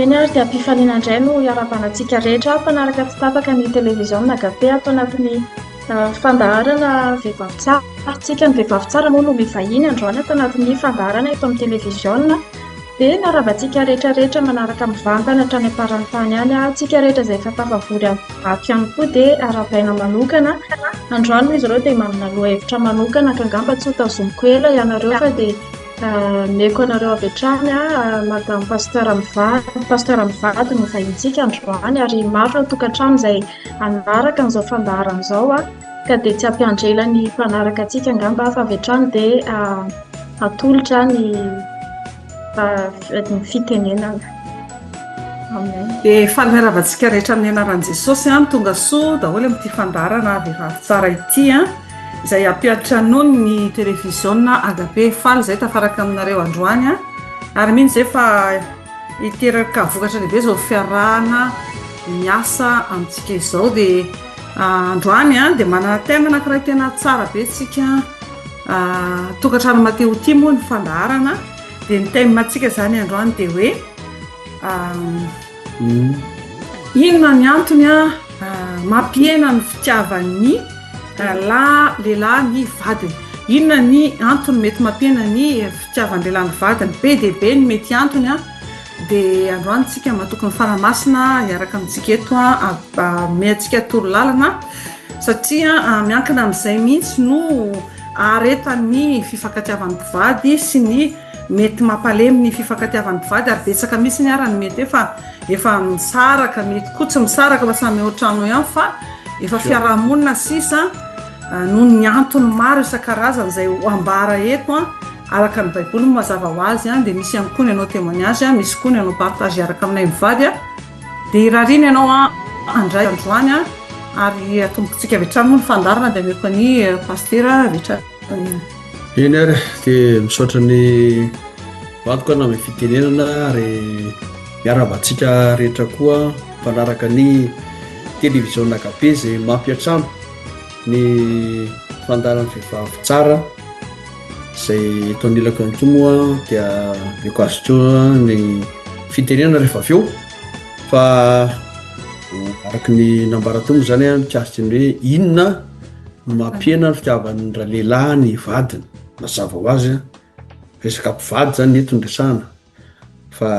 Eny ary dia am-pifaliana indray no iarahabana antsika rehetra mpanaraka tsy tapaka ny televiziona Agape ato anatin'ny fandaharana Vehivavy Tsara. Tsika ny Vehivavy Tsara moa no mivahiny androany ato anatin'ny fandaharana eto amin'ny televiziona. Dia miarahaba antsika rehetra rehetra manaraka mivantana hatrany am-paran'ny tany any. Antsika rehetra izay efa tafavory ato ihany koa dia arahabaina manokana. Androany moa izy ireo dia manana lohahevitra manokana ka angamba tsy ho tazomiko ela ianareo fa dia omeko anareo avy hatrany Madame Pasteur mivady, Pasteur mivady no vahintsika androany ary maro ireo tokantrano izay hanaraka an'izao fandaharana izao ka dia tsy hampiandry ela ny mpanaraka antsika angamba fa avy hatrany dia atolotra ny ny fitenenana. Amen. Dia faly miarahaba antsika rehetra amin'ny anaran'i Jesosy an, tonga soa daholo amin'ity fandaharana vehivavy tsara ity an, izay hampiantranoany ny televiziona Agape. Faly izay tafaraka aminareo androany an, ary mino izay fa hiteraka vokatra lehibe izao fiarahana miasa amintsika izao. Dia androany an, dia manana thème anankiray tena tsara be tsika. Tokantrano Mateo ity moa ny fandaharana dia ny thème antsika izany androany dia hoe inona ny antony mampihena ny fitiavan'ny lahy lehilahy ny vadiny? Inona ny antony mety mampihena ny fitiavan'ny lehilahy ny vadiny? Be dia be ny mety antony dia androany tsika matoky ny Fanahy Masina hiaraka amintsika eto hanome antsika torolalana Satria miankina amin'izay mihitsy no aharetan'ny fifankatiavan'ny mpivady sy ny mety mampalemy ny fifankatiavan'ny mpivady ary betsaka mihitsy ary ny mety efa efa misaraka, mety koa tsy misaraka fa samy ao an-trano ihany fa efa fiarahamonina sisa noho ny antony maro isan-karazany izay ho ambara eto an, araka ny baiboly moa mazava ho azy an, dia misy ihany koa ny hanao témoignage, misy koa ny hanao partage hiaraka aminay mivady an. Dia irariana ianao handray androany ary atombokintsika avy hatrany moa ny fandaharana dia ameko an'i Pasitera avy hatrany. Eny ary dia misaotra ny vadiko aho nanome fitenenana ary miarahaba antsika rehetra koa mpanaraka ny télévision Agape izay mampiantrano ny fandaharan'ny vehivavy tsara izay eto anilako ihany koa moa dia omeko azy koa ny fitenenana rehefa avy eo fa araka ny nambara teo moa zany a mikasika ny hoe inona no mampihena ny fitiavan'ny ralehilahy ny vadiny mazava ho azy a resaka mpivady zany eto ny resahana fa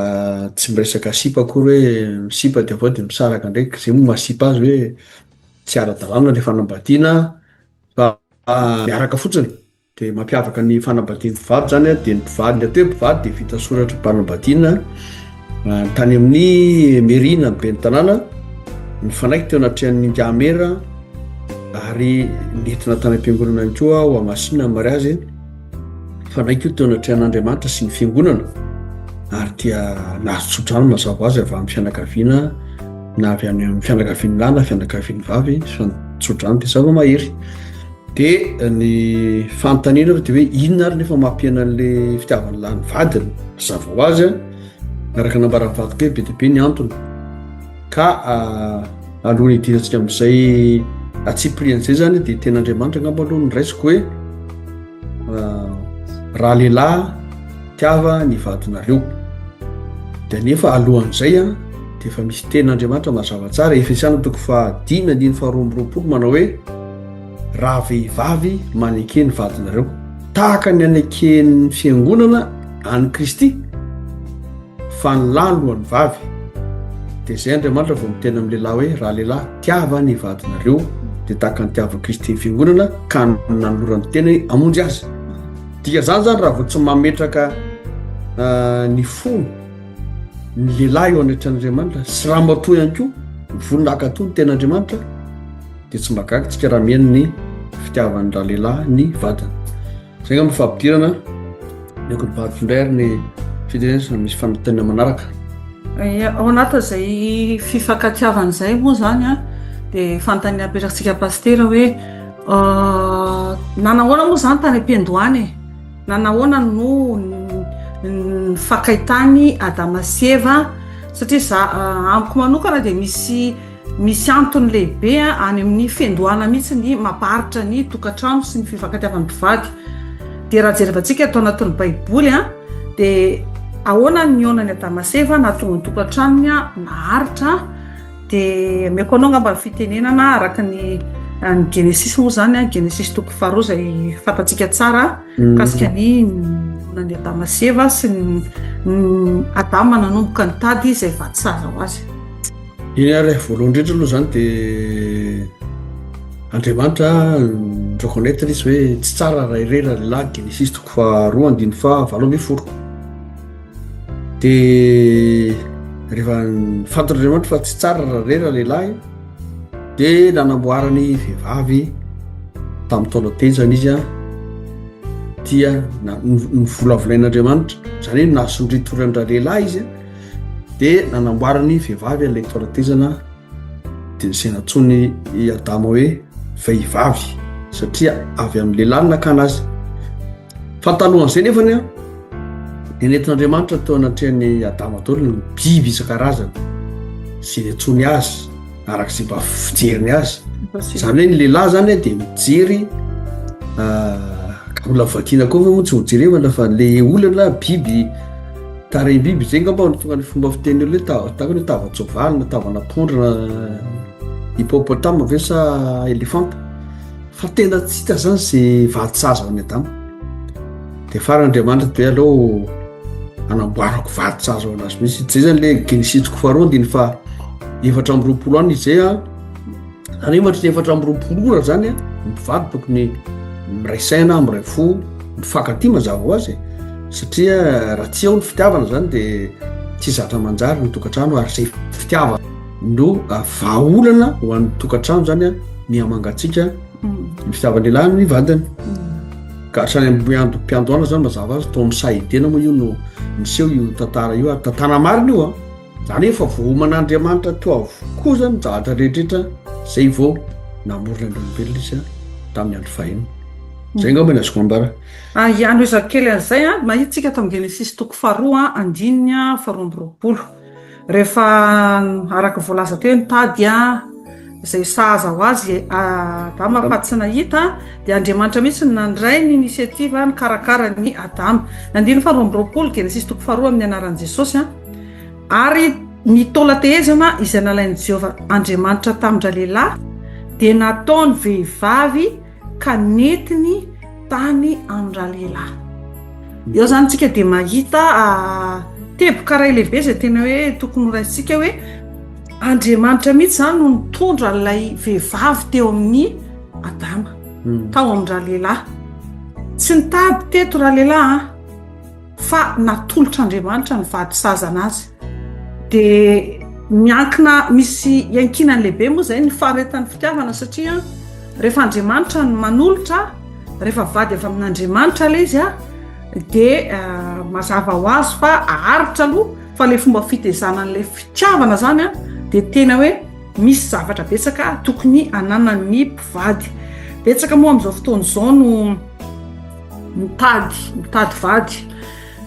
tsy miresaka sipa akory hoe misipa de avy eo de misaraka ndraiky zay moa mahasipa azy hoe tsy ara-dalàna le fanambadiana fa miaraka fotsiny dia mampiavaka ny fanambadian'ny mpivady zany dia ny mpivady ny atao hoe mpivady dia vita soratra mpanambadiana tany amin'ny mairie na ny ben'ny tanàna nifanaiky teo anatrehan'ny ingahy mera ary nentina tany am-piangonana ihany koa ho hamasina ny mariazy nifanaiky io teo anatrehan'Andriamanitra sy ny fiangonana ary dia nahazo tsodrano mazava ho azy avy amin'ny fianakaviana na avy any amin'ny fianakavian'ny lahy na fianakavian'ny vavy fa ny tsodrano dia zava-mahery dia ny fanontaniana aloha dia hoe inona ary nefa mampihena an'le fitiavan'ny lahy ny vadiny mazava ho azy a araka nambaran'ny vadiko hoe be dia be ny antony ka alohan'ny hidirantsika amin'izay antsipirian'izay zany dia tena Andriamanitra angamba aloha no raisiko hoe raha lehilahy tiava ny vadinareo dia nefa alohan'izay a dia efa misy tenin'Andriamanitra mazava tsara Efesiana toko fahadimy andininy faharoa amby roapolo manao hoe raha vehivavy maneke ny vadinareo tahaka ny aneken'ny fiangonana an'i Kristy Fa ny lahy alohan'ny vavy. Dia izay Andriamanitra vao miteny amin'ny lehilahy hoe, Raha lehilahy, tiava ny vadinareo, dia tahaka ny tiavan'i Kristy ny fiangonana, ka nanolorany tena hamonjy azy. Dikan'izany izany raha vao tsy mametraka ny fony ny lehilahy eo anatrehan'Andriamanitra sy ramatoa ihany koa mivonona hankatò ny tenin'Andriamanitra, dia tsy mahagaga tsika raha miheno ny fitiavan'ny ralehilahy ny vadiny. Zay angamba fampidirana ny akon'ny vadiko indray ary ny fitenenana misy fanontaniana manaraka. Ao anatin'izay fifankatiavana izay moa izany an, dia fanontaniana apetrakintsika pasitera hoe nanahoana moa izany tany am-piandohana e? Nanahoana no nifankahitany Adama sy Eva? Satria za amiko manokana dia misy Misy antony lehibe any amin'ny fiandohana mihitsy ny mampaharitra ny tokantrano sy ny fifankatiavan'ny mpivady. Dia raha jerevantsika ato anatin'ny Baiboly dia Ahoana ny nihaonan'i Adama sy Eva nahatonga ny tokantranony naharitra? Dia ameko anao angamba ny fitenenana araka ny ny Genesisy moa izany, Genesisy toko faharoa izay fantatsika tsara mikasika ny nihaonan'i Adama sy Eva sy ny Adama nanomboka nitady izay vady sahaza ho azy. Eny ary e, voalohany indrindra aloha izany dia Andriamanitra ni-reconnaître izy hoe tsy tsara raha irery ralehilahy, Genesisy toko faharoa andininy faha-18. Dia rehefa fantatr'Andriamanitra fa tsy tsara raha irery ralehilahy dia nanamboarany vehivavy tamin'ny taona tezany izy an, dia novolavolain'Andriamanitra, izany hoe nasondritory an-dralehilahy izy an, Dia nanamboarany vehivavy an'ilay toratezana dia nisy nantsoiny i Adama hoe vehivavy satria avy amin'ny lehilahy no nakana azy. Fa talohan'izay nefany an, dia nentin'Andriamanitra teo anatrehan'i Adama daholo ny biby isan-karazany izay niantsoany azy araka izay mba fijeriny azy. Izany hoe ny lehilahy zany dia mijery ka mbola vakiana koa moa tsy ho jerevana fa le olana biby Tarehim-biby izay angamba no tonga ny fomba fiteny olo hoe tahaka ny hoe tavan-tsoavaly na tavan'ampondra na hippopotame ve sa elefanta. Fa tena tsy hita zany izay vady sahaza ho an'i Adama. Dia farany Andriamanitra dia aleo anamboarako vady sahaza ho anazy mihitsy. Izay zany le Genesisy toko faharoa andininy faha 24 any izay an. Zany hoe mandritra ny 24 ora zany an, ny mpivady tokony miray saina, miray fo, mifankatia mazava ho azy e. Satria raha tsy ao ny fitiavana zany de tsy zatra manjary ny tokantrano ary zay fitiavana no vahaolana ho an'ny tokantrano zany an, miha-mangatsiaka ny fitiavan-dehilahy ny vadiny. Ka hatrany am-piandohana zany mazava azy tao amin'ny saha Edena moa io no niseho io tantara io ary tantara marina io an. Zany hoe efa voaoman'Andriamanitra teo avokoa zany ny zavatra rehetra zay vao namorona ny olombelona izy tamin'ny andro fahiny. Zay angamba ny azoko ambara. Ah, hanohizako kely an'izay an, mahita tsika ato amin'ny Genesisy toko faharoa andininy faharoa amby roapolo. Rehefa araka ny voalaza teo hoe nitady izay sahaza ho azy Adama fa tsy nahita, dia Andriamanitra mihitsy no nandray ny initiative nikarakara an'i Adama. Ny andininy faharoa amby roapolo, Genesisy toko faharoa amin'ny anaran'i Jesosy an. Ary ny taolan-tehezana izay nalain'i Jehovah Andriamanitra tamin-dralehilahy dia nataony vehivavy ka nentiny tany amin-dralehilahy. Eo izany tsika dia mahita teboka iray lehibe izay tena hoe tokony horaisintsika hoe Andriamanitra mihitsy izany no nitondra an'ilay vehivavy teo amin'ny Adama, tao amin-dralehilahy. Tsy nitady teto ralehilahy an! Fa natolotr'Andriamanitra ny vady sazana azy. Dia miankina, misy iankinany lehibe moa izay ny faharetan'ny fitiavana satria rehefa Andriamanitra no manolotra, rehefa vady avy amin'Andriamanitra ilay izy dia mazava ho azy fa aharitra aloha fa ilay fomba fitezana an'ilay fitiavana izany dia tena hoe misy zavatra betsaka tokony hananan'ny mpivady. Betsaka moa amin'izao fotoana izao no mitady mitady vady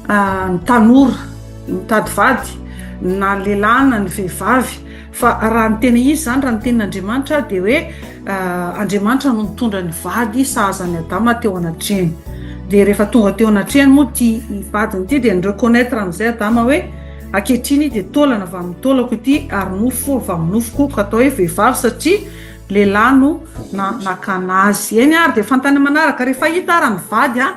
ny tanora mitady vady na lehilahy na ny vehivavy fa raha ny tena izy zany raha ny tenin'Andriamanitra dia hoe Andriamanitra no nitondra ny vady sahaza an'i Adama teo anatrehany dia rehefa tonga teo anatrehany moa ity vadiny ity dia ni-reconnaître amin'izay Adama hoe ankehitriny dia taolana avy amin'ny taolako ity ary nofo avy amin'ny nofoko ka atao hoe vehivavy satria Lehilahy no nakana azy. Eny ary dia fantany manaraka, rehefa hita ara ny vady an,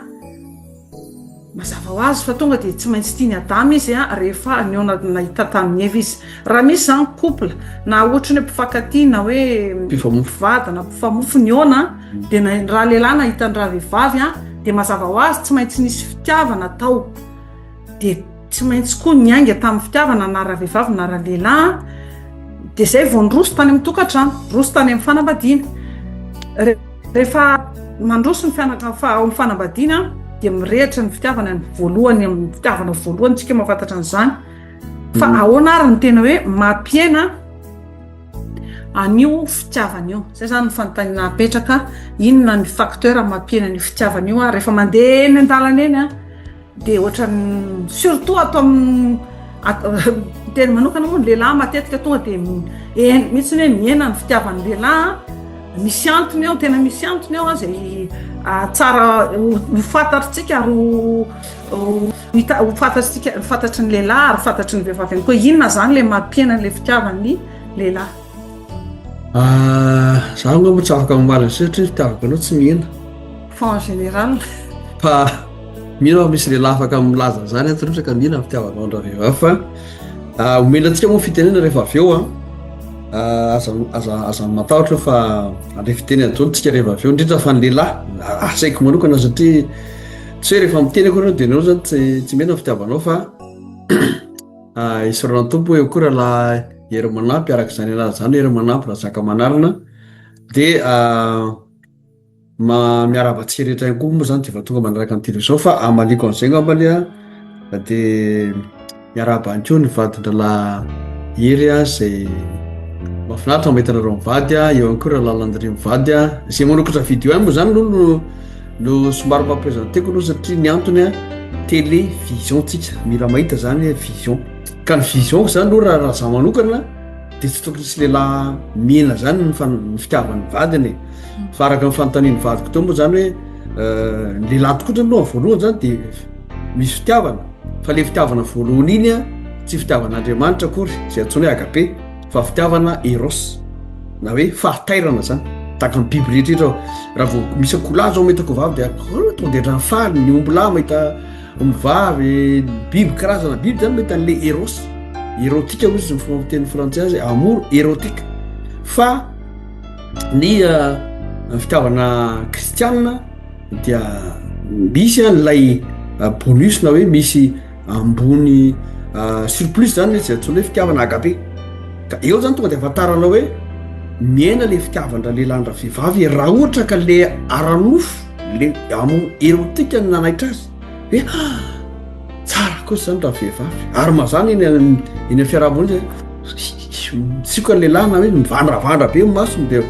mazava ho azy fa tonga dia tsy maintsy tian'i Adama izy an, rehefa nihaona nahita tamin'i Eva izy. Raha misy izany couple, na ohatry ny hoe mpifankatia na hoe mpivady na mpifamofo nihaona an, dia na raha lehilahy nahita ny rahavehivavy an, dia mazava ho azy tsy maintsy nisy fitiavana tao. Dia tsy maintsy koa niainga tamin'ny fitiavana na ravehivavy na ralehilahy dia izay vao niroso tany amin'ny tokantrano, niroso tany amin'ny fanambadiana. Rehefa mandroso ny fianaka- fa ao amin'ny fanambadiana dia mirehitra ny fitiavana ny voalohany amin'ny fitiavana voalohany tsika mahafantatra an'izany. Fa ahoana ary ny tena hoe mampihena an'io fitiavana io? Izay izany ny fanontaniana apetraka, inona ny facteur mampihena an'io fitiavana io rehefa mandeha eny an-dalana eny an? Dia ohatran'ny surtout ato amin'ny teny manokana moa ny lehilahy matetika tonga dia eny mihitsy hoe mihena ny fitiavan'ny lehilahy misy antony ao tena misy antony ao izay tsara ho fantatritsika ary ho ho hita ho fantatsika fantatry ny lehilahy ary fantatry ny vehivavy ihany koa inona izany ilay mampihena an'ilay fitiavan'ny lehilahy. Ah, za angamba tsy afaka mamaly an'izay satria ny fitiavako anao tsy mihena. Fa en général. Fa mino aho misy lehilahy afaka milaza an'izany ato rehetra ka mihena ny fitiavanao an-dravehivavy fa ah, omena antsika moa fitenena rehefa avy eo an. Ah, aza aza aza matahotra fa handray fiteny daholo tsika rehefa avy eo indrindra fa ny lehilahy asaiko manokana satria tsy hoe rehefa miteny akory ianao dia ianao zany tsy tsy mihena ny fitiavanao fa ah, isaorana ny Tompo eo koa rahalahy Hery Manampy araka izany anarana izany Hery Manampy Razakamanarina dia ah, Ma miarahaba antsika rehetra ihany koa moa zany de efa tonga manaraka ny télévision fa hamaliako an'izay angambany a de miarahaba ihany koa ny vadin-drahalahy Hery a zay mahafinaritra mahita anareo mivady a, eo ihany koa rahalahy Landry mivady a, zay manokatra vidéo ihany moa zany aloha no no somary mba présenteko aloha satria ny antony a télévision tsika mila mahita zany hoe vision ka ny vision zany aloha raha raha za manokana de tsy tokony hisy lehilahy mihena zany ny fan- ny fitiavan'ny vadiny e. Fa araka ny fanontanian'ny vadiko teo moa zany hoe ny lehilahy tokoa zany aloha voalohany zany de misy fitiavana fa le fitiavana voalohany iny a tsy fitiavan'Andriamanitra akory zay antsoina hoe agape fa fitiavana eros na hoe fahatairana zany tahaka ny biby rehetra rehetra raha vao misy akoholahy zao mahita akohovavy de tonga de ohatran'ny faly ny ombilahy mahita ombivavy biby karazana biby zany mahita an'le eros erotika hoy izy ny fomba fiteny frantsay azy amour érotique fa Ny fitiavana kristianina dia misy an'ilay bonus na hoe misy ambony surplus zany zay antsoina hoe fitiavana agape ka eo zany tonga de ahafantaranao hoe mihena le fitiavan-dralehilahy ndravehivavy raha ohatra ka le ara-nofo le amour érotique no nanaitra azy hoe ah tsara kosa zany raha vehivavy ary mazàna eny eny amin'ny fiarahamonina mitsioka ny lehilahy na hoe mivandravandra be ny masony de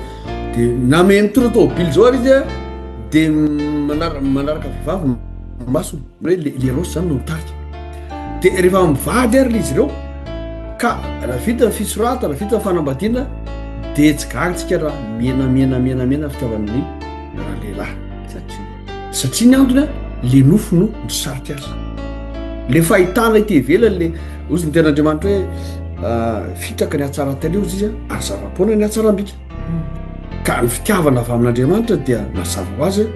de na me mitondra tômôbily zao ary izy a de manara- manaraka vehivavy ny masony hoe le le eros zany no mitarika de rehefa mivady ary le izy ireo ka raha vita ny fisoratana vita ny fanambadiana de tsy gaga tsika raha mihena mihena mihena mihena fitiavan'ny ralehilahy satria Satria ny antony a, le nofo no misarika azy. Le fahitana ety ivelany le ozy ny tenin'Andriamanitra hoe fitraka ny hatsaran-tarehy ozy izy ary zava-poana ny hatsaram-bika. Ka ny fitiavana avy amin'Andriamanitra dia mazava ho azy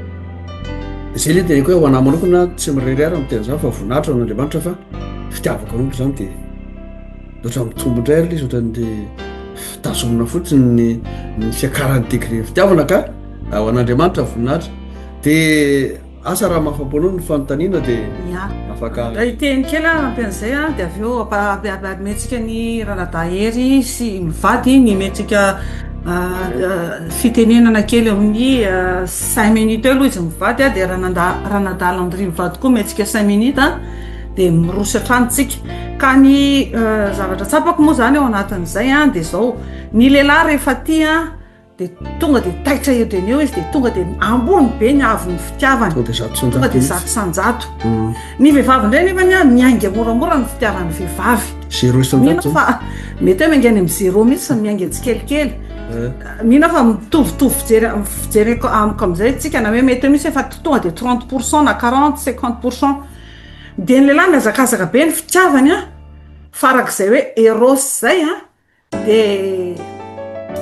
zay le teneko hoe ho anah manokana tsy mirery ary miteny zany fa voninahitra ho an'Andriamanitra fa fitiavako an'olo zany de ohatran'ny mitombo indray ary le izy ohatran'ny de tazomina fotsiny ny ny fiakaran'ny degré fitiavana ka ho an'Andriamanitra voninahitra. De asa raha mahafapo anao ny fanontaniana de Ya. afaka. Raha hiteny kely aho hanampy an'izay an, dia avy eo omentsika ny ranadahy Hery sy mivady ny omentsika fitenenana kely eo amin'ny cinq minutes eo aloha izy mivady an, dia ranadahy Landry mivady koa omentsika cinq minutes an, dia miroso hatrany tsika. Ka ny zavatra tsapako moa izany ao anatin'izay an, dia izao, ny lehilahy rehefa tia an, Dia tonga dia taitra eo dia eo izy dia tonga dia ambony be ny haavon'ny fitiavany. Tonga dia 100 Tonga dia 100%. Ny vehivavy indray nefa ny miainga moramora ny fitiavan'ny vehivavy. Zéro isan-jato. Mino fa mety hoe miainga any amin'ny zéro mihitsy fa miainga tsikelikely. Mino aho fa mitovitovy fijery fijery amiko amin'izay tsika na hoe mety hoe misy efa tonga dia 30 pour cent na 40, 50 pour cent. Dia ny lehilahy mihazakazaka be ny fitiavany an, fa arak'izay hoe eros izay an,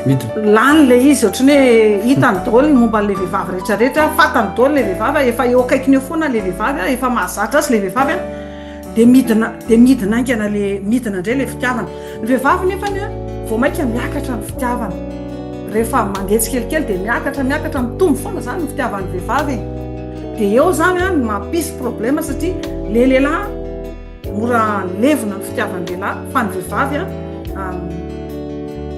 Dia lany ilay izy ohatran'ny hoe hitany daholo ny momba an'ilay vehivavy rehetra rehetra, fantany daholo ilay vehivavy, efa eo akaikiny eo foana ilay vehivavy, efa mahazatra azy ilay vehivavy an, dia midina dia midina haingana ilay midina indray ilay fitiavana. Ny vehivavy nefany an, vao mainka miakatra ny fitiavana. Rehefa mandeha tsikelikely dia miakatra miakatra mitombo foana izany ny fitiavan'ny vehivavy e. Dia eo izany an no mampisy problème satria ilay lehilahy Mora levona ny fitiavan'ny lehilahy fa ny vehivavy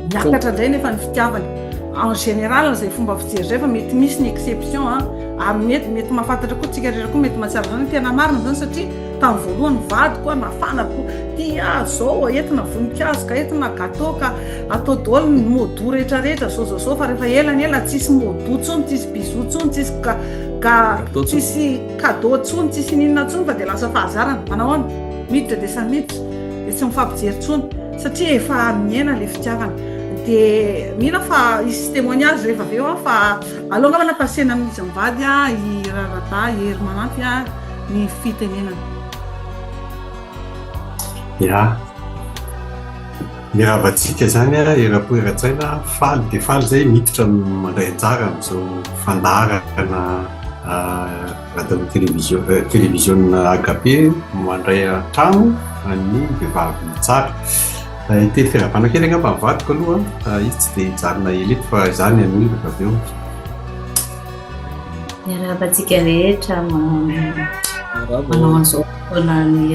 miakatra indray nefa ny fitiavany. En général izay fomba fijery izay fa mety misy ny exception an, ary mety mety mahafantatra koa tsika rehetra koa mety mahatsiaro izany hoe tena marina izany satria tamin'ny voalohany vadiko an nafana ko tia ahy zao entina voninkazo ka entina gâteau ka atao daholo ny mot doux rehetra rehetra zao zao zao fa rehefa ela ny ela tsisy mot doux tsony tsisy bisous tsony tsisy ga ga tsisy Cadeau tsony tsisy ininona tsony fa dia lasa fahazarana, manao ahoana? Miditra dia samy miditra, dia tsy mifampijery tsony satria efa mihena le fitiavana. Dia mino aho fa hisy témoignage rehefa avy eo an, fa aleo angamba na passer-na amin'izy mivady an, i Raradahy Hery Manampy an, ny fitenenana. Ya. Miarahaba antsika izany eram-po eran-tsaina, faly dia faly izay miditra mandray anjara amin'izao fandaharana radio télévision télévision Agape mandray an-trano an'ny vehivavy tsara. Hiteny fiarahabana kely angamba ny vadiko aloha, izy tsy dia hijanona ela eto fa izaho ny hanohy rehefa avy eo. Miarahaba antsika rehetra manao an'izao fotoana ny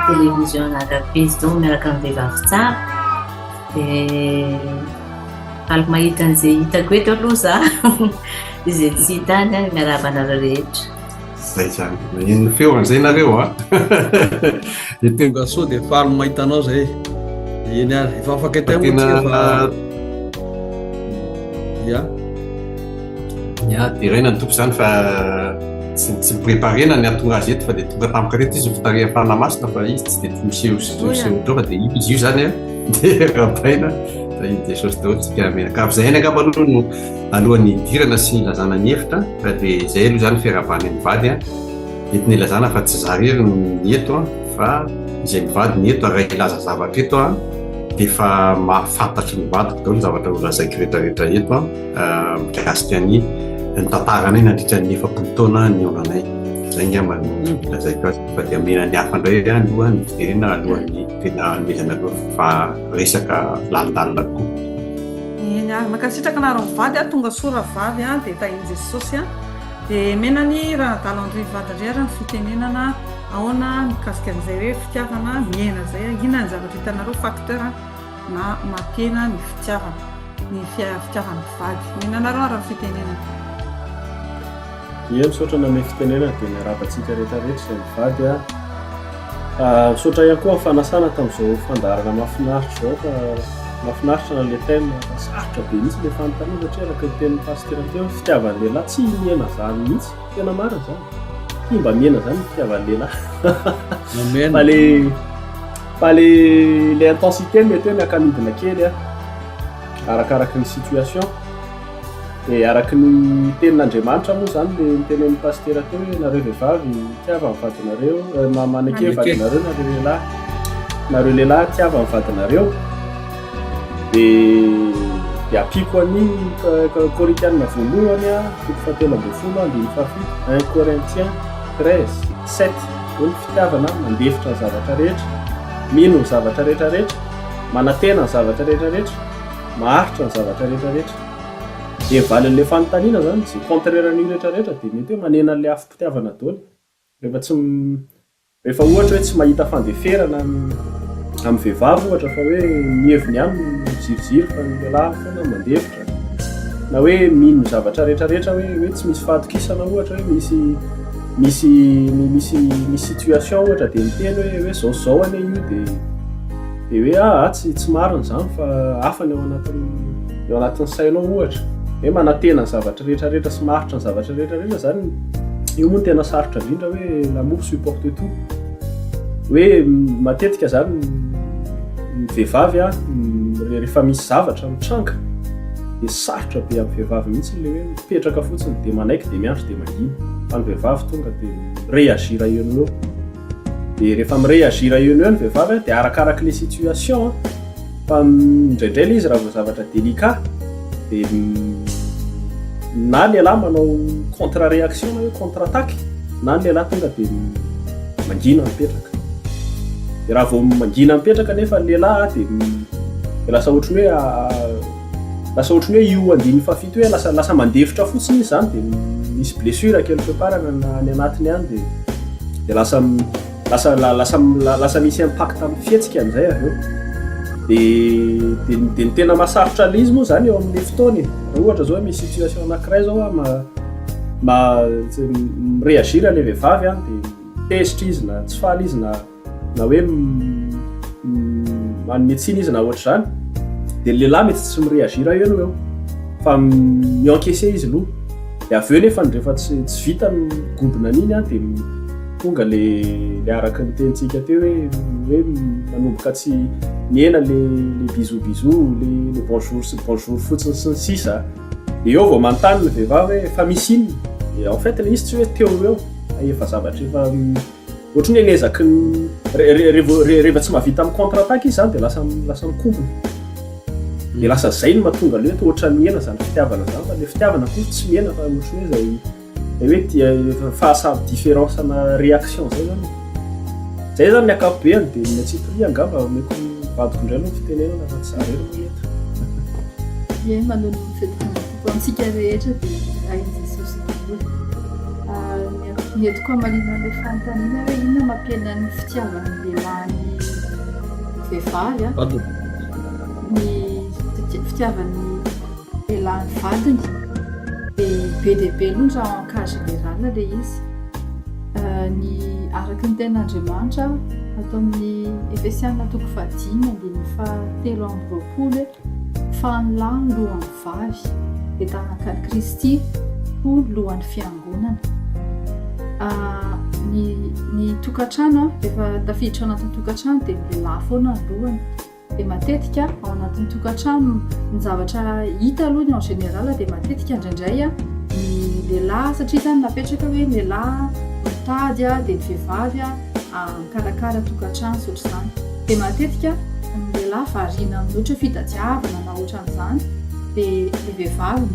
télévision Agape izao miaraka amin'ny vehivavy tsara. Dia faly mahita an'izay hitako eto aloha za. Izay tsy hita any aho, miarahaba anareo rehetra. Zay zany. Maheno feo an'izay nareo a. Dia tonga soa dia faly mahita anao zay. Eny ary, efa afaka teo moa tsika fa Ya. Ya, deraina ny Tompo izany fa tsy tsy mi-préparer-na ny hahatonga azy eto fa dia tonga tampoka reto izy fitarihan'ny Fanahy Masina fa izy tsy dia tia miseho miseho loatra fa dia io izy io izany a dia rabaina fa io Jesosy daholo tsika mianakavy. Izay ihany angamba aloha no alohan'ny hidirana sy hilazana ny hevitra fa dia izay aloha izany fiarahabana ny mivady a. Entina ilazana fa tsy za irery ny eto a fa izay mivady ny eto ary raha hilaza zavatra eto a dia efa mahafantatry ny vadiko daholo ny zavatra holazaiko rehetrarehetra eto a mikasika ny ny tantaranay nandritra ny 40 taona nihaonanay. Izay angamba no lazaiko azy fa dia omena ny hafa indray aloha ny fitenenana alohan'ny tena hanomezana aloha fa resaka lalindalina kokoa. Eny ary, mankasitraka anareo mivady a, tonga soa rahavavy a, dia tahin'i Jesosy a. Dia omena ny Ranadalo André mivady indray ary ny fitenenana ahoana mikasika an'izay hoe fitiavana mihena izay a, inona ny zavatra hitanareo facteur na mampihena ny fitiavana, ny fitiavan'ny mpivady. Omena anareo ary ny fitenenana. Ie, misaotra nanome fitenenana dia miarahaba antsika rehetra rehetra izay mivady a. Misaotra ihany koa amin'ny fanasana tamin'izao fandaharana mahafinaritra izao fa mahafinaritra na ilay thème fa sarotra be mihitsy ilay fanontaniana satria araka ny tenin'ny pasitera teo ny fitiavan'ny lehilahy tsy mihena izany mihitsy, tena marina izany, tsy mba mihena izany ny fitiavan'ny lehilahy Amen. fa le fa le le intensité mety hoe miaka-midina kely an, arakaraky ny situation. Dia araka ny tenin'Andriamanitra moa izany ilay notenenin'ny pasitera teo hoe nareo vehivavy tiava ny vadinareo, maneke ny vadinareo nareo lehilahy, nareo lehilahy tiava ny vadinareo. Dia dia ampiako an'i Korintiana voalohany toko fahatelo ambin'ny folo andininy fahafito, un Corinthiens 13, 7, hoe ny fitiavana mandefitra ny zavatra rehetra, mino ny zavatra rehetra rehetra, manantena ny zavatra rehetra rehetra, maharitra ny zavatra rehetra rehetra. Dia valin'ilay fanontaniana izany, izay contraire an'io rehetra rehetra dia mety hoe manena an'ilay afom-pitiavana daholo. Rehefa tsy rehefa ohatra hoe tsy mahita fandeferana amin'ny vehivavy ohatra fa hoe ny heviny ihany no miziriziry fa ny lehilahy foana mandefitra, na hoe mino ny zavatra rehetra rehetra hoe hoe tsy misy fahatokisana ohatra hoe misy misy misy misy situation ohatra dia miteny hoe hoe zao sy zao anie io dia Dia hoe aa tsy tsy marina izany fa hafa ny ao anatin'ny ny ao anatin'ny sainao ohatra. Hoe manantena ny zavatra rehetra rehetra sy maharitra ny zavatra rehetra rehetra izany, io moa no tena sarotra indrindra hoe l'amour supporte tout. Hoe matetika izany ny vehivavy an, rehefa misy zavatra mitranga dia sarotra be amin'ny vehivavy mihitsy ilay hoe mipetraka fotsiny dia manaiky dia miandry dia mangina. Fa ny vehivavy tonga dia mi-réagir eo no eo. Dia rehefa mi-réagir eo no eo ny vehivavy dia arakaraky ilay situation fa indraindray ilay izy raha vao zavatra délicat dia na ny lehilahy manao contre réaction na hoe contre attaque na ny lehilahy tonga dia mangina mipetraka. Dia raha vao mangina mipetraka nefa ny lehilahy dia lasa ohatran'ny hoe Lasa ohatran'ny hoe io andininy fahafito io lasa lasa mandefitra fotsiny izy izany dia misy blessure quelque part any anatiny any dia dia lasa lasa lasa lasa misy impact amin'ny fihetsika amin'izay avy eo. Dia dia dia ny tena mahasarotra an'ilay izy moa izany eo amin'ilay fotoana e. Raha ohatra izao hoe misy situation anankiray izao ma ma mi-réagir ilay vehivavy an dia tezitra izy na tsy faly izy na na hoe manome tsiny izy na ohatr'izany, dia ny lehilahy mety tsy mi-réagir eo no eo fa mi-encaisser izy aloha, dia avy eo nefa rehefa tsy tsy vita ny migobona an'iny an, dia tonga le le araka ny tenintsika teo hoe hoe manomboka tsy mihena le le bisous bisous, le le bonjour sy bonjour fotsiny sy ny sisa, dia eo vao manontany ny vehivavy hoe fa misy inona? Dia en fait le izy tsy hoe teo no eo. efa zavatra efa ohatran'ny hoe niezaky ny rehefa tsy mahavita amin'ny contre attaque izy zany dia lasa lasa mikombona. Dia lasa zay no mahatonga le hoe toa ohatran'ny mihena zany fitiavana zany fa le fitiavana akory tsy mihena fa ohatran'ny hoe zay zay hoe tia fahasamy différence ana réaction zay zany. Zay zany ny ankapobeany dia ny antsipiriany angamba omeko ny vadiko indray aloha ny fitenenana fa tsy za irery moa eto. Ie, manonona ny fetin'ny Tompo amintsika rehetra dia rain'i Jesosy daholo. Ny entiko hamaliana an'ilay fanontaniana hoe inona mampihena ny fitiavan'ny lehilahy ny vehivavy an? Ny fitiavan'ny lehilahy ny vadiny dia be dia be aloha raha en cas général ilay izy. Ny araka ny tenin'Andriamanitra ato amin'ny Efesiana toko fahadimy andininy fahatelo amby roapolo hoe fa ny lahy no lohan'ny vavy dia tahaka an'i Kristy ho lohan'ny fiangonana. Ny ny tokantrano rehefa tafiditra ao anatin'ny tokantrano dia ny lehilahy foana ny lohany. Dia matetika ao anatin'ny tokantrano ny zavatra hita aloha ny en général dia matetika indraindray ny lehilahy satria izany napetraka hoe ny lehilahy mitady dia ny vehivavy mikarakara tokantrano sy ohatr'izany. Dia matetika ny lehilahy variana amin'ny ohatra hoe fitadiavana na ohatran'izany dia ilay vehivavy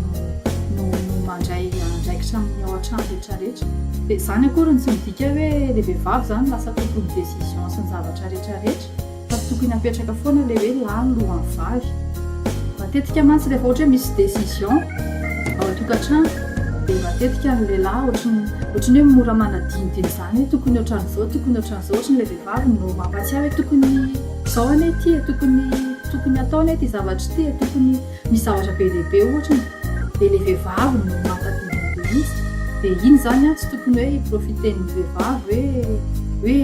no no mandray andraikitra amin'ny ao an-trano rehetra rehetra. Dia izany akory no tsy midika hoe ilay vehivavy izany lasa tompon'ny décision sy ny zavatra rehetra rehetra fa tokony hapetraka foana ilay hoe lahy no lohan'ny vavy. Matetika mantsy rehefa ohatra hoe misy décision ao an-tokantrano dia matetika ny lehilahy ohatry ny ohatry ny hoe mora manadinodino izany hoe tokony ohatran'izao, tokony ohatran'izao, ohatry ny ilay vehivavy no mampatsiahy hoe tokony izao anie ity e, tokony tokony atao anie ity zavatra ity e, tokony misy zavatra be dia be ohatra dia ilay vehivavy no mahatadidy an'ilay izy dia iny izany an tsy tokony hoe hi-profiter-n'ny vehivavy hoe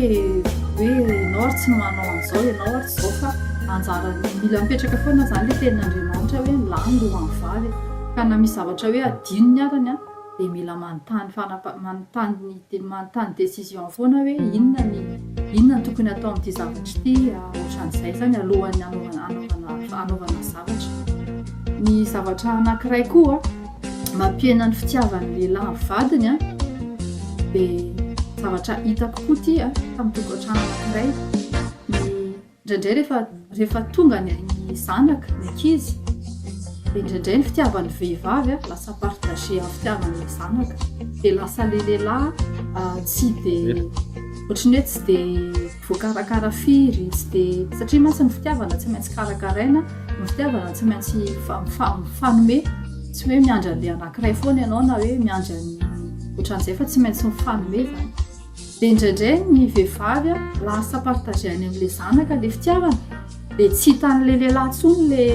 hoe hoe ianao ary tsy manao an'izao, ianao ary tsy izao fa anjaran'ny mila mipetraka foana izany ilay tenin'Andriamanitra hoe ny lahy no lohan'ny vavy e, ka na misy zavatra hoe adinony arany an dia mila manontany fanapa- manontany manontany décision foana hoe inona ny inona no tokony atao amin'ity zavatra ity ohatran'izay izany alohan'ny hanaovana hanaovana hanaovana zavatra. Ny zavatra anankiray koa mampihena ny fitiavan'ny lehilahy ny vadiny an, dia zavatra hitako koa ity an, tamin'ny tokantrano anankiray, ny Indraindray rehefa rehefa tonga ny ny zanaka, ny ankizy, dia indraindray ny fitiavan'ny vehivavy lasa partager amin'ny fitiavan'ilay zanaka. Dia lasa ilay lehilahy tsy dia ohatran'ny hoe tsy dia voakarakara firy, tsy dia satria mantsy ny fitiavana tsy maintsy karakaraina, ny fitiavana tsy maintsy mifanome, tsy hoe miandry an'ilay anankiray foana ianao na hoe miandry an'ny ohatran'izay fa tsy maintsy mifanome izany. Dia indraindray ny vehivavy lasa partager any amin'ilay zanaka ilay fitiavana dia tsy hitan'ilay lehilahy intsony ilay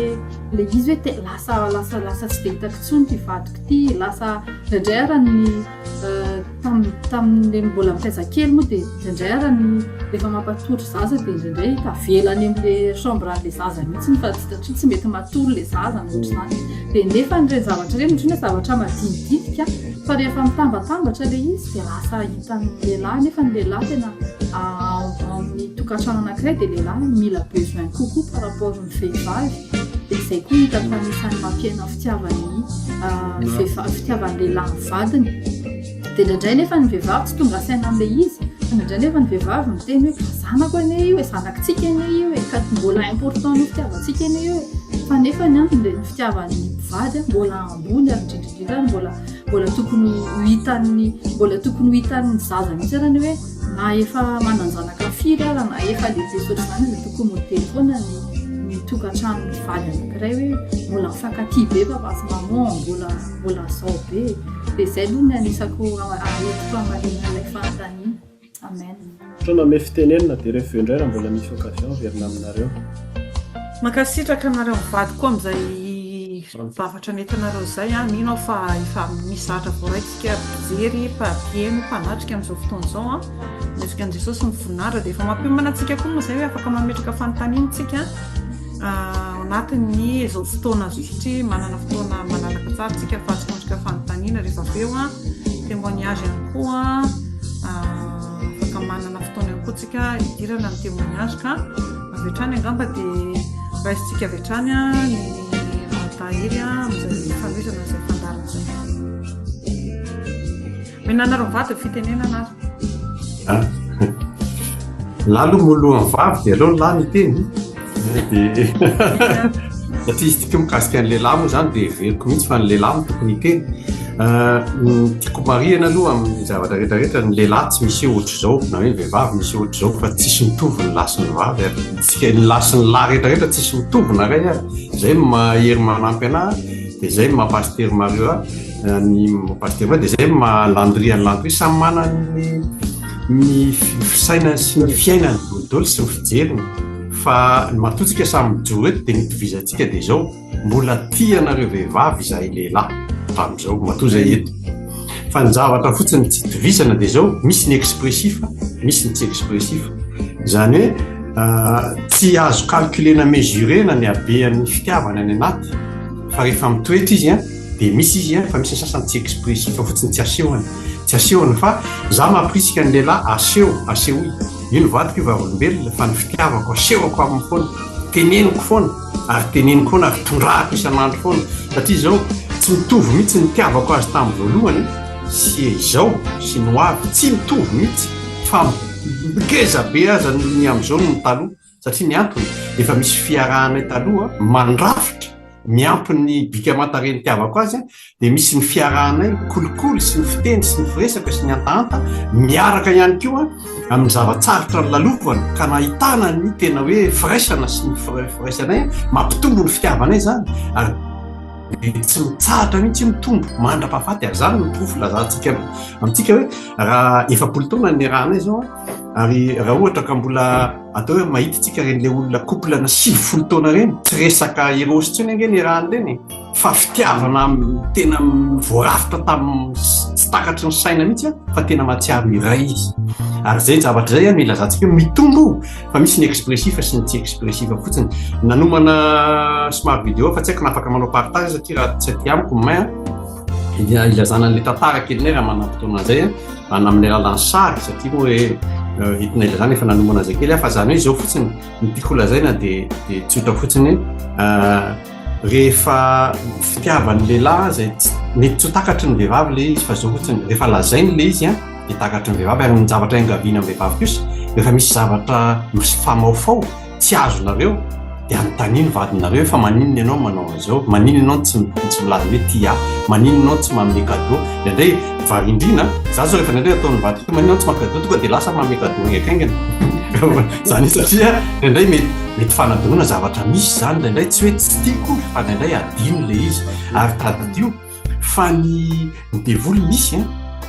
ilay izy hoe te lasa lasa lasa tsy dia hitako intsony ity vadiko ity, lasa indraindray ara ny tamin'ny tamin'ilay mbola mitaiza kely moa dia indraindray ara ny rehefa mampatory zaza dia indraindray tavela any amin'ilay chambre an'ilay zaza mihitsy fa satria tsy mety matory ilay zaza na ohatr'izany. Dia nefa ireny zavatra ireny ohatran'ny hoe zavatra madinidinika fa rehefa mitambatambatra ilay izy dia lasa hitan'ny lehilahy nefa ny lehilahy tena ao amin'ny tokantrano anankiray dia lehilahy mila besoin kokoa par rapport ny vehivavy dia izay koa hitako anisan'ny mampihena fitiavan'ny vehivavy fitiavan'ny lehilahy ny vadiny. Dia indraindray nefa ny vehivavy tsy tonga saina amin'ilay izy, fa indraindray nefa ny vehivavy miteny hoe ka zanako anie io e, zanakitsika anie io e, ka mbola important noho fitiavantsika anie io e. Fa nefa ny antony dia ny fitiavan'ny mpivady mbola ambony ary indrindra indrindra ary mbola mbola tokony ho hitan'ny mbola tokony ho hitan'ny zaza mihitsy ary ny hoe na efa manan-janaka firy ara na efa lehibe sy ohatr'izany aza tokony modely foana ny ny tokantranon'ny mpivady anankiray hoe mbola mifankatia be papa sy maman, mbola mbola zao be e. Dia izay aloha ny anisako entiko hamaliana ilay fanontaniana. Amen. Misaotra nanome fitenenana dia rehefa avy eo indray raha mbola misy occasion averina aminareo. Mankasitraka anareo mivady koa amin'izay zavatra nentinareo izay an, mino aho fa efa misy zavatra voaraintsika mpijery, mpiheno, mpanatrika amin'izao fotoana izao an, mendrika an'i Jesosy ny voninahitra dia efa mampiomana antsika koa moa izay hoe afaka mametraka fanontaniana isika Ao anatin'ny izao fotoana izao satria manana fotoana malalaka tsara isika ahafahantsika mametraka fanontaniana rehefa avy eo an, témoignage ihany koa afaka manana fotoana ihany koa isika hidirana amin'ny témoignage ka avy hatrany angamba dia raisintsika avy hatrany ny tahiry amin'izay fanohizana izay fandaharana izay. Mena anareo mivady ny fitenenana ary. Ah. Lahy aloha moa lohan'ny vavy dia aleo ny lahy no hiteny. Dia satria izy ity koa mikasika ny lehilahy moa izany dia heveriko mihitsy fa ny lehilahy no tokony hiteny. Ny tiako marihana aloha amin'ny zavatra rehetra rehetra, ny lehilahy tsy misy ohatr'izao na hoe ny vehivavy misy ohatr'izao fa tsisy mitovy ny lahy sy ny vavy ary tsika ny lahy sy ny lahy rehetra rehetra tsisy mitovy na iray ary. Izay no maha hery manampy anahy dia izay no maha pasitera Mario ahy. Ny pasitera Mario dia izay no maha Landry an'i Landry, samy manana ny ny fisainany sy ny fiainany daholo sy ny fijeriny fa ny matoa tsika samy mijoro eto dia ny itovizantsika dia izao, mbola tia anareo vehivavy izahay lehilahy hatramin'izao matoa izay eto fa ny zavatra fotsiny tsy itovizana dia izao, misy ny expressif misy ny tsy expressif, izany hoe tsy azo calculer-na mesurer-na ny habean'ny fitiavana any anaty fa rehefa mitoetra izy an dia misy izy an, fa misy ny sasany tsy expressif fotsiny tsy asehony, tsy asehony fa za mampirisika ny lehilahy aseho, asehoy, io ny vadiko io vavolombelona fa ny fitiavako asehoko aminy foana, teneniko foana ary teneniko foana ary tondrahako isan'andro foana satria izao tsy mitovy mihitsy ny nitiavako azy tamin'ny voalohany sy izao sy ny ho avy, tsy mitovy mihitsy fa ngeza be aza ny amin'izao noho ny taloha. Satria ny antony, efa misy fiarahanay taloha mandrafitra miampy ny bika aman-tarehy nitiavako azy dia misy ny fiarahanay kolikoly sy ny fiteny sy ny firesaka sy ny hantahanta miaraka ihany koa amin'ny zava-tsarotra nolalovana ka nahitana ny tena hoe firaisana sy ny firaisanay mampitombo ny fitiavanay izany ary dia tsy mitsahatra mihitsy io mitombo mandra-pahafaty ary izany no porofo lazantsika amintsika hoe raha 40 taona ny niarahanay izao Ary raha ohatra ka mbola atao hoe mahita tsika ireny le olona couple na 90 taona ireny, tsy resaka eros intsony ange ny raha ireny e, fa fitiavana tena voarafitra tamin'ny tsy takatry ny saina mihitsy fa tena mahatsiaro iray izy. Ary izay zavatra izay no ilazantsika hoe mitombo fa misy ny expressif sy ny tsy expressif fotsiny. Nanomana somary vidéo fa tsy haiko na afaka manao partage satria raha tsy aty amiko ny main ilazana an'ilay tantara kelinay raha manam-potoana an'izay. Ana amin'ny alalan'ny sary satria moa hoe entina ilazana efa nanomana izay kely aho fa izany hoe izao fotsiny ny tiako holazaina dia dia tsotra fotsiny rehefa fitiavan'ny lehilahy izay mety tsy ho takatry ny vehivavy ilay izy fa izao fotsiny rehefa lazainy ilay izy dia takatry ny vehivavy ary ny zavatra iangaviana amin'ny vehivavy kosa rehefa misy zavatra mifamaofao tsy azonareo dia anontanio ny vadinareo hoe fa maninona ianao manao an'izao, maninona ianao tsy tsy milaza hoe tia ahy, maninona ianao tsy manome cadeau, indraindray varindrina, za zao rehefa indraindray ataon'ny vadiko hoe maninona ianao tsy manome cadeau tonga dia lasa manome cadeau haingankaingana, zany satria indraindray mety mety fanadinoana zavatra misy zany indraindray tsy hoe tsy tiako fa indraindray adino ilay izy ary tadidio Fa ny ny devoly misy an,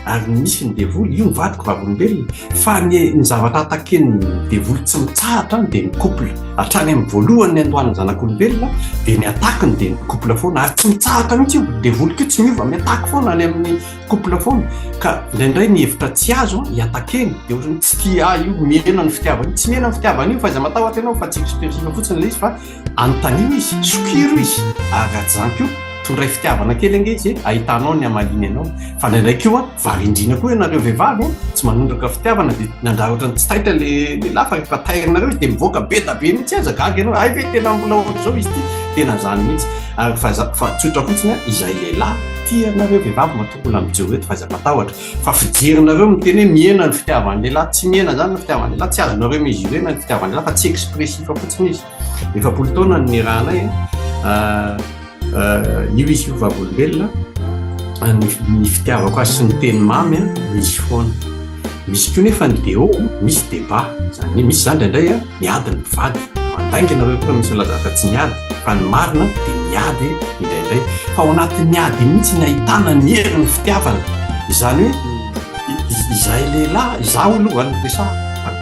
ary misy ny devoly, io ny vadiko vavolombelona, fa ny ny zavatra ataken'ny devoly tsy mitsahatra an dia ny couple, hatrany amin'ny voalohany niandohan'ny zanak'olombelona dia ny atakiny dia ny couple foana, ary tsy mitsahatra mihitsy io, devoly koa tsy miova, miataky foana any amin'ny couple foana, ka indraindray ny hevitra tsy azo an, hiatakeny, dia ohatran'ny tsy tia ahy io, mihena ny fitiavany io, tsy mihena ny fitiavany io fa aiza matahotra ianao fa tsy expressif fotsiny ilay izy fa Anontanio izy, sokiro izy, ary raha tsy izany koa, tondray fitiavana kely ange izy e, ahitanao ny hamaliany anao. Fa indraindray koa, varindriana koa ianareo vehivavy e, tsy manondraka fitiavana dia nandraha ohatran'ny tsy taitra le lehilahy fa rehefa tairinareo izy dia mivoaka be da be mihitsy aza, gaga ianao, hay ve tena mbola ohatr'izao izy ity, tena izany mihitsy. Ary fa fa tsotra fotsiny an, izay lehilahy tia anareo vehivavy matoa mbola mijoro eto fa aza matahotra. Fa fijerinareo miteny hoe mihena ny fitiavan'ny lehilahy, tsy mihena izany ny fitiavan'ny lehilahy, tsy azonareo mesurer-na ny fitiavan'ny lehilahy fa tsy expressif fotsiny izy. 40 taona no niarahanay, io izy io vavolombelona, ny fitiavako azy sy ny teny mamy misy foana. Misy koa nefa ny deo, misy débat, izany hoe misy izany indraindray miady ny mpivady, mandainga nareo koa misy milaza fa tsy miady, fa ny marina dia miady indraindray, fa ao anatin'ny ady mihitsy ny ahitana ny herin'ny fitiavana, izany hoe izahay lehilahy, izaho aloha no resahako,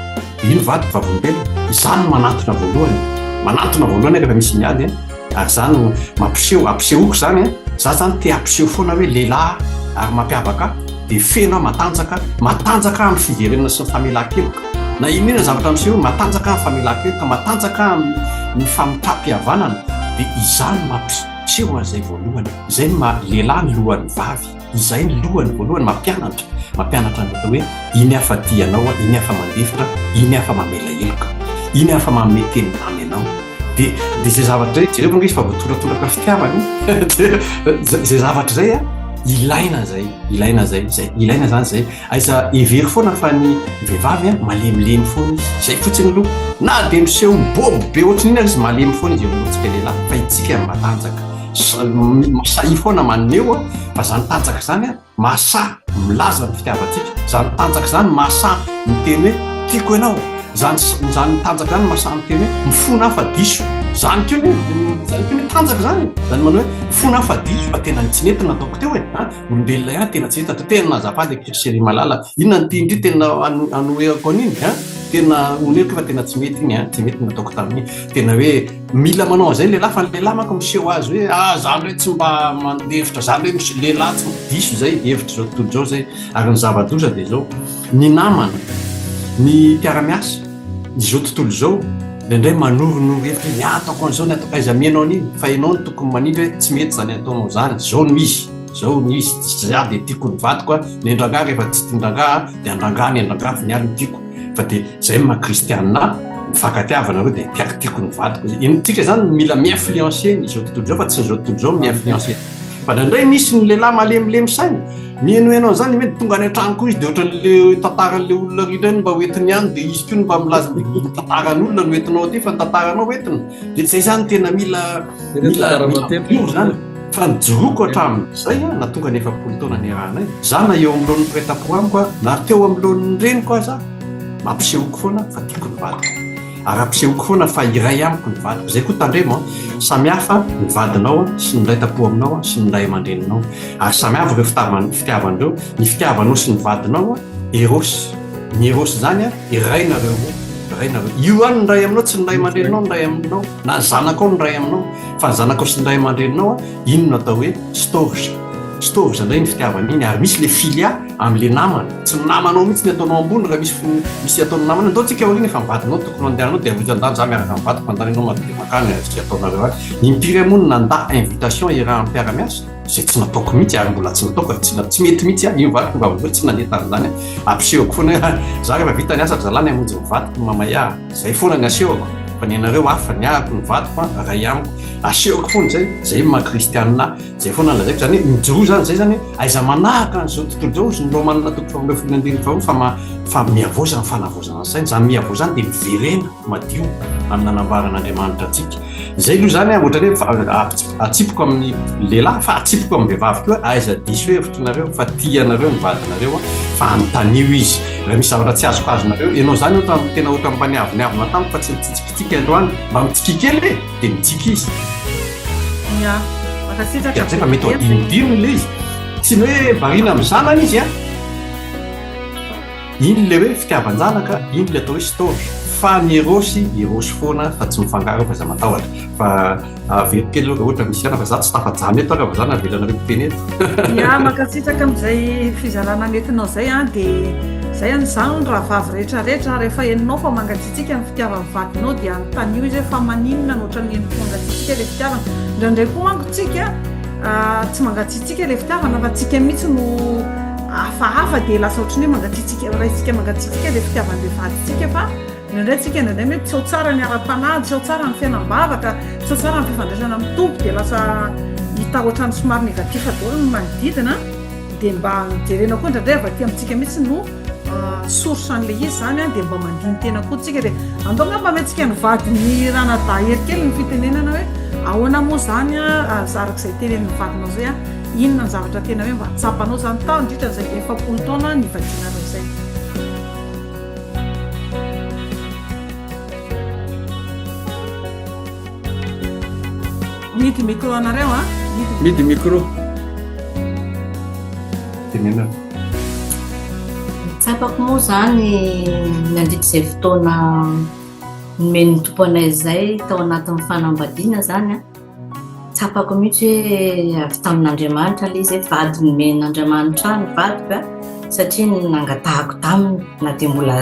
io ny vadiko vavolombelona, izaho no manantona voalohany, manantona voalohany aho rehefa misy miady an. Ary za no mampiseho, ampisehoako zany an, za zany te hampiseho foana hoe lehilahy aho ary mampiavaka ahy dia feno aho matanjaka, matanjaka aho amin'ny fiverenana sy ny famelan-keloka. Na inona inona zavatra miseho eo, matanjaka aho amin'ny famelan-keloka, matanjaka aho amin'ny famitram-pihavanana, dia izaho no mampiseho an'izay voalohany. Izay no maha lehilahy ny lohan'ny vavy. Izay ny lohany voalohany mampianatra, mampianatra ny atao hoe iny aho fa tia anao aho, iny aho fa mandefitra, iny aho fa mamela heloka, iny aho fa manome teny mamy anao. Dia dia izay zavatra izay, jereo ange izy fa voatoratoraka fitiavana e. Izay zavatra izay an. Ilaina zay, ilaina zay, zay, ilaina zany zay. Aiza hevero foana fa ny vehivavy a malemilemy foana izy. Zay fotsiny aloha. Na dia miseho bobo be ohatry ny inona ary izy malemy foana izy eo anoloantsika lehilahy. Fa itsika no matanjaka. Sahia foana maneho fa zany tanjaka zany a mahasahy milaza ny fitiavantsika. Zany tanjaka zany mahasahy miteny hoe tiako ianao. Zany zany tanjaka zany mahasahy miteny hoe mifona aho fa diso. Zany koa ny zany koa ny tanjaka zany. Zany manao hoe mifona aho fa diso fa tena tsy nety nataoko teo e. A olombelona ihany tena tsy nety natao. Tena azafady akia chérie malala. Inona no tian-dry tena anoherako an'iny a? Tena oneriko fa tena tsy mety iny a, tsy mety nataoko tamin'iny. Tena hoe mila manao an'izay ny lehilahy fa ny lehilahy manko miseho azy hoe ah za ndray tsy mba mandefitra, za ndray misy lehilahy tsy diso izay hevitr'izao tontolo izao izay. Ary ny zava-doza dia izao, ny namana, ny mpiara-miasa, izao tontolo izao indraindray manoronoro hevitra hoe ny ataoko an'izao, ny ataoko, aiza mihaino an'iny fa ianao no tokony manindry hoe tsy mety izany ataonao izany, izao no izy, izao no izy, za dia tiako ny vadiko a, ny an-drangahy rehefa tsy tian-drangahy a dia an-drangahy ny an-drangahy fa ny ahy no tiako. Fa dia zay ny maha kristianina ahy, mifankatiava nareo dia tiako tiako ny vadiko. Iny tsika zany no mila mi-influencer ny izao tontolo izao fa tsy ny izao tontolo izao no mi-influencer. Fa indraindray misy ny lehilahy malemilemy saina, mihenoheno an'izany mety tonga any an-trano koa izy dia ohatran'le tantaran'le olona ry ireny mba hoentiny ihany dia izy koa no mba milaza ny tantaran'olona no entinao aty fa ny tantaranao entina. Dia zay zany tena mila mila mila mijoro zany. Fa nijoroako hatramin'izay aho na tonga ny 40 taona niarahanay. Za na eo anoloan'ny mpiray tampo amiko aho na teo anoloan'ny reniko aza ampisehoako foana fa tiako ny vadiko. Ary ampisehoako foana fa iray amiko ny vadiko. Izay koa tandremo an, samy hafa ny vadinao sy ny miray tampo aminao sy ny ray aman-dreninao. Ary samy hafa ireo fitiavana ireo. Ny fitiavanao sy ny vadinao eros. Ny eros izany an, iray nareo roa. Iray nareo. Io ihany ny ray aminao, tsy ny ray aman-dreninao ny ray aminao, na ny zanakao ny ray aminao. Fa ny zanakao sy ny ray aman-dreninao an, iny no atao hoe storge. Storge indray iny fitiavana iny, ary misy le filia amin'le namana. Tsy ny namanao mihitsy ny ataonao ambony raha misy misy ataon'ny namana. Ndao tsika aoriana efa ny vadinao no tokony andehananao dia avy andany za miaraka amin'ny vadiko andany ianao mandeha mankany izay ataonareo any. Impiry moa no nandà invitation iarahan'ny mpiara-miasa? Izay tsy nataoko mihitsy ary mbola tsy nataoko ary tsy tsy mety mihitsy aho. Io vadiko mba hoe tsy nandeha tamin'izany aho. Ampisehoko foana hoe za rehefa vita ny asako zalahy ny hamonjy ny vadiko mamay ahy. Zay foana ny asehoko fa ny anareo hafa, ny ahako ny vadiko an, ray amiko, asehoko foana zay, zay ny maha kristianina ahy, zay foana ny lazaiko, zany hoe mijoroa zany, zay zany hoe aiza manahaka an'izao tontolo izao hozy ny Romana toko faha 12 andininy faharoa fa ma fa mihavaoza ny fanavaozana ny saina, zany mihavaoza zany dia miverena madio amin'ny nanamboaran'Andriamanitra antsika, zay aloha zany an, ohatran'ny hoe atsipiko amin'ny lehilahy fa atsipiko amin'ny vehivavy koa aiza diso hevitra nareo fa tia anareo ny vadinareo an, fa anontanio izy raha misy zavatra tsy azokazonareo, ianao zany ohatra tena ohatra mba niavonavona tamiko fa tsy nitsikitsikitsiky androany, mba mitsikia kely e, dia mitsiky izy. Ya, mankasitraka Dia fa mety ho adinodinony ilay izy, tsy ny hoe variana amin'ny zanany izy an. Iny ilay hoe fitiavan-janaka, iny ilay atao hoe storge. Fa ny erosy, erosy foana fa tsy mifangaro fa aza matahotra. Fa averiko kely aloha raha ohatra misy ihany fa za tsy tafajano eto ary fa za navelanareo miteny eto. Ya, mankasitraka amin'izay fizarana nentinao izay an, dia izay an, izaho ny rahavavy rehetra rehetra rehefa henonao fa mangatsiatsiaka ny fitiavan'ny vadinao dia anontanio izy hoe fa maninona no ohatran'ny henoko mangatsiatsiaka ilay fitiavana. Indraindray koa manko tsika tsy mangatsiatsiaka ilay fitiavana fa tsika mihitsy no hafahafa dia lasa ohatran'ny hoe mangatsiatsiaka, raisintsika mangatsiatsiaka ilay fitiavan'ilay vadintsika fa indraindray tsika indraindray mety tsy ao tsara ny ara-panahy, tsy ao tsara ny fiainam-bavaka, tsy ao tsara ny fifandraisana amin'ny Tompo dia lasa hita ohatran'ny somary négatif daholo ny manodidina dia mba jerena koa indraindray avy aty amintsika mihitsy no source an'ilay izy izany dia mba mandini-tena koa tsika dia andao angamba amentsika ny vadin'ny ranadahy hery kely ny fitenenana hoe ahoana moa izany araka izay tenenin'ny vadinao izay Inona ny zavatra tena hoe mba tsapanao izany tao nandritra izay 40 taona nivadianareo izay? Midy micro anareo a. Midy micro. Tenena. Tsapako moa izany nandritra izay fotoana nomen'ny Tompo anay izay tao anatin'ny fanambadiana izany a. Tsapako mihitsy hoe avy tamin'Andriamanitra ilay izy hoe vady nomen'Andriamanitra ahy ny vadiko a, satria nangatahako taminy na dia mbola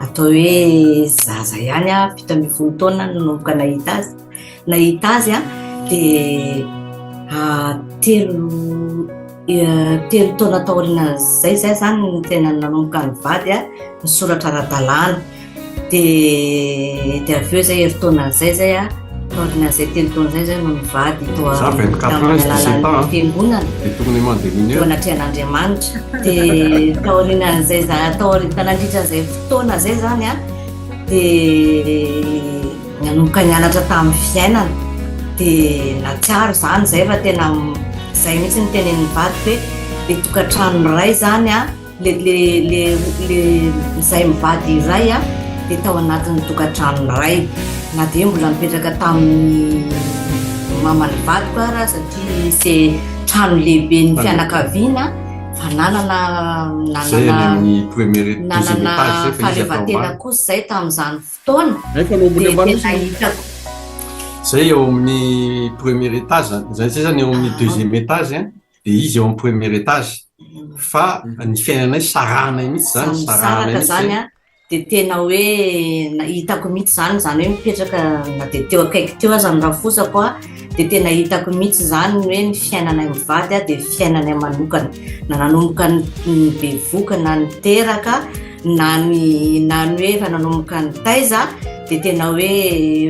atao hoe zaza ihany aho, 17 taona no nanomboka nahita azy. Nahita azy aho dia telo telo taona taorian'izay izay izany no tena nanomboka nivady aho, nisoratra ara-dalàna. Dia dia avy eo izay herintaonan'izay izay aho. Taorian'izay telo taona izay izay no nivady tao Za 24 tamin'ny ans izy 17 alalan'ny ans. fiangonana Détournement de teo mineur. anatrehan'Andriamanitra. Dia taorian'izay za taori- nandritra izay fotoana izay izany an, dia nanomboka nianatra tamin'ny fiainana. Dia nahatsiaro izany izay fa tena izay mihitsy no tenenin'ny vadiko hoe ilay tokantrano iray izany an, Le le le le izay mivady iray a dia tao anatin'ny tokantrano iray na dia mbola nipetraka tamin'ny maman'ny vadiko ara satria c'est trano lehibe ny fianakaviana fa nanana nanana nanana fahaleovantena kosa izay tamin'izany fotoana dia tena hitako Zay eo amin'ny premier étage, zay zany eo amin'ny deuxième étage dia izy eo amin'ny premier étage fa ny fiainanay sarahanay mihitsy zany, Samy sarahanay misaraka mihitsy zany zay. an, dia tena hoe hitako mihitsy zany, izany hoe mipetraka na dia teo akaiky teo aza ny rafozako an, dia tena hitako mihitsy zany ny hoe ny fiainanay mivady an dia fiainanay manokana, na nanomboka ny bevoka na niteraka na ny na ny hoe efa nanomboka nitaiza dia tena hoe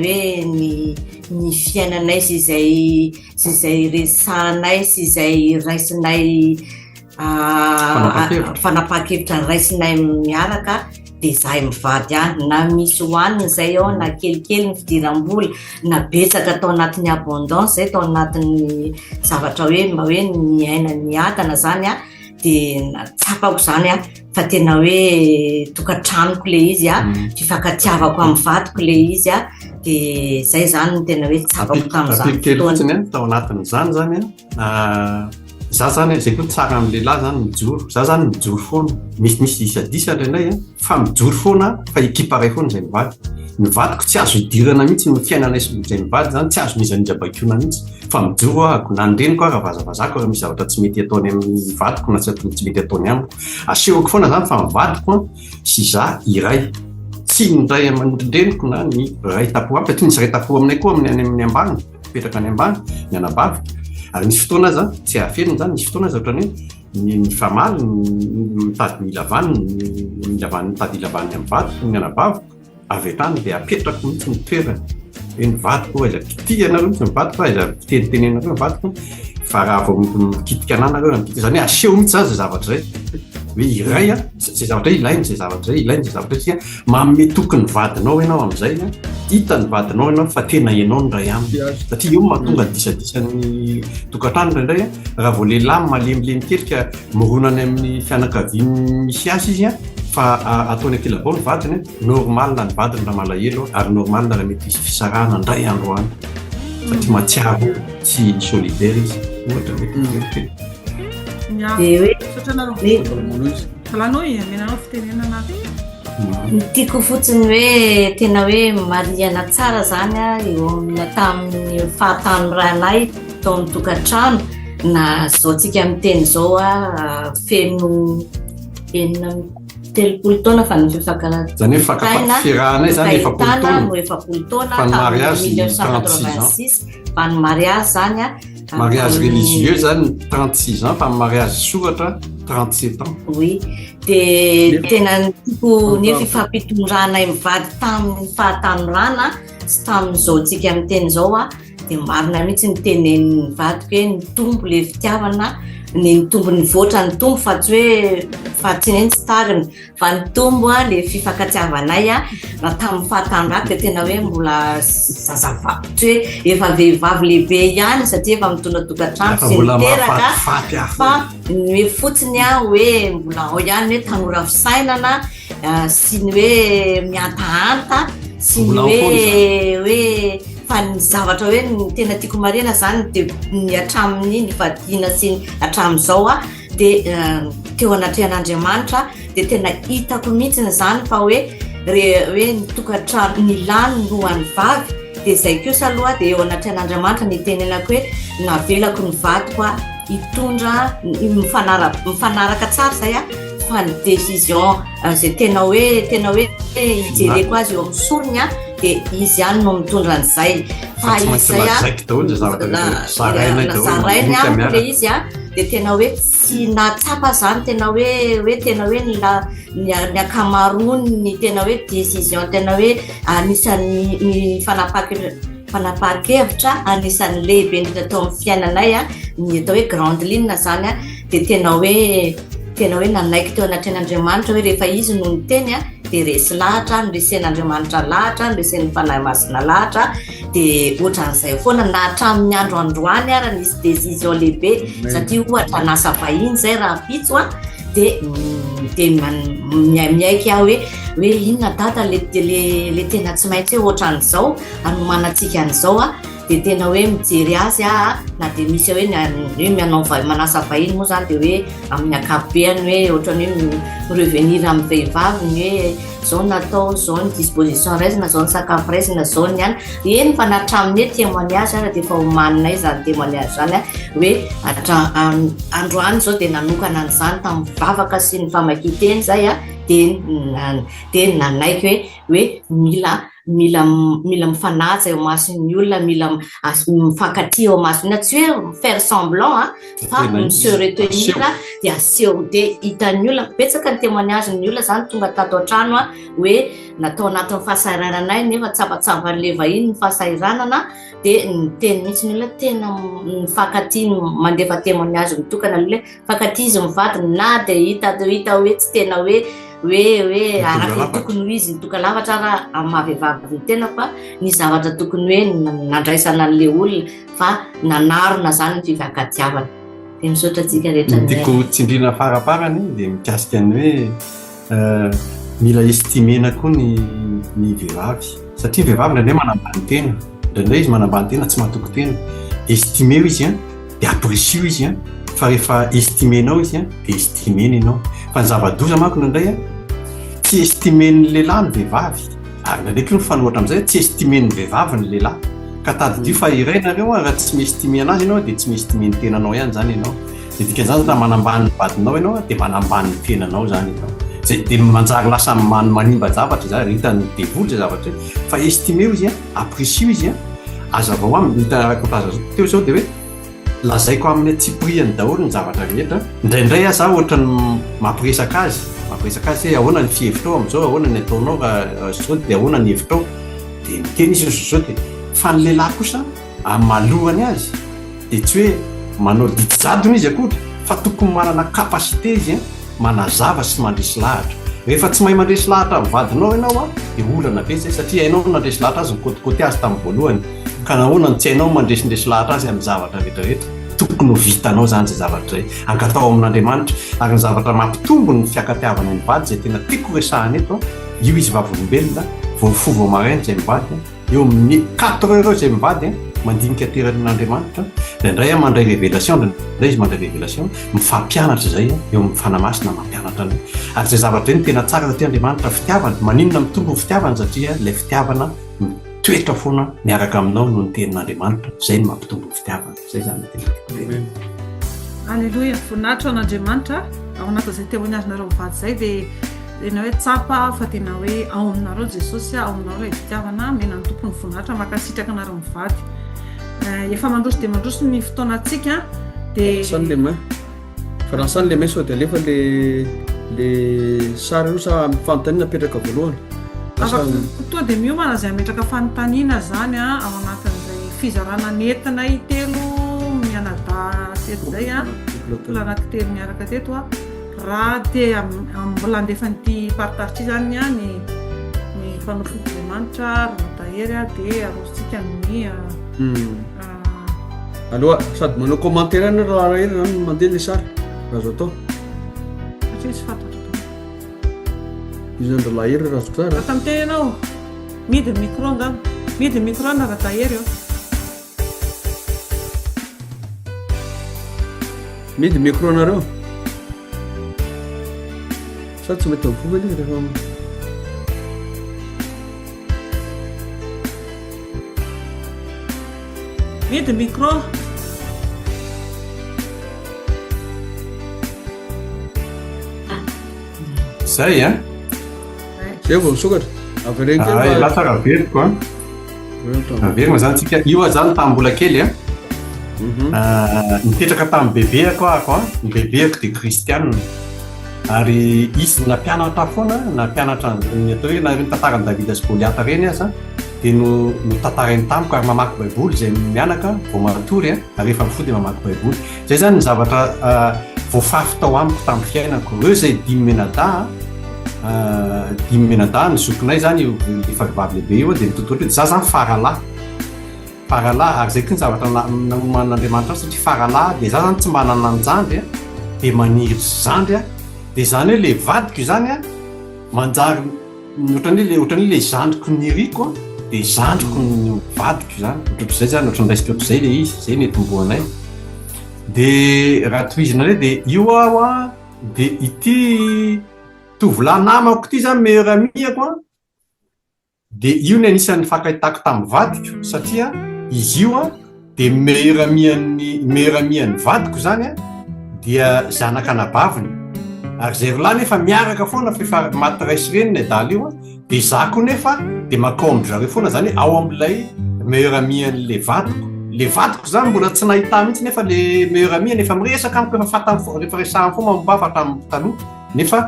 hoe ny ny fiainanay sy izay sy izay resahanay sy izay raisinay fanapahan-kevitra raisinay miaraka dia izahay mivady ihany na misy hohanina izay ao na kelikely ny fidiram-bola na betsaka tao anatin'ny abondance izay tao anatin'ny zavatra hoe mba hoe niaina niadana izany a dia tsapako izany a fa tena hoe tokantranoko ilay izy a, fifankatiavako amin'ny vadiko ilay izy a, dia izay izany no tena hoe tsapako tamin'izany Ampiko kely fotoana. fotsiny a, tao anatin'izany izany a, za zany izay koa tsara amin'ny lehilahy zany mijoro, za zany mijoro foana, misy misy disadisa indraindray a, fa mijoro foana fa ekipa iray foana izay mivady. Ny vadiko tsy azo idirana mihitsy ny fiainanay sy izay mivady zany tsy azo n'iza n'iza baikoina mihitsy. Fa mijoro aho, na ny reniko ara vazavazako raha misy zavatra tsy mety ataony amin'ny vadiko na tsy mety ataony amiko. Asehoko foana zany fa ny vadiko an sy za iray. Tsy ny ray aman-dreniko na ny ray tampo amiko, satria misy ray tampo aminay koa amin'ny any amin'ny ambany, mipetraka any ambany, ny anabaviko. Ary misy fotoana aza, tsy hahafenina zany, misy fotoana aza ohatran'ny hoe ny mifamaly, ny mitady mila vaniny, ny mila vaniny mitady hila vaniny amin'ny vadiko ny anabaviko. Avy hatrany dia apetrako mihitsy ny toerany hoe ny vadiko aiza kitihanareo mihitsy ny vadiko aiza fitenitenenareo ny vadiko fa raha vao mikitika anah nareo na mikitika izany hoe aseho mihitsy zany izay zavatra izay hoe iray a izay zavatra ilaina izay zavatra izay ilaina izay zavatra izay manome toky ny vadinao ianao amin'izay a hita ny vadinao ianao fa tena ianao ny ray aminy satria eo mahatonga ny disadisan'ny tokantrano indraindray a raha vao lehilahy malemilemy kely ka mirona any amin'ny fianakaviany misy azy izy a fa ataony ankilabao ny vadiny Normal ny vadiny raha malahelo ary normal raha mety hisy fisarahana indray andro any satria mahatsiaro tsy solidaire izy ohatra mety hmm. Dia hoe Ny tiako fotsiny hoe tena hoe marihana tsara zany a eo amin'ny tamin'ny fahatanoranay tao amin'ny tokantrano na zao tsika miteny zao a feno enina 30 taona fa ny fifankahitana Zany hoe fakapa- fiarahanay zany 40 taona. no 40 taona Fa ny tamin'ny mariage 36 ans. 1986 fa ny mariage zany a Mariage tamin'ny- religieux zany 36 ans fa ny mariage soratra 37 ans. Oui, dia tena tiako ny fifampitondranay mivady tamin'ny fahatanorana sy tamin'izao tsika miteny izao a dia marina mihitsy ny tenenin'ny vadiko hoe nitombo le fitiavana ny nitombo nivoatra nitombo fa tsy hoe fa tsy ny tsy tariny fa nitombo a le fifankatiavanay a raha tamin'ny fahatanorako dia tena hoe mbola zazavavy tsy hoe efa vehivavy lehibe ihany satria efa mitondra tokantrano Efa sy mbola niteraka mahafatifaty aho fa foana. ny hoe fotsiny a hoe mbola ao ihany hoe tanora fisainana sy ny hoe mihantahanta sy ny hoe hoe fa ny zavatra hoe ny tena tiako marihana zany de ny hatramin'ny nivadiana sy ny hatramin'izao a de teo anatrehan'Andriamanitra de tena hitako mihitsy zany fa hoe re hoe ny tokantrano ny lahy no an'ny vavy de zay kosa aloha de eo anatrehan'Andriamanitra ny itenenako hoe navelako ny vadiko a hitondra mifanara mifanaraka tsara zay a fa ny décision izay tena hoe tena hoe hijereko azy eo amin'ny sorony a dia izy ihany no mitondra an'izay fa izy zay a zarainy amiko le izy a dia tena hoe tsy nahatsapa zany tena hoe hoe tena hoe ny la ny ankamaroany ny tena hoe décision tena hoe anisan'ny ny fanapahan-kevitra. fanapahan-kevitra anisan'ny lehibe indrindra teo amin'ny fiainanay ny atao hoe grande ligne izany dia tena hoe tena hoe nanaiky teo anatrehan'Andriamanitra hoe rehefa izy no niteny dia resy lahatra, noresen'Andriamanitra lahatra, noresen'ny Fanahy Masina lahatra dia ohatran'izay foana na hatramin'ny andro androany ara nisy décision lehibe satria ohatra hanasa vahiny izay rahampitso a dia dia miaiky aho hoe hoe inona dada le le le tena tsy maintsy hoe ohatran'izao hanomanantsika an'izao a dia tena hoe mijery azy aho na dia misy hoe hoe manao manasa vahiny moa zany dia hoe amin'ny ankapobeny hoe ohatran'ny hoe mi-revenir amin'ny vehivavy ny hoe zao natao zao ny disposition raisina zao ny sakafo raisina zao ny any eny fa na hatramin'ny hoe témoignage ara dia efa omaninay izany témoignage izany a hoe androany zao dia nanokana an'izany tamin'ny vavaka sy ny famakian-teny zay a dia dia nanaiky hoe hoe mila mila mila mifanaja eo imason'ny olona, mila mifankatia eo imason'ny olona, tsy hoe faire semblant a, fa mi-se retenir dia aseho dia hitan'ny olona, betsaka ny témoignage ny olona zany tonga tato an-trano a, hoe natao anatin'ny fahasahirananay nefa tsapatsapan'ilay vahiny ny fahasahiranana dia niteny mihitsy ny olona tena mifankatia, mandefa témoignage mitokana ny olona hoe mifankatia izy mivady na dia hita hita hoe tsy tena hoe hoe hoe araka ny tokony ho izy ny toka lafatra ara amin'ny maha vehivavy ny tena fa ny zavatra tokony hoe nandraisana an'ilay olona fa nanarona zany ny fifankatiavana dia misaotra antsika rehetra ny tiako tsindrina faraparany dia mikasika ny hoe eh, mila estimena koa ny ny vehivavy satria vehivavy indraindray manambany tena indraindray izy manambany tena tsy matoky tena estimeo izy an dia apprécio izy an, fa rehefa estimenao izy an, dia estimeny ianao. Fa ny zava-doza manko indraindray an, tsy estimen'ny lehilahy ny vehivavy, ary indraindray koa mifanohitra amin'izay, tsy estimen'ny vehivavy ny lehilahy. Ka tadidio fa iray nareo an, raha tsy mi-estime anazy ianao dia tsy mi-estime ny tenanao ihany izany ianao. Dia dikan'izany raha manambany ny vadinao ianao an, dia manambany ny tenanao izany ianao. Izay dia manjary lasa manimba zavatra izany, hitan'ny devoly izay zavatra izay. Fa estimeo izy an, Apprécio izy an! Azavao aminy, ny araka ny filazanao teo izao dia hoe lazaiko aminy antsipiriany daholo ny zavatra rehetra, indraindray aza aho ohatran'ny mampiresaka azy, mampiresaka azy hoe ahoana ny fihevitrao amin'izao, ahoana ny ataonao raha izao dia ahoana ny hevitrao, dia miteny izy hoe izao dia, fa ny lehilahy kosa amin'ny maha lohany azy dia tsy hoe manao didy jadona izy akory fa tokony manana capacité izy an! manazava sy mandresy lahatra. Rehefa tsy mahay mandresy lahatra ny vadinao ianao an, dia olana be izay satria hainao ny nandresy lahatra azy, nikôtikôty azy tamin'ny voalohany. Ka nahoana no tsy hainao ny mandresindresy lahatra azy amin'ny zavatra rehetra rehetra? Tokony ho vitanao izany izay zavatra izay. Angataho amin'Andriamanitra. Ary ny zavatra mampitombo ny fiankatiavana ny vady izay tena tiako resahana eto an, io izy vavolombelona, vao mifoha vao maraina izay mivady an, Eo amin'ny quatre heures eo izay mivady an, mandinika teran'Andriamanitra, indraindray aho mandray révélation, indraindray izy mandray révélation, mifampianatra izay an, eo amin'ny Fanahy Masina mampianatra anay. Ary izay zavatra izay no tena tsara satria Andriamanitra fitiavana, maninona mitombo ny fitiavana satria ilay fitiavana mitoetra foana miaraka aminao noho ny tenin'Andriamanitra, izay no mampitombo ny fitiavana. Izay izany no tena tiako tenenina. Aleloia, voninahitra ho an'Andriamanitra, ao anatin'izay témoignage-nareo mivady izay dia Tena hoe tsapa fa tena hoe ao aminareo Jesosy, ao aminareo ilay fitiavana, omena ny Tompo ny voninahitra, mankasitraka anareo mivady. Efa mandroso dia mandroso ny fotoanantsika dia. Sany le main. Fa raha sany le main sao dia alefa le le sary aloha sa fanontaniana apetraka voalohany. Afaka tonga dia miomana izay hametraka fanontaniana izany ao anatin'izay fizarana nentinay telo mianadahy teto izay, couple anankitelo niaraka teto. Raha te mbola handefa an'ity partage ity zany ny ny mpanompon'Andriamanitra Ramatahery dia arosontsika amin'ny Aloha sady manao commentaire any raha Rahery zany mandeha le sary raha azo atao. Satria tsy fantatro daholo. Io zany rahalahy Hery raha azoko tsara. Afaka miteny ianao. Midy ny micro angamba. Midy ny micro na Ratahery eo. Midy micro nareo. Sa tsy mety mivoaka ilay rehefa Midy micro. Zay a. Zay vao misokatra. Avereno kely. Ah, latsaka averiko a. Averina zany tsika. Io aho zany tamin'ny mbola kely a. Mhm. Ah, nipetraka tamin'ny bebeako ahako a. Ny bebeako dia kristianina. Ary izy nampianatra foana, nampianatra ny atao hoe na ireny tantaran'i Davida sy Goliata ireny aza. dia no notantarainy tamiko ary mamaky baiboly izay mianaka vao matory a, ary rehefa mifoha dia mamaky baiboly. Izay izany ny zavatra voafafy tao amiko tamin'ny fiainako. Ireo izay dimy mianadahy, dimy mianadahy ny zokinay izany io efa vehivavy lehibe io dia nitototra hoe za izany faralahy. Faralahy, ary izay koa ny zavatra nomanin'Andriamanitra ahy satria faralahy dia za izany tsy mba nanan-jandry a, dia maniry zandry aho. Dia izany hoe ilay vadiko izany a, manjary Ohatran'ny hoe ohatran'ny hoe le zandriko niriko an, dia zandriko no vadiko izany, ohatrohatr'izay izany, ohatran'ny raisiko ohatr'izay ilay izy, izay no nitomboanay. Dia raha tohizina indray dia io aho an, dia ity tovolahy namako ity izany meilleur ami-ako an, dia io ny anisan'ny nifankahitako tamin'ny vadiko satria izy io an, Dia meilleur ami-an'ny meilleur ami-an'ny vadiko izany an, dia zanak'anabaviny. Ary izay roa lahy nefa miaraka foana fa efa maty ray sy reny ny adala io an, dia izaho koa nefa dia mankao amin-dry zareo foana izany hoe ao amin'ilay meilleur ami-an'ilay vadiko. Ilay vadiko izany mbola tsy nahita ahy mihitsy nefa ilay meilleur ami-any efa miresaka amiko, efa fantany foana, efa resahany foana momba ahy fa hatramin'ny taloha. Nefa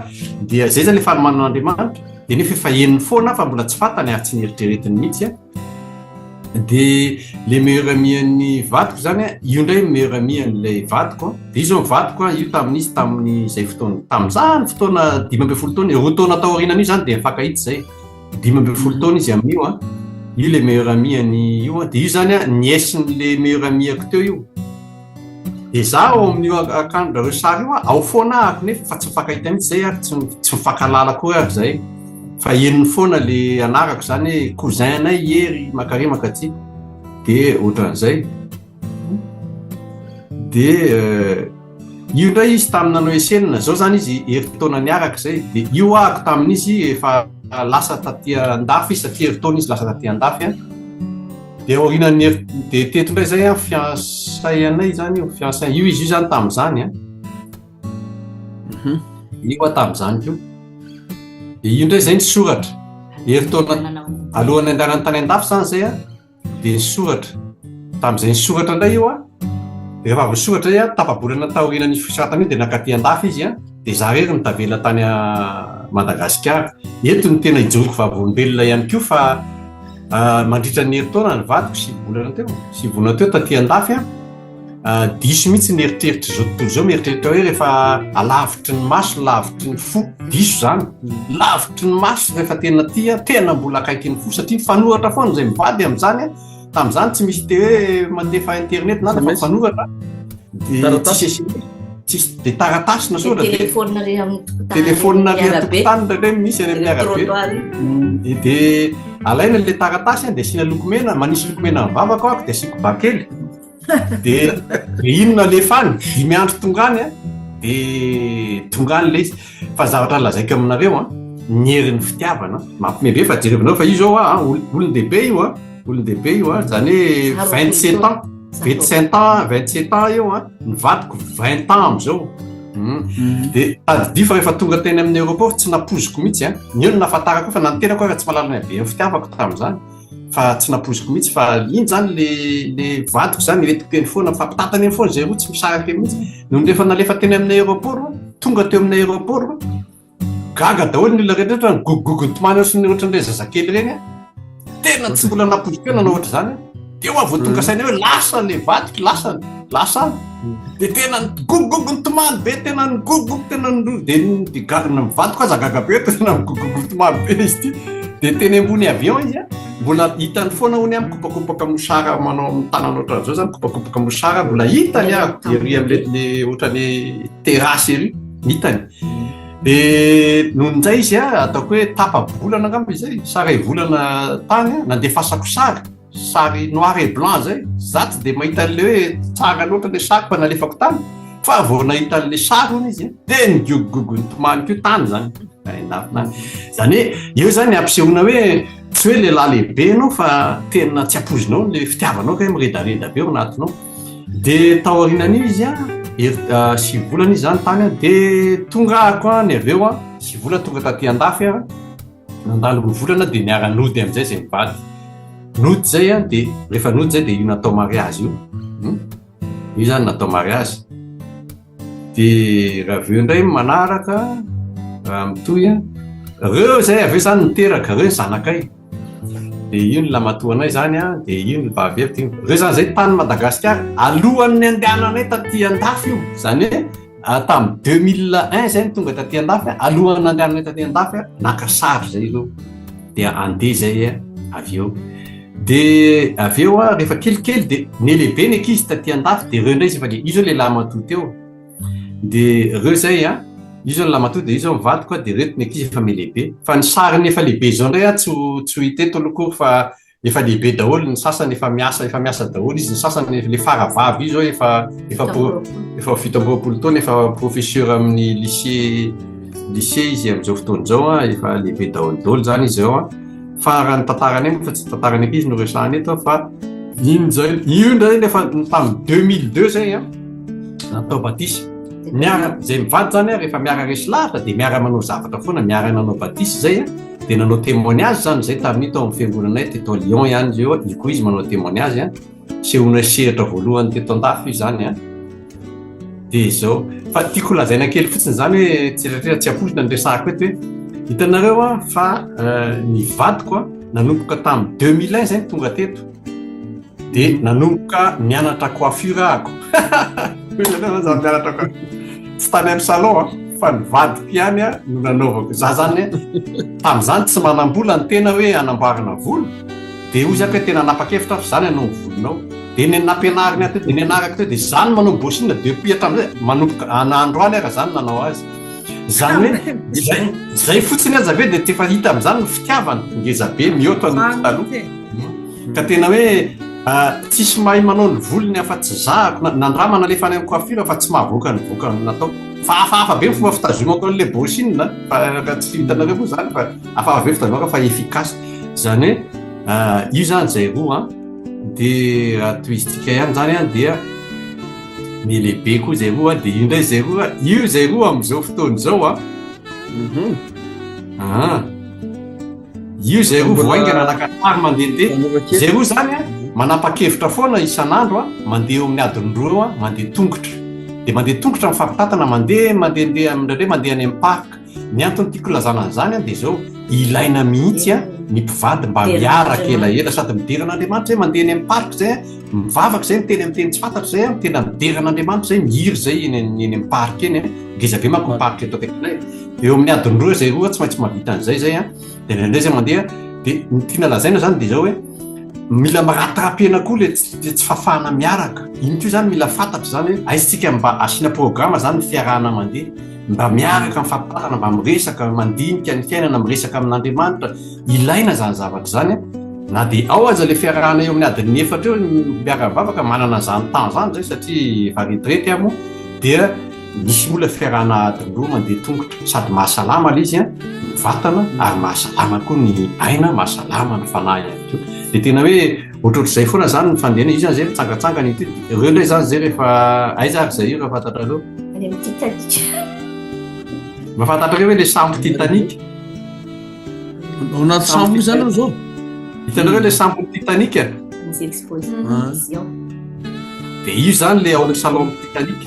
dia izay izany ilay fanomanan'Andriamanitra, dia nefa efa henony foana aho fa mbola tsy fantany ary tsy nieritreretiny mihitsy an. Dia le meilleur ami an'ny vadiko zany an, io indray meilleur ami an'ilay vadiko an, dia io zao ny vadiko an, io tamin'izy tamin'izay fotoana, tamin'izany fotoana 15 taona, roa taona taorianan'io zany dia nifankahita izay, 15 taona izy amin'io an, io le meilleur ami an'i io an, dia io zany an nièce-n'le meilleur ami-ako teo io. Dia za ao amin'io akanjon-drareo sary io ao foana ahako nefa fa tsy mifankahita mihitsy zay ary tsy tsy mifankahalala akory ary zay fa henony foana le anarako zany hoe cousin anay i Hery makary makaty dia ohatran'izay dia io indray izy tamin'ny nanao esena zao zany izy herintaona niaraka zay dia io ahako tamin'izy efa lasa taty andafy izy satria herintaona izy lasa taty andafy an Dia aorianan'ny hery dia teto indray izay an fiançailles anay izany io fiançailles io izy io izany tamin'izany an mhm. io aho tamin'izany koa dia io indray izay ny soratra herintaona alohan'ny andehanany tany andafy izany izay an dia ny soratra tamin'izay ny soratra indray io an rehefa avy nisoratra izay an tapa-bolana taorianan'ny fisoratana io dia nankaty andafy izy an dia za irery no tavela tany Madagasikara eto no tena ijoroko vavolombelona ihany koa fa Mandritra ny herintaona ny vadiko, sivy volana teo, sivy volana teo taty andafy an, diso mihitsy ny eritreritr'izao tontolo izao, mieritreritra hoe rehefa alavitry ny maso, lavitry ny fo, diso izany, lavitry ny maso rehefa tena tia, tena mbola akaiky ny fo satria mifanoratra foana izay mivady amin'izany an, tamin'izany tsy misy te hoe mandefa internet na fa mifanoratra, dia tsisy SMS. Tsisy dia taratasy na soratra dia telefaonina re amin'ny tokotany telefaonina re an-tokotany indraindray misy any amin'ny arabe dia alaina ilay taratasy dia asiana lokomena manisy lokomena amin'ny vavako aho dia asiako bakely dia dia iny no alefa any dimy andro tonga any dia tonga any ilay izy fa zavatra lazaiko aminareo an ny herin'ny fitiavana mampime be fa jerevinao fa io zao a olon-dehibe io a olon-dehibe io a zany hoe 27 ans 27 ans 27 ans eo a ny vadiko 20 ans am'izao hmm. hmm. de tadidio fa rehefa tonga teny amin'ny aéroport tsy napoziko mihitsy a ny eo no nahafantarako fa na ny tenako ara tsy mahalala ny haben'ny fitiavako tamin'izany fa tsy napoziko mihitsy fa iny zany le le vadiko zany entiko eny foana mifampitantana eny foana zay roa tsy misaraka eny mihitsy nony rehefa nalefa teny amin'ny aéroport tonga teo amin'ny aéroport Gaga daholo ny olona rehetra rehetra nigogogogo nitomany ohatran'ny ohatran'ireny zazakely ireny a. Tena tsy mbola nampoiziko hoe nanao ohatr'izany aho. Teo aho vao tonga saina hoe lasa le vadiko, lasa, lasa any. Dia tena nigogogogo nitomany be, tena nigogogogo, tena niro- dia dia gaga, ny vadiko aza gaga be hoe tena migogogogo mitomany be izy ity. Dia teny ambony avion izy a, mbola hitany foana hono aho mikopakopaka mosara manao amin'ny tanana ohatran'izao izany, mikopakopaka mosara, mbola hitany aho ery amin'ilay le ohatran'ny terrasse ery, hitany. Dia nony indray izy a, ataoko hoe tapa-bolana angamba izay, sa iray volana tany a, nandefasako sary, sary noir et blanc izay, za tsy dia mahita an'ilay hoe tsara loatra ilay sary fa nalefako tany, fa vao nahita an'ilay sary hono izy a, dia nigogogogo nitomany koa tany izany, any andafy tany. Izany hoe eo izany ampisehoana hoe tsy hoe lehilahy lehibe ianao fa tena tsy ampoizinao ilay fitiavanao kay miredareda be ao anatinao. Dia tao aorianan'io izy an, hery sivy volana izy izany tany an, dia tonga ahako an, ny avy eo an, sivy volana tonga taty andafy an, nandalo roa volana dia niara-nody amin'izay izay mivady. Nody izay an, dia rehefa nody izay dia io natao mariazy io. Hmm? Io izany natao mariazy. Dia raha avy eo indray manaraka, raha mitohy an, ireo izay avy eo izany niteraka, ireo ny zanakay. Dia io ny lamatoanay izany an, dia io ny vavy eto. Ireo izany izay tany Madagasikara, alohan'ny andehananay taty andafy io, izany hoe tamin'ny 2001 izay no tonga taty andafy, alohan'ny nandehananay taty andafy, naka sary izay ireo. Dia andeha izay avy eo. Dia avy eo rehefa kelikely dia nelehibe ny ankizy taty andafy, dia ireo indray izy efa lehibe. Io izao ilay lamatoa teo. Dia ireo izay an, io izao ny lamatoa dia io izao ny vadiko an, dia ireto ny ankizy efa mihalehibe. Fa ny sariny efa lehibe izao indray an, tsy ho tsy ho hita eto aloha akory fa efa lehibe daholo, ny sasany efa miasa efa miasa daholo izy, ny sasany le fara vavy io izao efa efa pro efa 27 taona, efa professeur amin'ny lycée lycée izy amin'izao fotoana izao an, efa lehibe daholo daholo izany izy izao an. Fa raha ny tantarany moa fa tsy tantarany ankizy no resahana eto fa iny izay io indray efa tamin'ny 2002 izay an. Natao batisa. Miara, izay mivady zany rehefa miara resy lahatra dia miara manao zavatra foana, miara nanao batisa izay a, dia nanao témoignage zany izay tamin'io tao amin'ny fiangonanay teto Lyon ihany io, io koa izy manao témoignage a, sehonay sehatra voalohany teto andafy io zany a. Dia izao, fa tiako lazaina kely fotsiny zany hoe tsy satria tsy ampoizina ny resahako eto hoe hitanareo a fa ny vadiko a nanomboka tamin'ny 2001 zay no tonga teto. Dia nanomboka nianatra coiffure ahako. Za mianatra coiffure. Tsy tany amin'ny salon a, fa ny vadiko ihany a no nanaovako. Za zany tamin'izany tsy manam-bola ny tena hoe hanamboarana volo. Dia hoy zako hoe tena nanapa-kevitra aho fa za no hanao ny volonao. Dia ny nampianariny ahy teo, dia nianarako teo, dia za no manao brushing depuis hatramin'izay, manomboka androany aho raha za no nanao azy. Izany hoe izay izay fotsiny aza ve dia efa hita amin'izany ny fitiavana ngeza be mihoatra ny taloha. Ka tena hoe tsisy mahay manao ny volony afa-tsy zahako, nandramana alefa any amin'ny coiffure fa tsy mahavoaka ny vokany nataoko. Fa hafahafa be ny fomba fitazomako an'ilay brushing fa tsy hitanareo moa izany fa hafahafa be fitazomako fa efficace. Izany hoe io izany izay roa an, dia raha tohizintsika ihany izany an dia ny lehibe koa izay roa dia io indray izay roa, io izay roa amin'izao fotoana izao an. Mhm. Ah. Io izay roa vao haingana naka sary mandehandeha. Izay roa izany an, manapa-kevitra foana isan'andro an, mandeha eo amin'ny adiny roa eo an, mandeha tongotra. Dia mandeha tongotra mifampitantana, mandeha mandehandeha indraindray mandeha any amin'ny parc. Ny antony tiako ilazana an'izany an dia izao, ilaina mihitsy an ny mpivady mba miaraka elaela sady midera an'Andriamanitra izay mandeha eny amin'ny parc izay an, mivavaka izay miteny amin'ny teny tsy fantatra izay an, tena midera an'Andriamanitra izay, mihira izay eny eny amin'ny parc eny an, ngeza be manko ny parc eto akaikinay. Eo amin'ny adiny roa izay roa tsy maintsy mahavita an'izay izay an, dia indraindray izay mandeha, dia ny tiana lazaina izany dia izao hoe mila mi-rattraper-na koa ilay tsy fahafahana miaraka, iny koa izany mila fantatra izany hoe aiza isika mba asiana programme izany ny fiarahana mandeha, mba miaraka mifampitantana, mba miresaka, mandinika ny fiainana, miresaka amin'Andriamanitra, ilaina izany zavatra izany an, na dia ao aza ilay fiarahana eo amin'ny adiny efatra eo miara-mivavaka, manana an'izany temps izany izay satria efa retraite aho moa, dia Misy olona fiarahana adiny roa mandeha tongotra, sady mahasalama ilay izy an, ny vatana ary mahasalama koa ny aina, mahasalama ny fanahy ihany koa. Dia tena hoe ohatrohatr'izay foana izany ny fandehana, io izany izay mitsangantsangana ity, ireo indray izany izay rehefa aiza ary izay io raha fantatrareo? Any amin'ny Titanic. Mba fantatrareo ve ilay sambo Titanic? Ao anaty sambo io izany zao? Hitanareo ilay sambo Titanic? Misy exposition. Dia io izany ilay ao amin'ny salon Titanic.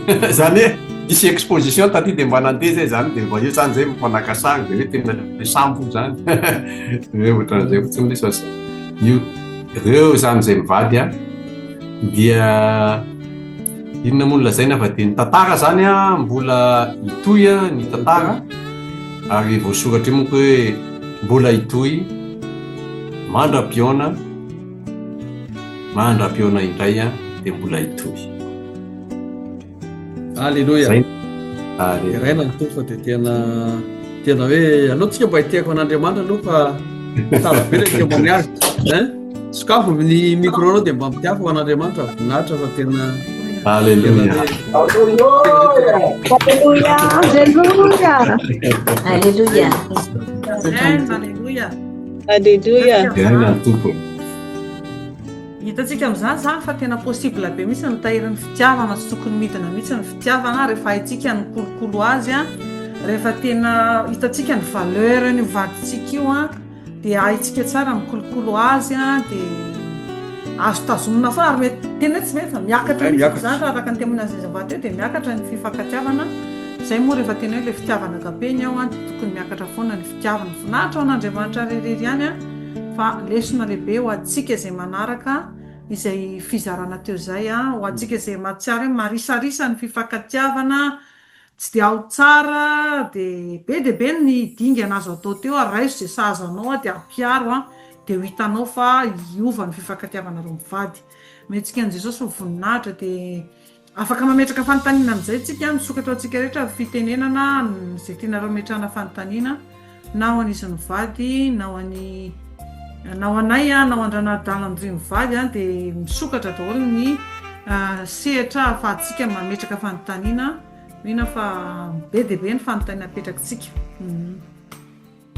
Izany hoe nisy exposition taty dia mba nandeha zay izany dia mba io izany zay mba naka sary dia hoe tena ilay sambo izany. Hoe ohatran'izay fotsiny ilay izy. Io ireo izany izay mivady an dia inona moa no lazaina fa dia ny tantara izany an mbola hitohy ny tantara ary voasoratra io manko hoe mbola hitohy mandra-pihaona mandra-pihaona indray an dia mbola hitohy. Alléluia. Deraina ny Tompo fa dia tena tena hoe aleo tsika mba hitehaka an'Andriamanitra aloha fa tsara be ilay témoignage. Hein? Sokafo ny micro anao dia mba mitiafo ho an'Andriamanitra voninahitra fa tena Alléluia. Alléluia. Alléluia. Alléluia. Alléluia. Alléluia. Deraina ny Tompo. Hitantsika amin'izany izany fa tena possible be mihitsy ny mitahiry ny fitiavana, tsy tokony midina mihitsy ny fitiavana rehefa haintsika ny mikolokolo azy, rehefa tena hitantsika ny valeur an'io vadintsika io dia haintsika tsara ny mikolokolo azy dia azo tazomina foana ary mety tena hoe tsy mety fa miakatra mihitsy izany raha araka ny témoignage zava teo dia miakatra ny fifankatiavana, izay moa rehefa tena hoe ilay fitiavana agape ny ao dia tokony miakatra foana ny fitiavana, voninahitra ho an'Andriamanitra irery ihany. Fa lesona lehibe ho antsika izay manaraka izay fizarana teo izay, ho antsika izay mahatsiaro hoe marisarisa ny fifankatiavana, tsy dia ao tsara, dia be dia be ny dingana azo atao teo, raiso izay sahaza anao dia ampiharo dia ho hitanao fa hiova ny fifankatiavanareo mivady. Omentsika an'i Jesosy ny voninahitra dia Afaka mametraka fanontaniana amin'izay tsika, misokatra ho antsika rehetra ny fitenenana, izay tianareo ametrahana fanontaniana, na ho an'izy mivady, na ho an'i na ho anay, na ho an-dRanadala Andria mivady, dia misokatra daholo ny sehatra ahafahantsika mametraka fanontaniana, mino aho fa be dia be ny fanontaniana apetrakitsika.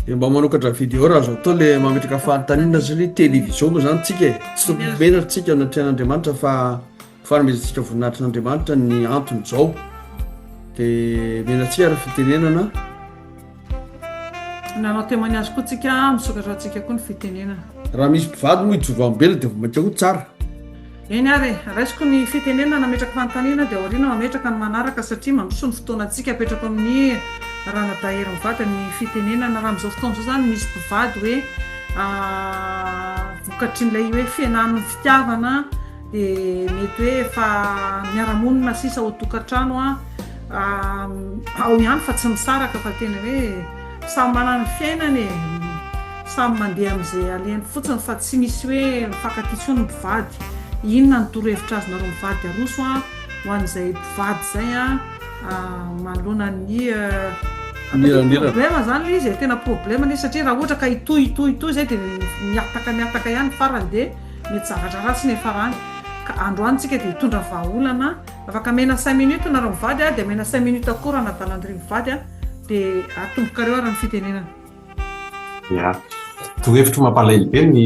Dia mba manokatra vidéo raha azo atao le mametraka fanontaniana satria télévision moa zany tsika e. Tsy tokony ho menatra tsika anatrehan'Andriamanitra fa fanomezantsika voninahitr'Andriamanitra ny antony zao. Dia mena-tsika ary fitenenana. Nanao témoignage koa tsika, misokatra ho antsika koa ny fitenenana. Raha misy mpivady moa hijoro ambela dia vao mainka koa tsara. Eny ary e, raisiko ny fitenenana nametraka fanontaniana dia aoriana mametraka ny manaraka satria mandroso ny fotoanantsika, apetrako amin'ny ranadahy Hery mivady ny fitenenana, raha amin'izao fotoana izao izany misy mpivady hoe vokatrin'ilay hoe fihenan'ny fitiavana dia mety hoe efa miara-monina sisa ao tokantrano ao ihany fa tsy misaraka fa tena hoe samy manana ny fiainany e. Samy mandeha amin'izay alehany fotsiny fa tsy misy hoe mifankatia intsony ny mpivady. Inona ny torohevitra azonareo mivady aroso ho an'izay mpivady izay manoloana ny problème zany ilay izy e, tena problème ilay izy satria raha ohatra ka hitohy hitohy hitohy izay dia mihataka mihataka ihany ny farany dia mety zavatra ratsy ny hiafarany. Ka androany tsika dia hitondra vahaolana, afaka amena cinq minutes nareo mivady dia amena cinq minutes koa Ranadalandria mivady dia atombokareo ary ny fitenenana. Ya, torohevitro mampalahelo be ny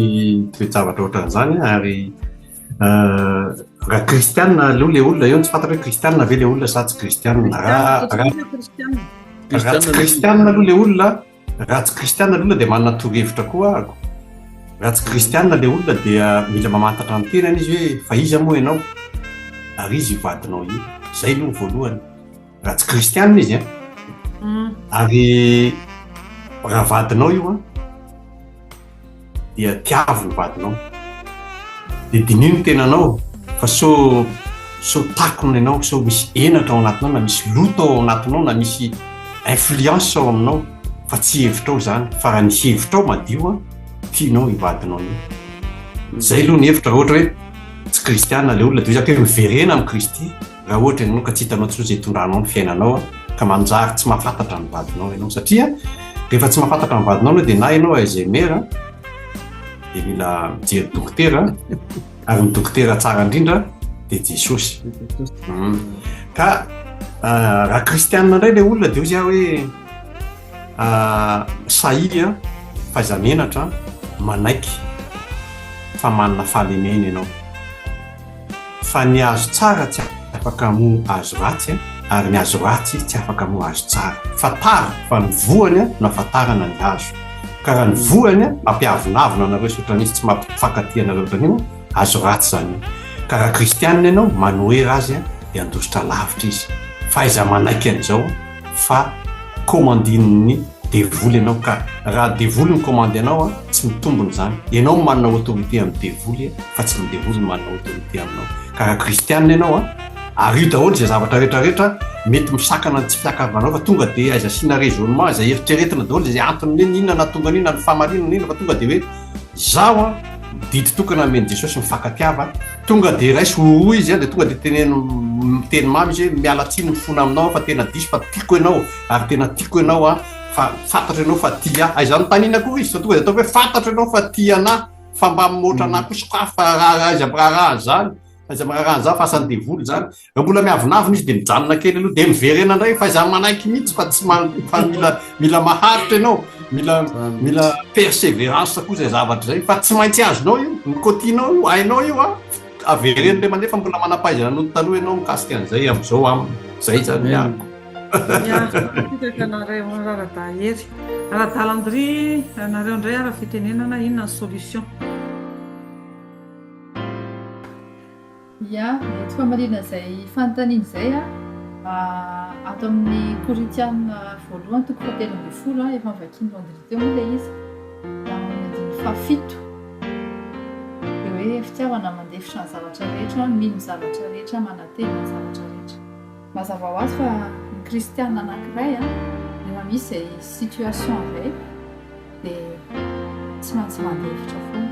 toe-javatra ohatran'izany ary raha kristianina aloha le olona eo tsy fantatra hoe kristianina ve le olona sa tsy kristianina. Raha raha tsy kristianina aloha le olona, raha tsy kristianina le olona dia manana torohevitra koa ahako. Raha tsy kristianina le olona dia mila mamantatra ny tenany izy hoe fa iza moa ianao ary iza io vadinao io. Izay aloha ny voalohany. Raha tsy kristianina izy an, ary raha vadinao io an, dia tiavo ny vadinao. Dia diniho ny tenanao fa sao sao takona ianao, sao misy henatra ao anatinao na misy loto ao anatinao na misy influence ao aminao fa tsy hevitrao izany fa raha ny hevitrao madio an, tianao io vadinao io. Izay aloha ny hevitra raha ohatra hoe tsy kristianina ilay olona dia hoy za hoe miverena amin'i Kristy. Raha ohatra ianao ka tsy hitanao intsony izay hitondranao ny fiainanao ka manjary tsy mahafantatra ny vadinao ianao satria rehefa tsy mahafantatra ny vadinao ianao dia na ianao Alzheimer dia mila mijery dokotera ary ny dokotera tsara indrindra dia Jesosy. Ka raha kristianina indray ilay olona dia hoy aho hoe sahia fa aiza menatra manaiky fa manana fahalemena ianao. Fa ny azo tsara tsy afaka hamoa azo ratsy ary ny azo ratsy tsy afaka hamoa azo tsara. Fantaro fa ny voany no ahafantarana ny hazo. Ka raha ny voany mampiavonavona anareo sy ohatran'izy tsy mampifankatia anareo ohatran'io, hazo ratsy izany io. Ka raha kristianina ianao, manohera azy dia handositra lavitra izy. Fahaiza manaiky an'izao fa commandin'ny devoly ianao ka raha devoly ny commande anao a tsy mitombona izany ianao no manana autorité amin'ny devoly fa tsy ny devoly no manana autorité aminao ka raha kristianina ianao a ary io daholo izay zavatra rehetra rehetra mety misakana ny tsy fiakavanao fa tonga dia aiza asiana raisonnement aiza eritreretina daholo izay antony hoe inona nahatonga an'io na ny fahamarinana inona fa tonga dia hoe zaho a didy tokana amen'i Jesosy mifankatiava Tonga dia raiso hohoho izy an, dia tonga dia teneno miteny mamy izy hoe miala tsiny mifona aminao aho fa tena diso fa tiako ianao ary tena tiako ianao an, fa fantatro ianao fa tia ahy. Aiza anontaniana koa izy fa tonga dia ataoko hoe fantatro ianao fa tia anah fa mba mihoatra anah koa sokafy fa raha aiza miraharaha an'izany, aiza miraharaha an'izany fa asan'ny devoly izany. Raha mbola miavonavona izy dia mijanona kely aloha dia miverena indray fa izaho manaiky mihitsy fa tsy fa mila mila maharitra ianao, mila mila persévérance koa izay zavatra izay fa tsy maintsy azonao io, ny côté-nao io, hainao io an, avereno indray mandeha fa mbola manam-pahaizana noho ny taloha ianao mikasika an'izay amin'izao aminy, izay izany ny ahako. Ya, mankasitraka anareo Raradahy Hery. Radala Andry, nareo indray ara fitenenana, inona ny solution? Ya, mety famaliana izay fanontaniana izay ato amin'ny Korintiana voalohany toko fahatelo ambin'ny folo, efa novakian'i Landry teo moa ilay izy, ao amin'ny andininy fahafito dia hoe fitiavana mandefitra ny zavatra rehetra, mino ny zavatra rehetra, manantena ny zavatra rehetra. Mazava ho azy fa ny kristiana anankiray rehefa misy izay situation izay dia tsy maintsy mandefitra foana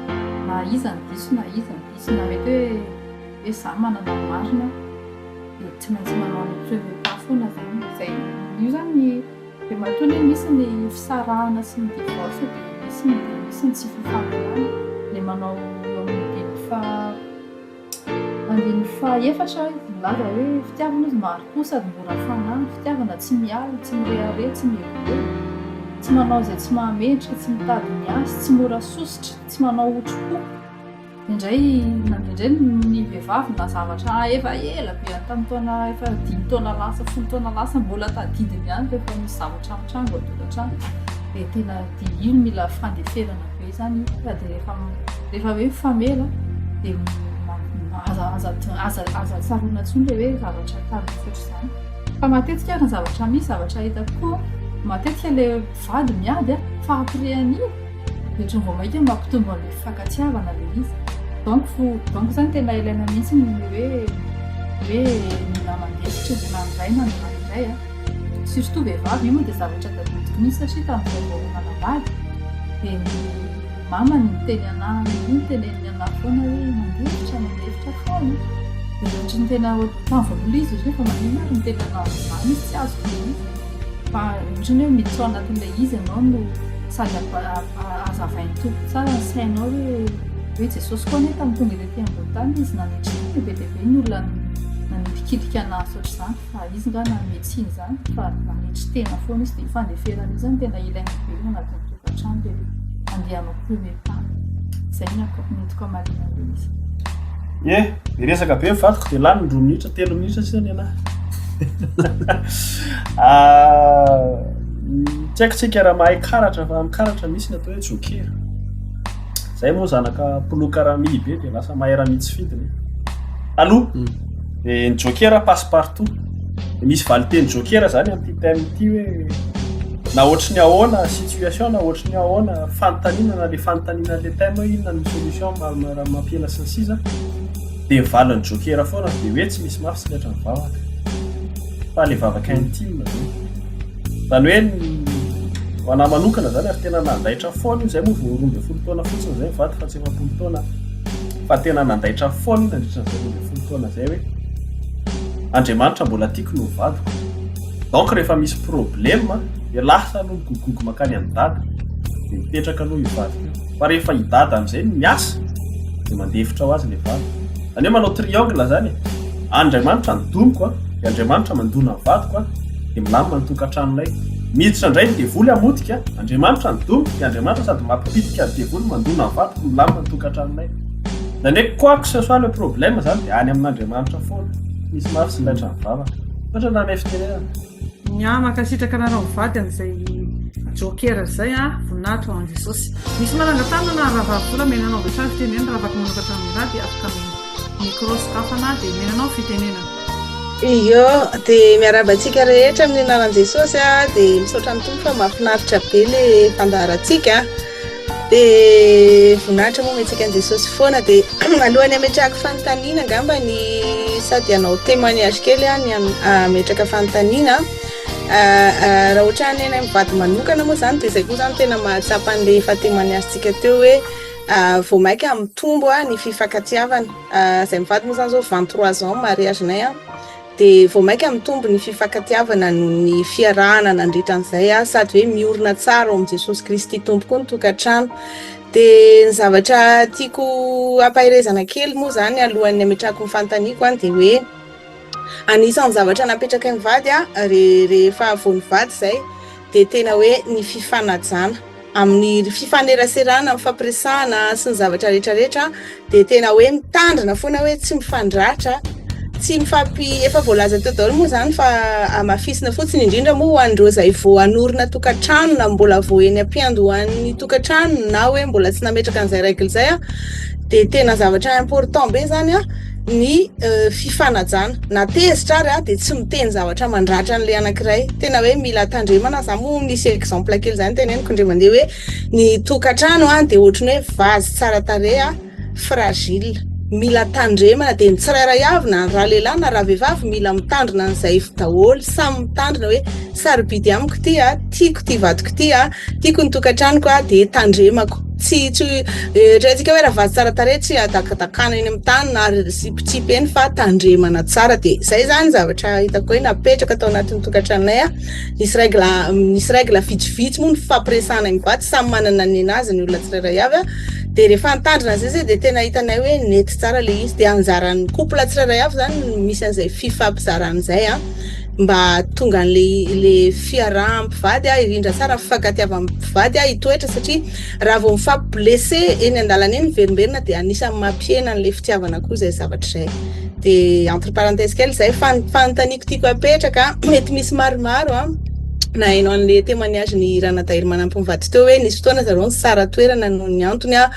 na iza no diso na iza no diso na mety hoe hoe za manana ny marina dia tsy maintsy manao ny premier pas foana zany izay io zany ny dia matoa anie misy ny fisarahana sy ny divorce dia misy ny dia misy ny tsy fifamelana dia manao eo amin'ny andininy faha Andininy fahaefatra, milaza hoe fitiavana izy mahari-po sady mora fanahy, fitiavana tsy mialona, tsy mirehareha, tsy mieboebo, tsy manao izay tsy mahamendrika, tsy mitady ny azy, tsy mora sosotra, tsy manao otri-po. Indraindray, indraindray ny vehivavy na zavatra efa ela be any tamin'ny taona efa dimy taona lasa, folo taona lasa mbola tadidiny ihany rehefa misy zavatra mitranga ao an-tokantrano dia tena dia io no mila fandeferana be izany io sady rehefa Rehefa hoe mifamela dia aza aza aza aza tsaroana intsony ilay hoe zavatra taloha ohatr'izany. Fa matetika ary ny zavatra misy, zavatra hitako koa, matetika ilay mpivady miady an, fa après an'io dia ohatran'ny vao mainka mampitombo an'ilay fifankatiavana ilay izy. Donc donc izany tena ilaina mihitsy ny hoe hoe mila mandefitra na ny iray na ny iray an. Surtout vehivavy, io moa dia zavatra tadidiko mihitsy satria tamin'izay vao nanambady dia ny mamany niteny anah io niteneniny anah foana hoe mandefitra mandefitra foana dia ohatry ny tena tamin'ny voalohany izy ohatry ny hoe fa maninona ary miteny anah an'izany izy tsy azoko mihitsy fa ohatry ny hoe miditra ao anatin'ilay izy ianao no sady azavain'ny Tompo tsara ny sainao hoe hoe Jesosy koa anie tamin'ny tonga tety ambony tany izy nanetry tena be dia be ny olona nanilikilika anazy ohatr'izany fa izy nga nanome tsiny izany fa nanetry tena foana izy dia io fandeferana io izany tena ilaina be ao anatin'ny tokantrano dia andeha hanao premier pas izay ny entiko hamaliana an'ilay izy. Ie, miresaka be ny vadiko dia lany ny roa minitra, telo minitra sisa ny anahy. Ah, tsy haiko tsika raha mahay karatra fa amin'ny karatra misy ny atao hoe joker. Zay moa zanaka mpiloka rami be dia lasa mahay rami tsy fidiny. Taloha hmm. dia ny joker passe partout. Misy valinteny joker zany amin'ity thème ity hoe na ohatry ny ahoana situation na ohatry ny ahoana fanontaniana na le fanontaniana le thème hoe inona ny solution mampihena sy ny sisa dia valiny joker foana dia hoe tsy misy mafy sy miatra ny vavaka fa le vavaka intime zany. Izany hoe ho anà manokana izany ary tena nandaitra foana io, izay moa vao 12 taona fotsiny izay mivady fa tsy 40 taona fa tena nandaitra foana io nandritra an'izay 12 taona izay hoe Andriamanitra mbola tiako no vadiko. Donc rehefa misy problème dia lasa aloha migogogogo mankany amin'i dada dia mipetraka aloha io vadiko io. Fa rehefa i dada amin'izay no miasa dia mandefitra ho azy ilay vadiko. Izany hoe manao triangle izany e. Andriamanitra ny domiko a, dia Andriamanitra mandona ny vadiko a, dia milamina ny tokantranonay. Miditra indray ny devoly hamotika, Andriamanitra ny domiko, dia Andriamanitra sady mampipitika ny devoly mandona ny vadiko, milamina ny tokantranonay. Izany hoe quoi que ce soit le problème izany dia any amin'Andriamanitra foana. Tsy misy mafy sy laitra ny vavaka. Misaotra nanome fitenenana. Nya mankasitraka anareo mivady amin'izay joker izay a, voninahitra ho an'i Jesosy. Misy manangan-tanana rahavavy vola mena anao avy hatrany fitenenana raha afaka manokatra amin'ny ra dia afaka micro sokafana dia mena anao fitenenana. Iyo, dia miarahaba antsika rehetra amin'ny anaran'i Jesosy a, dia misaotra ny Tompo fa mahafinaritra be le fandaharantsika. Dia voninahitra moa omentsika an'i Jesosy foana dia alohan'ny hametrahako fanontaniana angamba ny sady hanao témoignage kely aho ny hametraka fanontaniana. Raha ohatra ny anay mivady manokana moa izany dia izay koa izany tena mahatsapa an'ilay efa témoignage-ntsika teo hoe vao mainka mitombo ny fifankatiavana. Izay mivady moa izany izao 23 ans mariage-nay dia vao mainka mitombo ny fifankatiavana noho ny fiarahana nandritra an'izay sady hoe miorina tsara ao amin'i Jesosy Kristy Tompo koa ny tokantrano. Dia ny zavatra tiako hampaherezana kely moa izany alohan'ny hametrahako ny fanontaniako dia hoe anisan'ny zavatra napetraky ny vady rehefa vao nivady izay dia tena hoe ny fifanajana amin'ny fifaneraserana, mifampiresahana sy ny zavatra rehetra rehetra dia tena hoe mitandrina foana hoe tsy mifandratra, tsy mifampi efa voalaza teo daholo moa izany fa hamafisina fotsiny indrindra moa ho an'ireo izay vao hanorina tokantrano na mbola vao eny am-piandohan'ny tokantrano na hoe mbola tsy nametraka an'izay règle izay dia tena zavatra important be izany. ny fifanajana. Na tezitra ary dia tsy miteny zavatra mandratra an'ilay anankiray. Tena hoe mila tandremana. Za moa nisy exemple kely izany teneniko indray mandeha hoe ny tokantrano dia ohatran'ny hoe vazy tsara tarehy fragile. Mila tandremana dia ny tsirairay avy na ralehilahy na ravehivavy mila mitandrina an'izay daholo. Samy mitandrina hoe sarobidy amiko ity, tiako ity vadiko ity, Tiako ny tokantranoko a, dia tandremako. Tsy tsy eritreretintsika hoe raha vazy tsara tarehy tsy adakadakana eny amin'ny tany na zipotsipy eny fa tandremana tsara. Dia izay izany zavatra hitako hoe napetraka tao anatin'ny tokantranonay a. Nisy règle nisy règle vitsivitsy moa ny fifampiresahana mivady, samy manana ny nenazy ny olona tsirairay avy a. Dia rehefa nitandrina an'izay izay dia tena hitanay hoe nety tsara ilay izy. Dia anjaran'ny couple tsirairay avy izany no misy an'izay fifampizarana izay a. Mba hahatonga an'le le fiaraha-mpivady a, indrindra tsara ny fifankatiavan'ny mpivady a hitoetra satria raha vao mifampi-blesser eny an-dalana eny miverimberina dia anisan'ny mampihena an'le fitiavana koa izay zavatra izay. Dia entre parenthèse kely izay fa ny fanontaniako tiako apetraka mety misy maromaro a, naheno an'le témoignage ny Ranadahiry Manampy mivady teo hoe nisy fotoana zareo nisara-toerana noho ny antony a,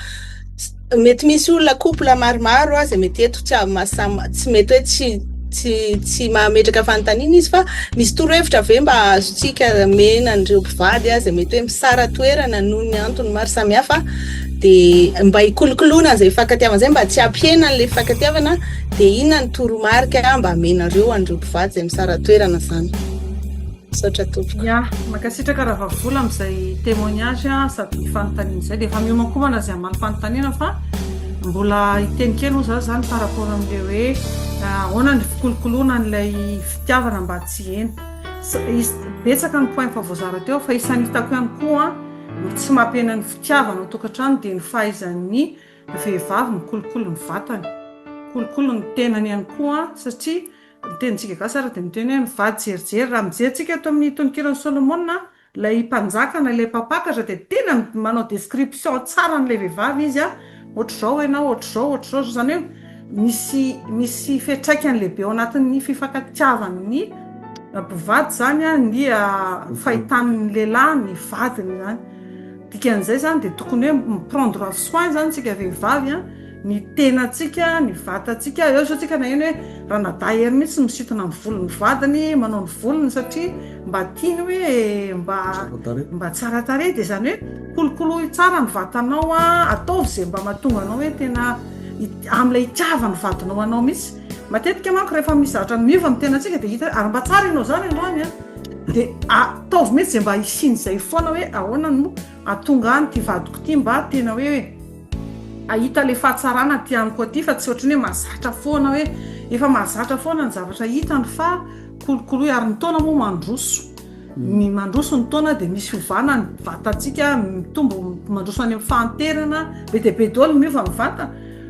Mety misy olona couple maromaro aza mety eto tsy mahasam tsy mety hoe tsy tsy tsy mametraka fanontaniana izy fa misy torohevitra ve mba azontsika omena an'ireo mpivady aza mety hoe misara-toerana noho ny antony maro samihafa dia mba hikolokoloana an'izay fifankatiavana izay mba tsy hampihena an'ilay fifankatiavana dia inona ny toromarika mba omenareo an'ireo mpivady izay misara-toerana izany? Misaotra tompoko. Ya, mankasitraka Ravavola amin'izay témoignage sady fanontaniana izay. Dia efa miomankomana izay hamaly fanontaniana fa mbola hiteny kely moa za zany par rapport amin'ilay hoe ahoana ny fikolokoloana an'ilay fitiavana mba tsy hihena. Betsaka ny point efa voazara teo fa isan'ny hitako ihany koa ny tsy mampihena ny fitiavana ao an-tokantrano dia ny fahaizan'ny vehivavy mikolokolo ny vatany, mikolokolo ny tenany ihany koa satria Ny tenintsika gasy ary dia miteny hoe mivady jerijery. Raha mijery tsika eto amin'ny tononkiran'i Solomona, ilay mpanjaka na ilay mpampakatra dia tena manao description tsara an'ilay vehivavy izy, ohatr'izao ianao, ohatr'izao, ohatr'izao, izany hoe misy misy fiantraikany lehibe ao anatin'ny fifankatiavan'ny mpivady izany ny fahitan'ny lehilahy ny vadiny izany. Dikan'izay izany dia tokony hoe mi-prendre soin izany isika vehivavy ny tenantsika, ny vatantsika, eo zao tsika naheno hoe ranadahy hery mihitsy misintona ny volon'ny vadiny, manao ny volony satria mba tiany hoe mba mba tsara tarehy, dia izany hoe kolokoloy tsara ny vatanao an, ataovy izay mba mahatonga anao hoe tena amin'ilay itiavan'ny vadinao anao mihitsy, matetika manko rehefa misy zavatra miova amin'ny tenantsika dia hita hoe ary mba tsara ianao izany androany an, dia ataovy mihitsy izay mba hisian'izay foana hoe ahoana no hahatonga an'ity vadiko ity mba tena hoe Hahita ilay fahatsarana aty amiko aty fa tsy ohatran'ny hoe mahazatra foana hoe efa mahazatra foana ny zavatra hitany fa kolokoloy ary ny taona moa mandroso. Ny mandroso ny taona dia misy fiovana ny vatantsika mitombo mandroso any amin'ny fahanterana be dia be daholo ny miova ny vatana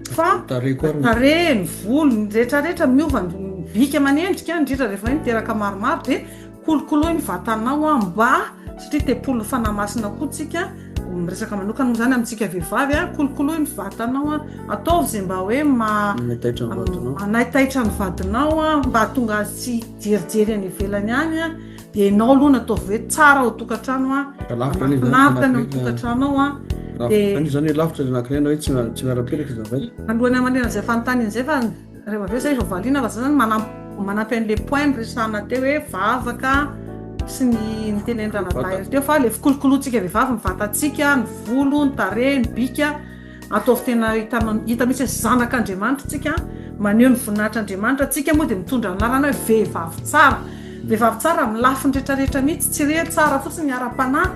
fa tarehy, ny volo, ny rehetrarehetra miova ny bika aman'endrika indrindra rehefa hoe miteraka maromaro dia kolokoloy ny vatanao mba satria tempolin'ny fanahy masina koa tsika Miresaka manokana moa izany amintsika vehivavy a, kolokoloy ny vatanao a, ataovy izay mba hoe Manaitaitra ny vadinao. Manaitaitra ny vadinao a, mba hahatonga azy tsy hijerijery any ivelany any a, dia ianao aloha no ataovy hoe tsara ao an-tokantrano a, Lavitra anie izany mahafinaritra ny ao an-tokantrano ao a, dia. Lavitra anie izany hoe lavitra ilay anankiray na hoe tsy miara-mipetraka izahay. Alohan'ny hamarina an'izay fanontaniana izay fa. Rehefa avy eo zay vao valiana fa za zany manampy manampy an'le point noresahana teo hoe vavaka sy ny nitenen'i ranadahy teo fa le fikolokoloantsika vehivavy ny vatantsika, ny volo, ny tarehy, ny bika, ataovy tena hita hita mihitsy hoe zanak'Andriamanitra tsika, maneho ny voninahitr'Andriamanitra, tsika moa dia mitondra anarana hoe vehivavy tsara, vehivavy tsara amin'ny lafiny rehetrarehetra mihitsy, tsy hoe tsara fotsiny ny ara-panahy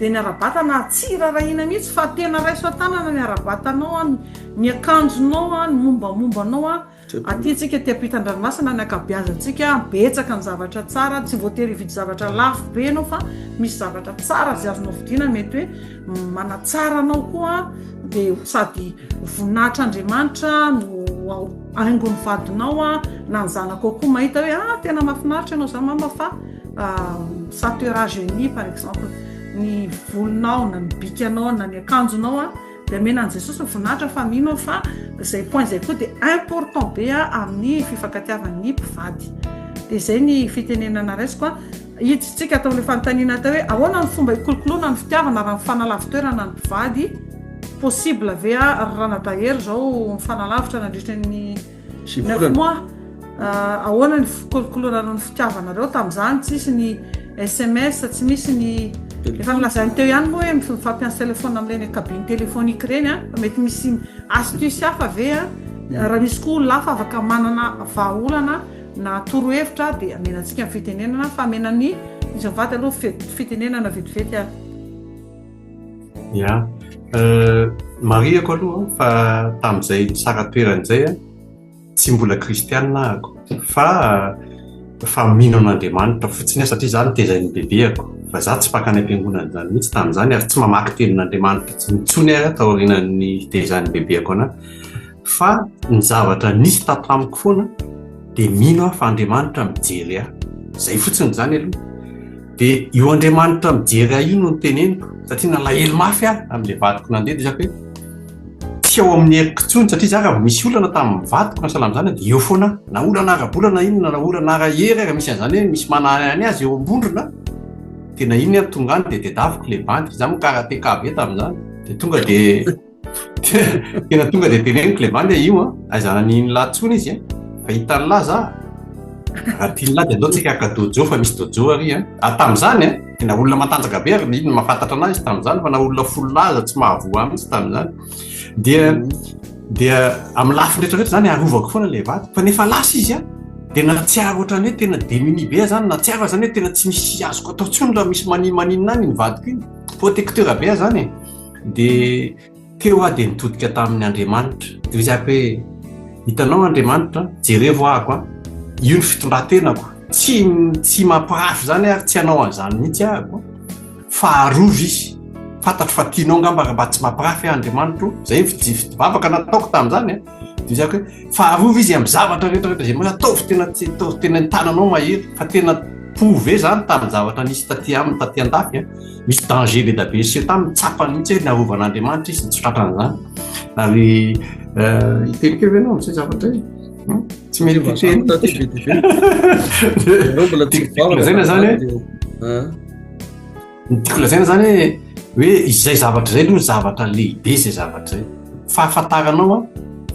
dia ny ara-batana tsy rarahina mihitsy fa tena raiso an-tanana ny ara-batanao an, Ny akanjonao an, ny mombamomba anao an, aty tsika aty ampitan-dranomasina ny ankabeazantsika, betsaka ny zavatra tsara, tsy voatery hividy zavatra lafo be ianao fa misy zavatra tsara izay azonao vidiana mety hoe manatsara anao koa dia sady voninahitr'Andriamanitra no haingon'ny vadinao an, na ny zanakao koa mahita hoe ah tena mahafinaritra ianao izany mama fa ça te rajeunit par exemple, ny volonao na ny bikanao na ny akanjonao an. Dia amena an'i Jesosy ny voninahitra fa mino aho fa izay point izay koa dia important be amin'ny fifankatiavan'ny mpivady. Dia izay ny fitenenana raisiko a. Hiditsika ato amin'ilay fanontaniana atao hoe ahoana ny fomba hikolokoloana ny fitiavana raha mifanalavitoerana ny mpivady? Possible ve ry Ranadahery izao mifanalavitra nandritra ny. Neuf mois. Ahoana ny fikolokoloanareo ny fitiavanareo tamin'izany? Tsisy ny sms, tsy misy ny efa nolazainy teo ihany moa hoe mifampiantso téléphone amin'ireny cabine téléphonique ireny an, fa mety misy astuce hafa ve an? Raha misy koa olona hafa afaka manana vahaolana na torohevitra dia amena antsika ny fitenenana fa amena ny izy mivady aloha fitenenana vetivety ary. Ya, marihako aloha fa tamin'izay nisara-toerana izay an, tsy mbola kristianina ahako fa fa mino an'Andriamanitra fotsiny aho satria izaho notezain'ny bebeako fa izaho tsy mpakany am-piangonana izany mihitsy tamin'izany ary tsy mamaky tenin'Andriamanitra intsony aho taorian'ny fitezan'ny bebeako anahy fa ny zavatra nisy tato amiko foana dia mino aho fa Andriamanitra mijery ahy izay fotsiny izany aloha dia io Andriamanitra mijery ahy io no noteneniko satria nalahelo mafy aho amin'ilay vadiko nandeha dia izako hoe tsy ao amin'ny heriko intsony satria za raha vao misy olana tamin'ny vadiko na sahala amin'izany dia eo foana aho na olana ara-bola na inona na olana ara-hery ary misy an'izany hoe misy manahany azy eo ambondrona tena iny aho tonga any dia tedaviko le bandy za moa karateka be tamin'izany dia tonga dia tena tonga dia teneniko le bandy io a aiza naniny lahy tsony izy a fa hitan'ny lahy za raha tian'ny lahy dia andao tsika haka dojo fa misy dojo ary a ah, tamin'izany a tena olona matanjaka be ary iny mahafantatra anazy izy tamin'izany fa na olona folo lahy aza tsy mahavoa ahy mihitsy tamin'izany dia dia amin'ny lafiny rehetra rehetra zany arovako foana le vady fa nefa lasa izy a dia natsiaro ohatran'ny hoe tena démuni be zany natsiaro zany hoe tena tsy misy azoko atao tsony raha misy manimaninona any iny vadiko iny protecteur be aho zany e dia Teo aho dia nitodika tamin' Andriamanitra, dia hoy aho hoe, Hitanao Andriamanitra, jerevo ahako an, io ny fitondran-tenako, tsy tsy mampirafy izany ary tsy hanao an'izany mihitsy ahako, fa arovy izy, fantatro fa tianao angamba raha mba tsy mampirafy aho Andriamanitro, izay ny fijify vavaka nataoko tamin'izany an, dia hoy aho hoe, fa arovy izy amin'ny zavatra rehetra rehetra izay mbola ataovy tena tsy ataovy tena ny tananao mahery, fa tena prouvé izany tamin'ny zavatra nisy taty aminy taty an-dafy an. Misy danger be da be niseho taminy, tsapany mihitsy hoe narovan'Andriamanitra izy, tsy tratran'izany. Ary hiteny kely ve ianao amin'izay zavatra izay? Tsy mety hiteny. Tiako lazaina zany hoe ny tiako lazaina zany hoe hoe izay zavatra izay aloha zavatra lehibe izay zavatra izay. Fahafantaranao an,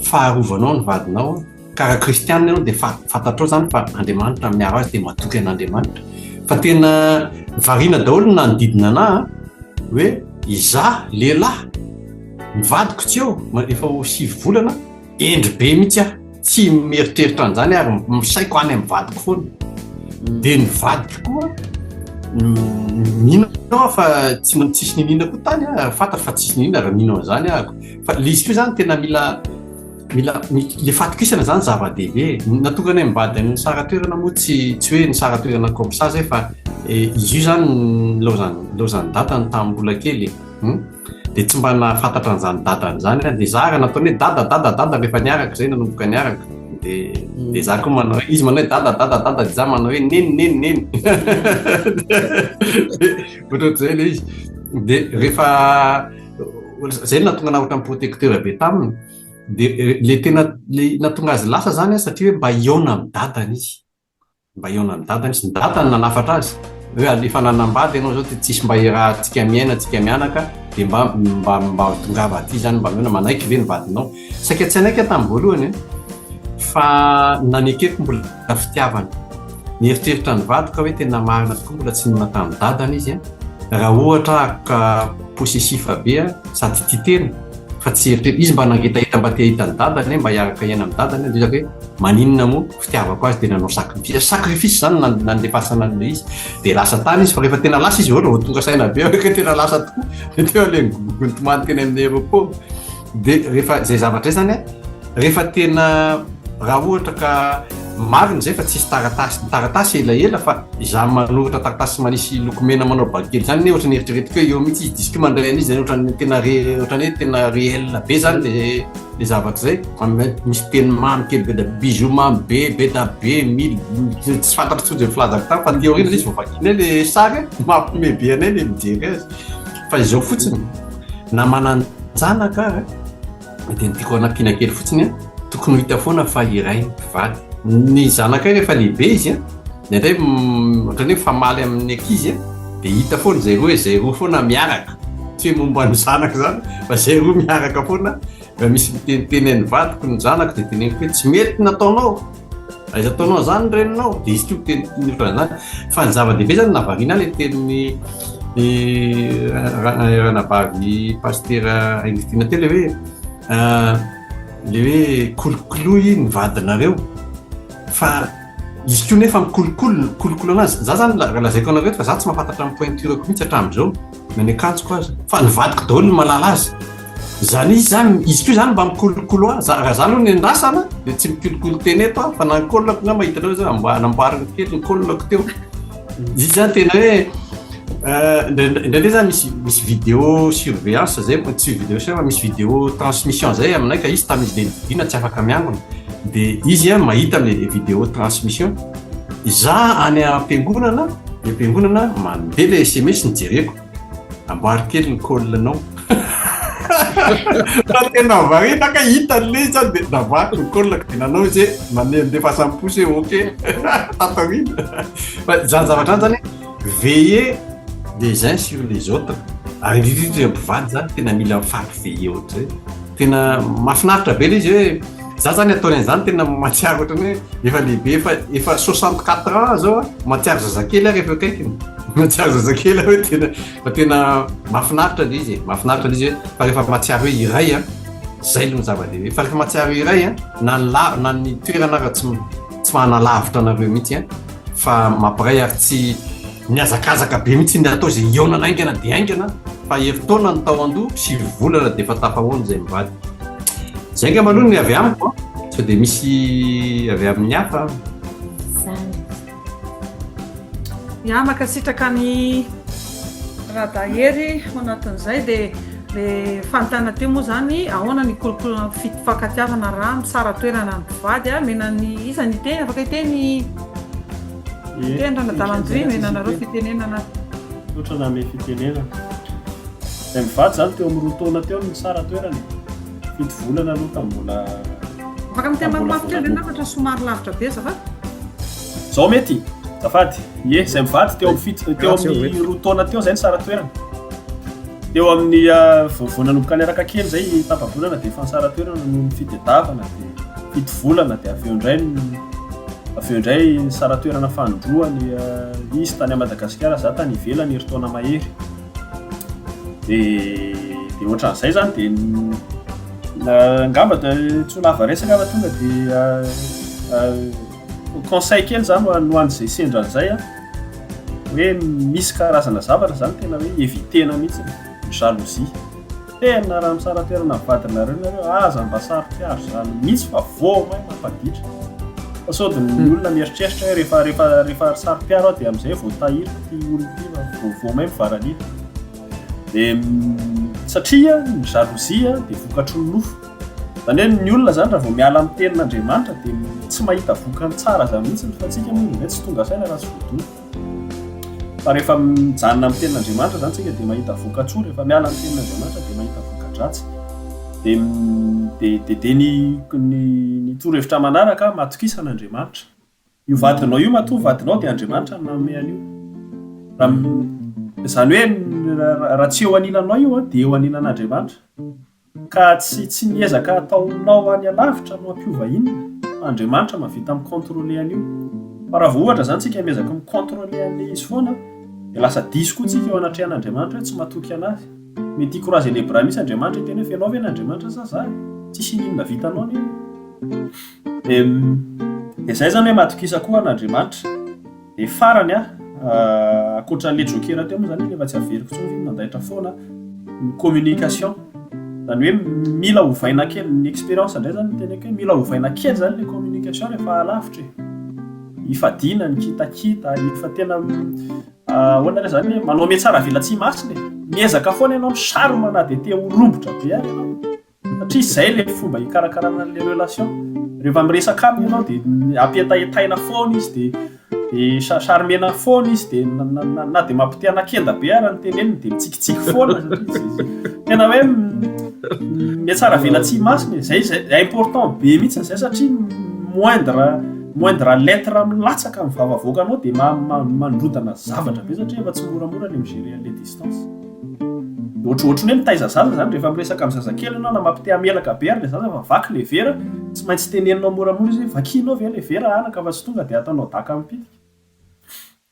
faharovanao ny vadinao an, Ka raha kristianina ianao dia fantatrao izany fa Andriamanitra miaro azy dia matoky an'Andriamanitra. Fa tena variana daholo ny nanodidina anah hoe izaho lehilahy, ny vadiko tsy eo, efa ho sivy volana, hendry be mihitsy aho, tsy mieritreritra an'izany ary misaiko any amin'ny vadiko foana. Dia ny vadiko koa mino aho fa tsy tsisy niniana koa tany aho, fantatro fa tsisy niniana raha mino an'izany aho. Fa ilay izy koa izany tena mila Mila le fatokisana zany zava-dehibe e. Nahatonga anay mivady nisara-toerana moa tsy tsy hoe nisara-toerana comme ça zay fa izy io zany nilaozan'ny nilaozan'ny dadany tamin'ny mbola kely e. Hum. Dia tsy mba nahafantatra an'izany dadany izany aho. Dia za ary nataony hoe dada dada dada rehefa niaraka zay nanomboka niaraka. Dia dia za koa manao hoe izy manao hoe dada dada dada dia za manao hoe neny neny neny. Ohatrohatr'izay ilay izy. Dia rehefa zay no nahatonga anah ohatran'ny protecteur be taminy. Dia le tena le nahatonga azy lasa zany an satria hoe mba hihaona amin'ny dadany izy. Mba hihaona amin'ny dadany izy. Ny dadany nanafatra azy hoe efa nanambady ianao zao dia tsisy mba iarahantsika miaina tsika mianaka dia mba mba mba tongava aty zany mba mihaona manaiky ve ny vadinao. Saika tsy hanaiky aho tamin'ny voalohany an fa nanekeko mbola fitiavana. Nieritreritra ny vadiko aho hoe tena marina tokoa mbola tsy nihaona tamin'ny dadany izy an. Raha ohatra aho ka possessif be sady tia tena fa tsy eritreritra, izy mba nangetaheta mba te hahita ny dadany mba hiaraka hiaina amin'ny dadany dia izy hoe maninona moa fitiavako azy dia nanao sacrifice, sacrifice zany nandefasana an'ilay izy dia lasa tany izy fa rehefa tena lasa izy ohatra vao tonga saina be hoe tena lasa tokoa dia teo ilay nitomany teny amin'ny aéroport dia rehefa izay zavatra izay zany a Rehefa tena raha ohatra ka marina izay fa tsisy taratasy, ny taratasy elaela fa izaho manoratra taratasy manisy loko mena manao bakely zany ne ohatran'ny eritreretiko hoe eo mihitsy izy diso koa mandray an'izy zany ohatran'ny tena re ohatran'ny hoe tena réel be zany le le zavatra zay misy teny mamy kely be da bisous mamy be be da be mily tsy fantatro intsony zay filazako tany fa aty aoriana izy vao vakianay le sary mampime be anay le mijery azy fa izao fotsiny na manan-janaka ary Dia ny tiako hanampiana kely fotsiny an, tokony ho hita foana fa iray ny mpivady. Ny zanakay rehefa lehibe izy an, indraindray ohatran'ny hoe mifamaly amin'ny ankizy an, dia hita foana izay roa hoe izay roa foana miaraka. Tsy hoe momba ny zanaka izany fa izay roa miaraka foana. Raha misy miteniteny an'ny vadiko ny zanako dia teneniko hoe tsy mety ny nataonao, aiza ataonao an'izany ny reninao, dia izy koa miteniteny ohatran'izany. Fa ny zava-dehibe izany nahavariana ahy ilay tenin'ny ranabavy pasitera Aingitiana teo ilay hoe ilay hoe kolokoloy ny vadinareo fa izy koa nefa mikolokolo, mikolokolo anazy. Za zany lazaiko anareo eto fa za tsy mahafantatra ny pointure-ko mihitsy hatramin'izao na ny akanjoko aza fa ny vadiko daholo no mahalala azy. Zany izy zany, izy koa zany mba mikolokolo ahy, raha za aloha no endrasana dia tsy mikolokolo tena eto aho fa na ny col-ko angamba hitanareo zao amba- namboariny kely ny col-ko teo. Izy zany tena hoe indraindray zany misy misy vidéo surveillance zay, tsy vidéo sur fa misy vidéo transmission zay aminay ka izy tamin'izy le nividiana tsy afaka miangona dia izy a mahita am'le vidéo transmission, za any am-piangonana, any am-piangonana mandeha le sms ny jereko. Amboary kely ny col-nao. Fa tena variana ka hitany le izy dia navaky ny col-ko dia nanao izy hoe mandeha nandefasany pouce hoe ok tato aoriana. Fa izany zavatra izany zany hoe veiller les uns sur les autres. Ary indrindra indrindra mpivady zany tena mila mifampi-veiller ohatr'izay. Tena mahafinaritra be le izy hoe za zany ataony an'izany tena mahatsiaro ohatran'ny hoe efa lehibe efa efa 64 ans zao a, mahatsiaro zazakely aho rehefa eo akaikiny. Mahatsiaro zazakely aho hoe tena fa tena mahafinaritra le izy e, mahafinaritra le izy hoe fa rehefa mahatsiaro hoe iray a, zay aloha ny zava-dehibe. Fa rehefa mahatsiaro iray a, na ny la- na ny toerana ara tsy tsy manalavitra anareo mihitsy a, fa mampiray ary tsy mihazakazaka be mihitsy ny atao izay hihaonana haingana dia haingana fa herintaona ny tao andoha, 9 volana dia efa tafahoana izay mivady. Izay angamba aloha ny avy amiko a, sao dia misy avy amin'ny hafa. Ya, mankasitraka an'i Radahery ao anatin'izay dia le fanontaniana teo moa zany ahoana ny kolokolo fifankatiavana raha misara-toerana ny mpivady a, omena ny iza ny hiteny afaka hiteny hiteny Ranadalandria omena anareo fitenenana. Misaotra nanome fitenenana. Izay mivady izany teo amin'ny roa taona teo no nisara-toerana e. Fito volana aloha tamin'ny mbola Afaka miteny mafimafy kely ve nareo fa somary lavitra be azafady? Zao mety? Azafady. Ie, izay mivady teo amin'ny fito teo amin'ny roa taona teo izay nisara-toerana. Teo amin'ny vao vao nanomboka niaraka kely izay tapa-bolana dia efa nisara-toerana noho ny fitedavana dia fito volana dia avy eo indray avy eo indray nisara-toerana fanindroany izy tany Madagasikara za tany ivelany herintaona mahery. Dia dia ohatran'izay izany dia angamba tsy ho lava resaka fa tonga dia conseil kely izany ho an'ny ho an'izay sendra an'izay an, hoe misy karazana zavatra izany tena hoe éviter-na mihitsy ny jalousie. Tena raha misara-toerana amin'ny vadinareo nareo aza mba saro-piaro izany mihitsy fa vao may mampaditra. Fa sao dia ny olona mieritreritra hoe rehefa rehefa rehefa saro-piaro aho dia amin'izay vao tahiriko ity olona ity fa vao vao may mivaralila. Dia satria ny jalousie dia vokatry ny nofo. Izany hoe ny olona izany raha vao miala amin'ny tenin'Andriamanitra dia tsy mahita vokany tsara izany mihitsy fa antsika moa indraindray tsy tonga saina raha tsy voadona. Fa rehefa mijanona amin'ny tenin'Andriamanitra izany tsika dia mahita vokatsoa, rehefa miala amin'ny tenin'Andriamanitra dia mahita voka-dratsy. Dia dia dia dia ny ny ny torohevitra manaraka, matokisa an'Andriamanitra. Io vadinao io matoa vadinao dia Andriamanitra no nanome an'io. Raha izany hoe raha tsy eo anilanao io dia eo anilan'Andriamanitra. Ka tsy tsy ny ezaka ataonao any alavitra no hampiova inona fa Andriamanitra mahavita mi-controler an'io. Fa raha vao ohatra izany tsika miezaka mi-controler an'ilay izy foana dia lasa diso koa tsika eo anatrehan'Andriamanitra hoe tsy matoky an'azy. Mety hi-croiser les bras mihitsy Andriamanitra hiteny hoe f'enao ve n'Andriamanitra sa za e? Tsisy ininona vitanao anie. Dia dia izay izany hoe matokisa koa an'Andriamanitra. Dia farany an, ankoatra an'ilay joker teo moa izany iny efa tsy averiko intsony fa iny mandaitra foana, ny communication. Izany hoe mila ovaina kely, ny expérience indray izany no teneniko hoe mila ovaina kely izany ilay communication rehefa alavitra e. Ifadiana ny kitakita, efa tena ahoana re izany, manao mihatsaravelatsihy masina e. Miezaka foana ianao mi-charme na dia te ho rombotra be ary ianao. Satria izay ilay fomba hikarakarana an'ilay relation. Rehefa miresaka aminy ianao dia ampihetahetaina foana izy dia dia charmena foana izy dia na dia mampite anakenda be ara ny teneniny dia mitsikitsiky foana satria tena hoe mihatsara velatsihy masina e. Zay zay important be mihitsy izay satria moindre moindre lettre milatsaka amin'ny vava avoakanao dia mandrodana zavatra be satria efa tsy moramora ny mi-gérer an'ilay distance. Ohatry ohatry ny hoe mitaiza zaza izany rehefa miresaka amin'ny zazakely ianao na mampite hamelaka be ary ilay zaza fa vaky ilay vera, tsy maintsy teneninao moramora izy hoe vakianao ve ilay vera anaka fa tsy tonga dia ataonao daka mipitika.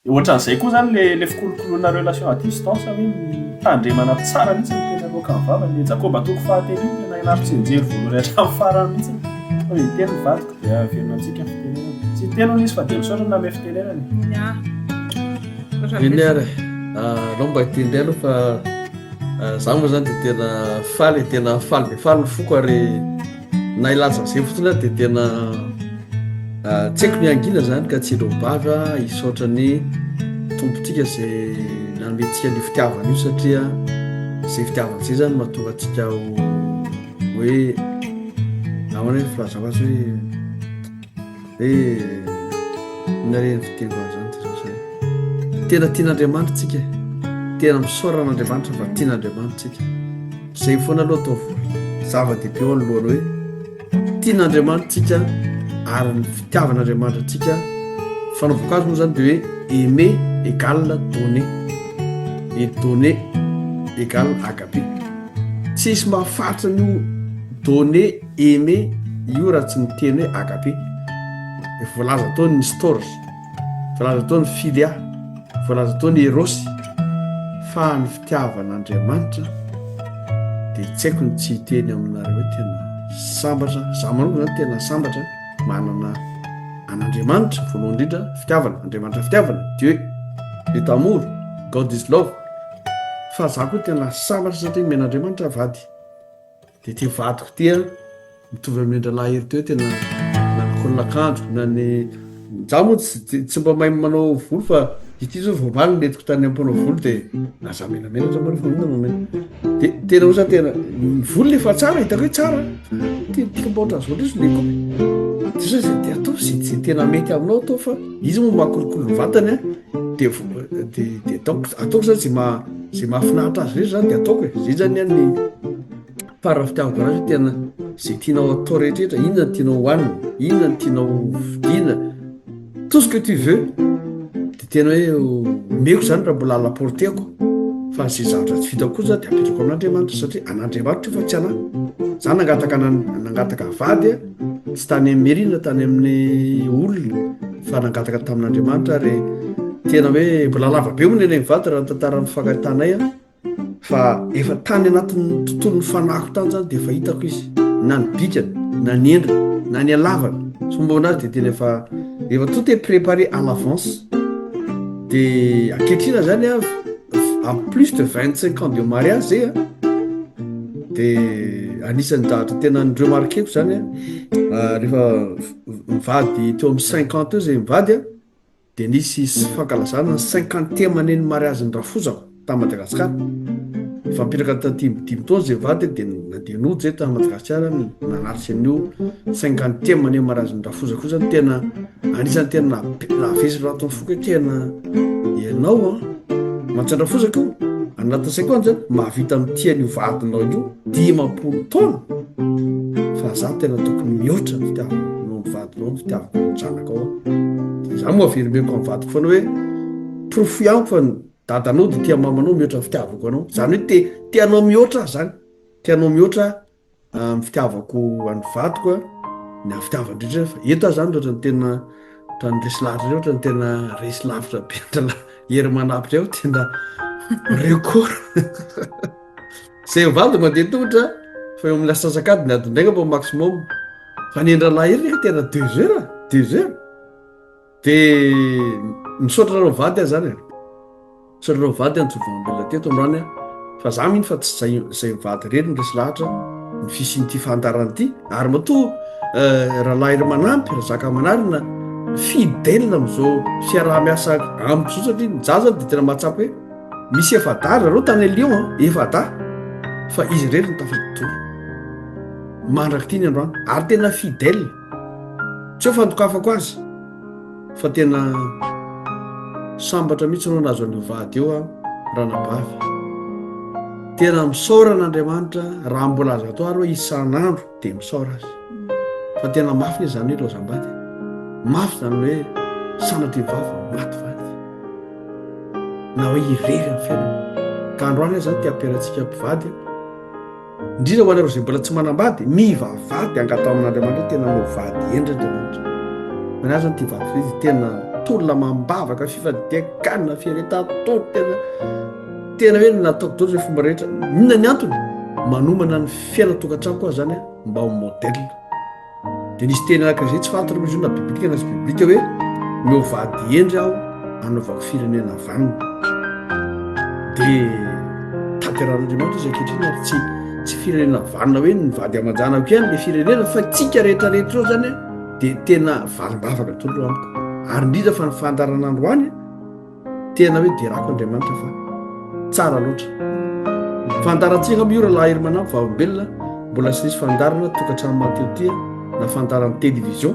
Dia ohatran'izay koa izany ilay ilay fikolokoloana relation à distance hoe mitandremana tsara mihitsy ny teny aloakan'ny vava. Ilay Jakoba toko fahatelo iny tena ianaro tsianjery voalohany hatramin'ny farany mihitsy. Fa dia hiteny ny vadiko dia averina amintsika ny fitenenana. Tsy hiteny hono izy fa dia misaotra nanome fitenenana e. Eny ary e, aleo mba hiteny indray aloha fa za moa zany dia tena faly e, tena faly dia faly ny foko ary na hilaza an'izay fotsiny aho dia tena tsy haiko ny hangina zany ka tsy hiloa-bava hisaotra ny Tompontsika izay nanome antsika an'io fitiavana io satria izay fitiavana izay zany mahatonga antsika ho hoe ahoana hoe filazako azy hoe Hoe inona re ny fiteny an'izany ty zao zany? Tena tian'Andriamanitra tsika e. Tena misaora an'Andriamanitra fa tian'Andriamanitra tsika. Zay foana aloha ataovy zava-dehibe eo anoloana hoe tian'Andriamanitra tsika ary ny fitiavan'Andriamanitra antsika fanaovako azy moa zany de hoe aimer égale donner et donner égale agape. Tsisy mahafaritra an'io donner Aimer io raha tsy miteny hoe agape. Efa voalaza tao ny storge, voalaza tao ny philia, voalaza tao ny eros, fa ny fitiavan'Andriamanitra dia tsy haiko ny tsy hiteny aminareo hoe tena sambatra, za manokana zany tena sambatra manana an'Andriamanitra voalohany indrindra, fitiavana, Andriamanitra fitiavana, Dieu est amour, God is love, fa za koa tena sambatra satria nomen'Andriamanitra vady. Dia ity vadiko ity an, mitovy amin'ny an-drahalahy ery teo tena na ny kolon'akanjoko na ny, za moa tsy tsy mba mahay manao volo fa ity zao vao omaly nentiko tany amin'ny mpanao volo dia na za menamenatra moa nefa inona no mena, dia tena osa tena ny volo efa tsara hitako hoe tsara, tiako mba ohatran'izao ndry izy le kopy, dia zao zay dia ataovy zay zay tena mety aminao atao fa izy moa mahakolokolo ny vatany an, dia dia dia ataoko ataoko zany zay maha Zay mahafinaritra azy rehetra zany de ataoko e, zay zany ny an'ny fara fitiavako anazy hoe tena zay tianao atao rehetra rehetra, inona ny tianao hohanina, inona ny tianao vidiana, tout ce que tu veux de tena hoe omeko zany raha mbola à la portée-ko, fa zay zavatra tsy vitako kosa de apetrako amin'Andriamanitra satria an'Andriamanitra io fa tsy anah, za nangataka nangataka vady a, tsy tany amin'ny mairie na tany amin'ny olona fa nangataka tamin'Andriamanitra ary tena hoe mbola lava be moa ny anay mivady raha ny tantaran'ny fifankahitanay a fa efa tany anatin'ny tontolon'ny fanahiko tany zany dia efa hitako izy na ny bikany na ny endriny na ny halavany sy momba anazy dia tena efa efa tout est préparé à l'avance dia ankehitrina zany a en plus de 25 ans de mariage zay a dia anisan'ny zavatra tena ni-remarqueko zany a rehefa mivady teo amin'ny 50 teo zay mivady a dia nisy fankalazana ny cinquantième année ny mariazin'ny rafozako tany Madagasikara. Efa nipetraka taty dimy taona zay mivady dia nandeha nody zay tany Madagasikara nanatrika an'io cinquantième année mariazin'ny rafozako io zany tena anisan'ny tena nahavesatra anatin'ny foko hoe tena ianao an mantsy an-drafozako io anatin'ny saiko any zany mahavita mitia an'io vadinao io 50 taona fa za tena tokony mihoatra ny fitiavanao ny vadinao ny fitiavako ny zanakao aho za moa averimberiko amin'ny vadiko foana hoe porofo ihany fa ny dadanao dia tia mamanao mihoatra ny fitiavako anao zany hoe te te anao mihoatra aho zany te anao mihoatra amin'ny fitiavako an'ny vadiko a ny amin'ny fitiavany rehetra fa eto aho zany ohatra ny tena ohatran'ny resy lahatra indray ohatran'ny tena resy lavitra be andralahy hery manapitra eo tena record zay mivady mandeha tongotra fa eo amin'ny asasak'adiny adiny iray angamba maximum fa ny andralahy hery ndraiky tena deux heures deux heures de misaotra anareo mivady aho zany e Misaotra anareo mivady an Jovanombelona teto androany an, fa za mino fa tsy zay zay mivady irery no resy lahatra ny fisian'ity fandaharana ity, ary matoa rahalahy Hery Razaka Manarina fidèle amin'izao fiaraha-miasa amiko izao satria ny za zany dia tena mahatsapa hoe misy efa-dahy ry zareo tany Lyon an, efa-dahy fa izy irery no tafiditra mandrak'ity ny androany ary tena fidèle, tsy hoe fandokafako azy. Fa tena sambatra mihitsy anao nahazo an'io vady io an, ranabavy. Tena misaora an'Andriamanitra raha mbola azo atao ary hoe isan'andro dia misaora azy. Fa tena mafy ne zany hoe lozam-bady. Mafy zany hoe sanatria vavy maty vady. Na hoe irery amin'ny fiainana. Ka androany aho izany te hampianatsika mpivady, indrindra ho anareo izay mbola tsy manambady, mivavaha dia angataho amin'Andriamanitra hoe tena hanao vady hendry Andriamanitra. Fa ny ahy izany ity vadiko ity dia tena tolona amam-bavaka, fifadian-kanina, fiaretan-tory, tena tena hoe nataoko daholo izay fomba rehetra. Inona ny antony? Manomana ny fiainan-tokantranoko aho izany mba ho modèle. Dia nisy teny anankiray izay tsy fantatro moa izy io na biblika na tsy biblika hoe omeo vady hendry aho hanaovako firenena vanona. Dia tanterahan'Andriamanitra izy ankehitriny ary tsy tsy firenena vanona hoe ny vady aman-janako ihany le firenena fa tsika rehetra rehetra eo zany dia tena valim-bavaka daholo amiko. Ary indrindra fa ny fandaharana androany Tena hoe derako Andriamanitra fa tsara loatra. Fandaharantsika angamba io rahalahy Hery Manampy vavolombelona mbola tsy nisy fandaharana tokantrano mahateo tia na fandaharan'ny télévision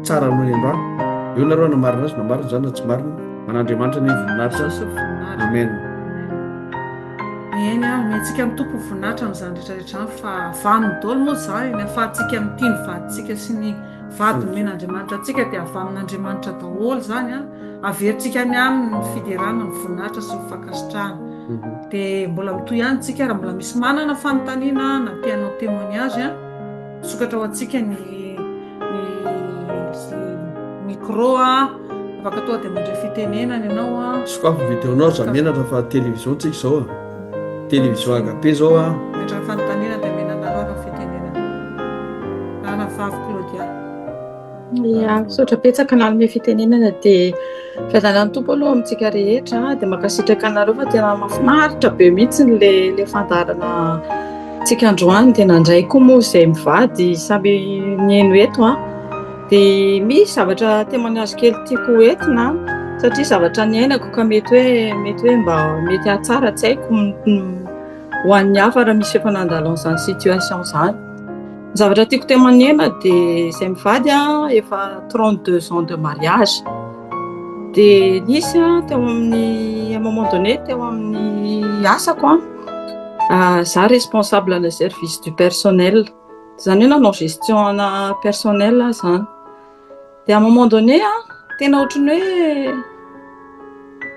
tsara noho ny androany. Eo nareo hanamarina azy na marina izany na tsy marina. An'Andriamanitra anie ny voninahitra. Amen. Eny ary, omentsika ny Tompo ny voninahitra amin'izany rehetra rehetra izany fa vanony daholo moa izany e, ny ahafahantsika mitia ny vadintsika sy ny vady nomen'Andriamanitra antsika dia avy amin'Andriamanitra daholo izany an. Averintsika any aminy ny fiderana, ny voninahitra sy ny fankasitrahana. Dia mbola mitohy ihany tsika raha mbola misy manana fanontaniana na te hanao témoignage an, misokatra ho antsika ny ny micro an, afaka tonga dia mandray fitenenana ianao an. Sokafy ny vidéo-nao aza menatra fa télévision tsika izao a. Télévision Agape izao a. Mametraka fanontaniana dia omena anareo ny fitenenana. Ranavavy Claudia. Ya, misaotra betsaka nanome fitenenana dia fiadanan'ny Tompo aloha amintsika rehetra dia mankasitraka anareo fa tena mahafinaritra be mihitsy le le fandaharana tsika androany dia nandray koa moa izay mivady samy nihaino eto an dia misy zavatra témoignage kely tiako entina satria zavatra niainako ka mety hoe mety hoe mba mety hahatsara tsy haiko ho an'ny hafa raha misy efa nandalo an'izany situation izany. Ny zavatra tiako témoigner-na dia izay mivady efa 32 ans de mariage. Dia nisy teo amin'ny à un moment donné teo amin'ny asako za responsable ana service du personnel. Izany hoe nanao gestion ana personnel aho izany. Dia à un moment donné tena ohatran'ny hoe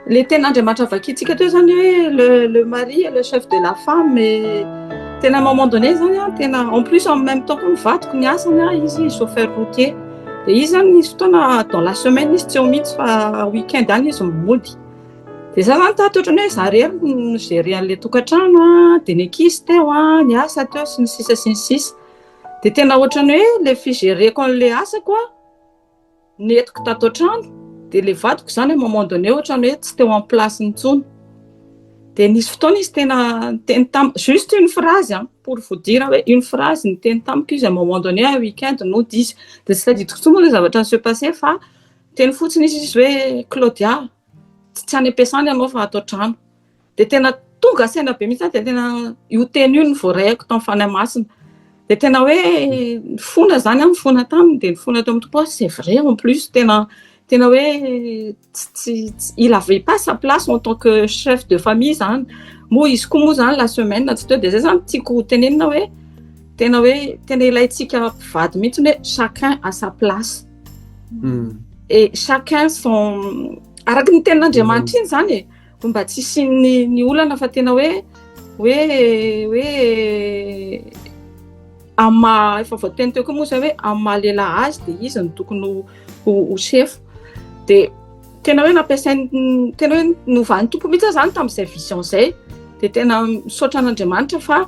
le tenin'Andriamanitra vakintsika teo zany hoe le le mari est le chef de la femme et tena à un moment donné zany an tena en plus en même temps koa ny vadiko ny asany an izy chauffeur routier dia izy zany nisy fotoana dans la semaine izy tsy eo mihitsy fa week-end any izy mody dia za zany tato ohatran'ny hoe za irery no gérer an'ilay tokantrano an dia ny ankizy teo an ny asa teo sy ny sisa sy ny sisa dia tena ohatran'ny hoe le figereko an'ilay asako an nentiko tato an-trano dia ilay vadiko izany à un moment donné ohatran'ny hoe tsy teo amin'ny place-ny intsony dia nisy fotoana izy tena niteny tamiko juste une phrase hein, pour vous dire hoe une phrase niteny tamiko izy à un moment donné un week-end nody izy dia tsy tadidiko intsony moa ilay zavatra ni-se passer fa niteny fotsiny izy izy hoe Claudia tsy any am-piasana ianao fa ato an-trano Dia tena tonga saina be mihitsy aho, dia tena io teny io no voarehako tamin'ny Fanahy Masina. Dia tena hoe nifona izany aho, nifona taminy, dia nifona teo amin'ny Tompo aho, c'est vrai en plus, tena tena hoe tsy tsy il avait pas sa place en tant que chef de famille izany. Moa izy koa moa izany la semaine tsy teo, dia izay izany tiako tenenina hoe tena hoe tena ilaintsika mpivady mihitsy hoe chacun à sa place. Et chacun son araka ny tenin'Andriamanitra iny izany e. mba tsy hisian'ny ny olana fa tena hoe hoe hoe amin'ny maha efa voateny teo koa moa zay hoe amin'ny maha lehilahy azy dia izy no tokony ho ho sefo dia tena hoe nampiasainy tena hoe novan'ny tompo mihitsy aho zany tamin'izay vision izay dia tena misaotra an'Andriamanitra fa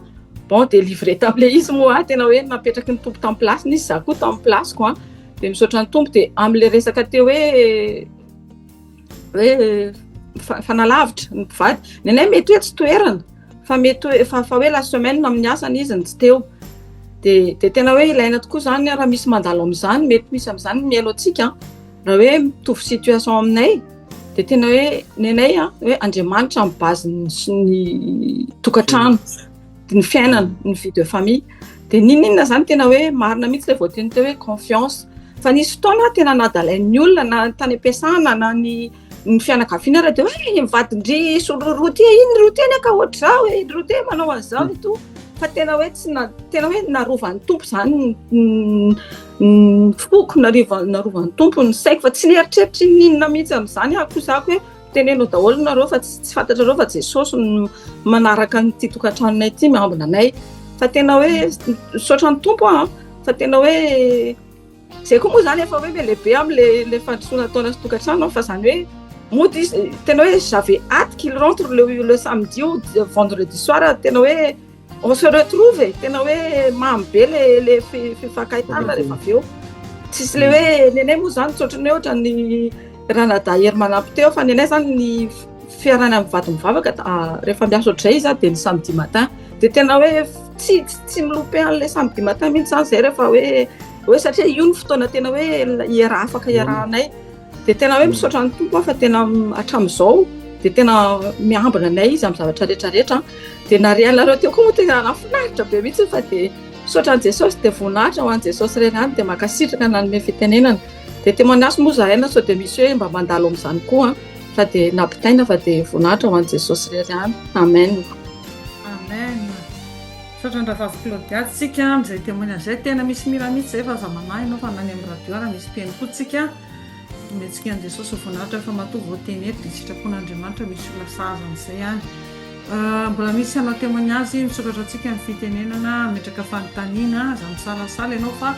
bon délivré tamin'ilay izy moa aho tena hoe napetraky ny tompo tamin'ny place-ny izy za koa tamin'ny place-ko an dia misaotra ny tompo dia amin'ilay resaka teo hoe hoe fanalavitra ny mpivady ny anay mety hoe tsy toerana fa mety hoe fa fa hoe la semaine amin'ny asany izy no tsy teo de de tena hoe ilaina tokoa zany raha misy mandalo amin'izany mety misy amin'izany mihaino antsika raha hoe mitovy situation aminay de tena hoe ny anay a hoe Andriamanitra amin'ny base ny tokantrano ny fiainana ny vie de famille de n'inon'inona zany tena hoe marina mihitsy ilay voateny teo hoe confiance fa nisy fotoana tena nadalain'ny olona na tany am-piasana na ny ny fianakaviana raha de hoe mivadin-dry solo roa ty iny roa ty anie ka ohatr'izao e iny roa ty manao an'izao et tout fa tena hoe tsy na tena hoe narovan'ny tompo zany ny foko narovan'ny tompo ny saiko fa tsy nieritreritra n'inona mihitsy amin'izany aho koa zako hoe. Teneno daholo nareo fa tsy fantatrareo fa Jesosy no manaraka an'ity tokantranonay ity miambina anay. Fa tena hoe misaotra ny Tompo aho fa tena hoe zay koa moa zany efa hoe lehibe amin'le le fandrosoana ataona sy tokantrano fa zany hoe mody izy tena hoe j'avais hâte qu'il rentre le, le samedi ou vendredi soir tena hoe On se retrouve e, tena hoe mamy be le le fifankahitana rehefa avy eo. Tsisy le hoe ny anay moa zany tsy ohatran'ny hoe ohatran'ny ranadahy Hery manampy teo fa ny anay zany ny fiarahana mivady mivavaka rehefa miasa ohatr'izay izy dia ny samedi matin. Dia tena hoe tsy tsy mi-louper an'ilay samedi matin mihitsy zany zay rehefa hoe hoe satria io ny fotoana tena hoe iaraha afaka iarahanay. Dia tena hoe misaotra ny Tompo aho fa tena hatramin'izao dia tena miambina anay izy amin'ny zavatra rehetra rehetra. Dia narianareo teo koa moa tena nahafinaritra be mihitsy fa dia misaotra an'i Jesosy dia voninahitra ho an'i Jesosy irery ihany dia mankasitraka nanome fitenenana. Dia témoignage moa zahay na sao dia misy hoe mba mandalo amin'izany koa fa dia nampitaina fa dia voninahitra ho an'i Jesosy irery ihany. Amen. Amen. Misaotra an-dRahavavy Claudia tsika amin'izay témoignage izay. Tena misy mira mihitsy izay fa aza manahy ianao fa na any amin'ny radio ary misy mpiheno koa tsika. Omentsika an'i Jesosy ho voninahitra fa matoa voateny eto dia sitrapon'Andriamanitra misy olona sahaza an'izay any. Mbola misy hanao témoignage misokatra antsika ny fitenenana hametraka fanontaniana aza misalasala ianao fa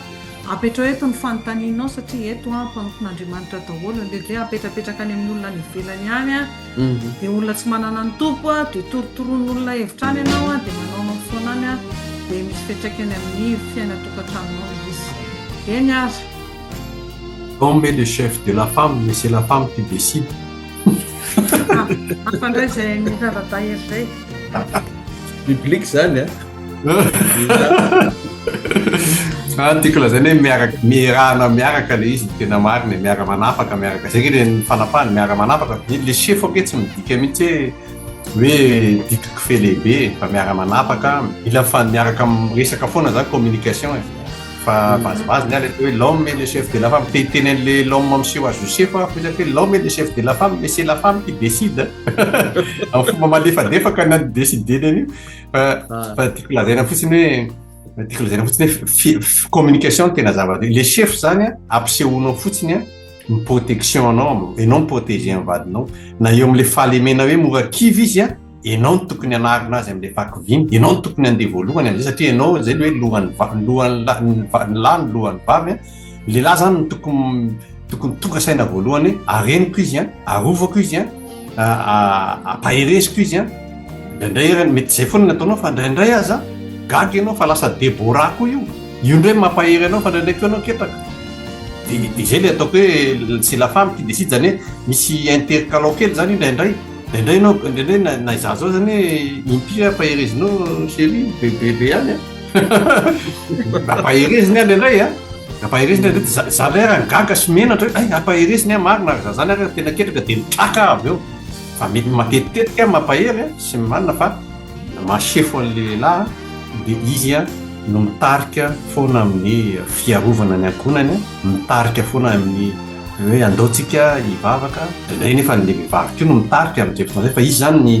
apetrao eto ny fanontanianao satria eto an mpanompon'Andriamanitra daholo ny lehibe apetrapetraka any amin'ny olona any ivelany any an dia olona tsy manana ny Tompo an dia torotoroin'olona hevitra any ianao an dia manaonao foana any an dia misy fiantraikany amin'ny fiainan-tokantranonao ilay izy. Eny ary. L'homme est le chef de la femme mais c'est la femme qui décide. Hafa indray izay miraradahy ery izay. Biblique zany a. Ah, tiako lazaina hoe miaraka miarahana miaraka le izy tena marina e, miara manapaka miaraka zay nge ny fanapahana miara manapaka le chef ange tsy midika mihitsy hoe hoe dikiko fe lehibe fa miara manapaka mila fa miaraka miresaka foana zany communication e Fa vazivazy ny ahy le hoe l'homme est le chef de la femme. Te hiteny an'le l'homme miseho azy ho chef aho fa izy hoe l'homme est le chef de la femme mais c'est la femme qui décide. Amin'ny fomba malefadefaka ny décider-ny an'io. Fa ah. fa tiako lazaina fotsiny hoe tiako lazaina fotsiny hoe communication no tena zava-dehibe. Le chef zany ampisehoanao fotsiny ny protection anao, ianao mi-protéger ny vadinao. Na eo amin'le fahalemena hoe mora kivy izy a Ianao no tokony hanarina azy amin'ilay fahakiviana, ianao no tokony handeha voalohany amin'izay satria ianao izay le hoe lohan'ny va- lohan'ny la- ny va- ny lahy ny lohan'ny vavy an. Ny lehilahy izany no tokony tokony tonga saina voalohany hoe areniko izy an, arovako izy an, ampahereziko izy an. Indraindray ary mety izay foana no ataonao fa indraindray aza gaga ianao fa lasa Deborah koa io. Io indray mampahery anao fa indraindray koa ianao ketraka. Dia dia izay ilay ataoko hoe c'est la femme qui décide izany hoe misy intercalao kely izany indraindray. Indraindray ianao, indraindray na, na izaho zao zany hoe impiry ampaherezinao chérie, be be be ihany an. Ampahereziny aho indraindray an. Ampahereziny aho indraindray, za za indray ary gaga sy menatra hoe hay ampahereziny aho marina ary za zany ary tena ketraka dia mitraka aho avy eo. Fa mety matetitetika aho mampahery an sy manina fa maha sefo an'ilay lehilahy dia izy an no mitarika foana amin'ny fiarovana ny ankohonany, mitarika foana amin'ny hoe andao tsika hivavaka, indraindray nefa ny vehivavy koa no mitarika amin'izay fotoana izay fa izy izany ny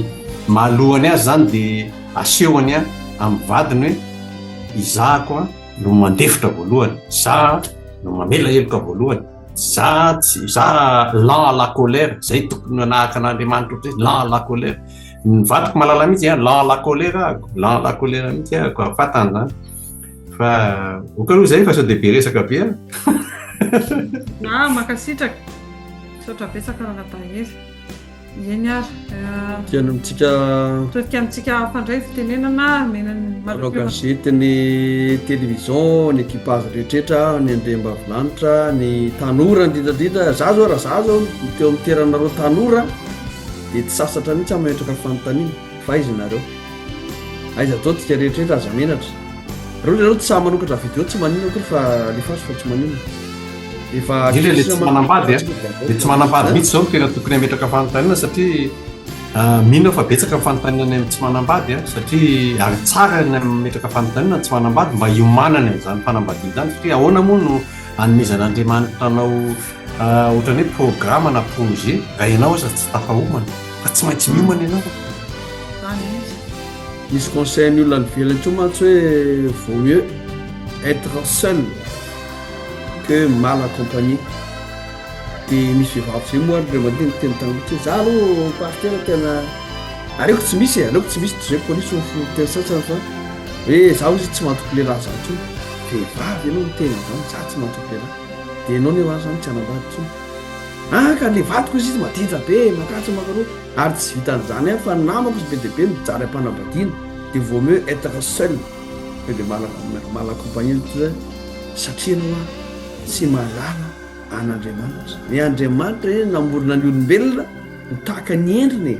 mahalohany azy izany dia asehony amin'ny vadiny hoe izahako no mandefitra voalohany, za no mamela heloka voalohany, za tsy za lent à la colère, zay tokony hanahaka an'Andriamanitra ohatr'izay, lent à la colère. Ny vadiko malala mihitsy an, lent à la colère ahako, lent à la colère mihitsy ahako, afatany zany. Fa ok aloha zay fa sao dia be resaka be aho. Ah, mankasitraka. Misaotra betsaka Ranadahy Hery. Eny ary. Tiana amintsika. Todika amintsika hafa indray fitenenana omena ny Mpanao gazety, ny télévision, ny équipage rehetrretra, ny andriambavilanitra, ny tanora indrindra indrindra. Za zao raha za zao teo amin'ny toeranareo tanora dia tsy sasatra mihitsy aho mametraka fanontaniana fa aiza nareo? Aiza daholo tsika rehetra rehetra aza menatra. Reo nareo tsy sahy manokatra video tsy maninona akory fa alefaso fa tsy maninona. Efa Indrindra le tsy manambady a. Le tsy manambady mihitsy zao no tena tokony hametraka fanontaniana satria ah, mino aho fa betsaka ny fanontaniana any amin'ny tsy manambady a satria ary tsara ny mametraka fanontaniana ny tsy manambady mba hiomanany amin'izany fanambadiana izany satria ahoana moa no anomezan'Andriamanitra anao ah, ohatran'ny hoe programme na projet raha ianao aza tsy tafaomana fa tsy maintsy miomana ianao. Zany mihitsy. Misy conseil ny olona any ivelany koa mantsy hoe vaut mieux être seul que mal accompagné. Dia misy vehivavy zay moa ary ndray mandeha niteny tamiko hoe za aloha pasitera tena aleoko tsy misy e, aleoko tsy misy toy izay polisy ho teny sasany fa hoe za hozy tsy mahatoky lehilahy zany intsony. Vehivavy ianao miteny an'izany, za tsy mahatoky lehilahy. Dia ianao nefa zany tsy hanambady intsony. Ah ka le vadiko izy izy maditra be, makatsy makaroa. Ary tsy vitan'izany ihany fa ny namako izy be dia be mijaly am-panambadiana. Dia vaut mieux être seul que de mal mal accompagné toy izay satria ianao an tsy mahalala an'Andriamanitra. Ny Andriamanitra anie namorona ny olombelona ho tahaka ny endriny e.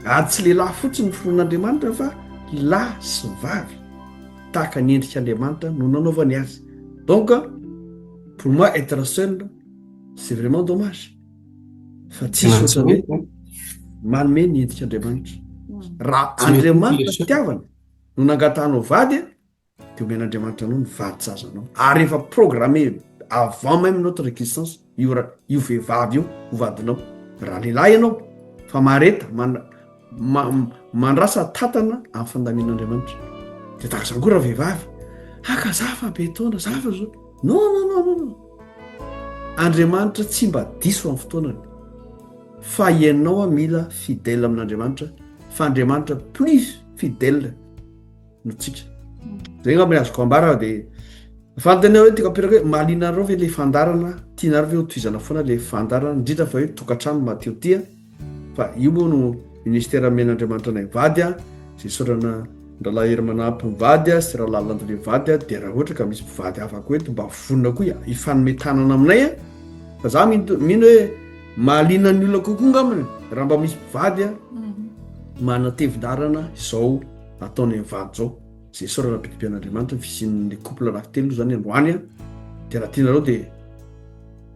Ary tsy lehilahy fotsiny ny finoan'Andriamanitra fa lahy sy vavy tahaka ny endrik'Andriamanitra no nanaovany azy. Donc pour moi être seul c'est vraiment dommage. Fa tsisy ohatran'ny hoe manome ny endrik'Andriamanitra. Raha Andriamanitra fitiavana no nangatahanao vady Dia omen'Andriamanitra anao ny vadin-jazanao. Ary efa programmé avant même notre existence io io vehivavy io ho vadinao. Raha lehilahy ianao fa mahareta, mandrasa tatana amin'ny fandaminan'Andriamanitra. Dia tahaka izany koa raha vehivavy. Haka za fa be taona, za fa zao. Non, non, non, non, non. Andriamanitra tsy mba diso amin'ny fotoanany. Fa ianao mila fidèle amin'Andriamanitra, fa Andriamanitra plus fidèle no tsika. Zay angamba ny azoko ambara dia fantany hoe tiako apetraka hoe mahaliana anareo ve le fandaharana, tianareo ve ho tohizana foana le fandaharana, indrindra fa hoe tokantrano maha-te ho tia, fa io moa no ministera omen'Andriamanitra anay mivady a, izay isaorana Rahalahy Hery Manampy mivady a, sy Rahalahy Landry mivady a, dia raha ohatra ka misy mpivady hafa koa eto mba vonona koa hifanome tanana aminay a, fa za mino hoe mahaliana ny olona kokoa angambany raha mba misy mpivady a, manatevin-daharana izao ataony mivady zao zay isaorana be dia be an'Andriamanitra ny fisian'ny couple anankitelo aloha zany androany a de raha tianareo de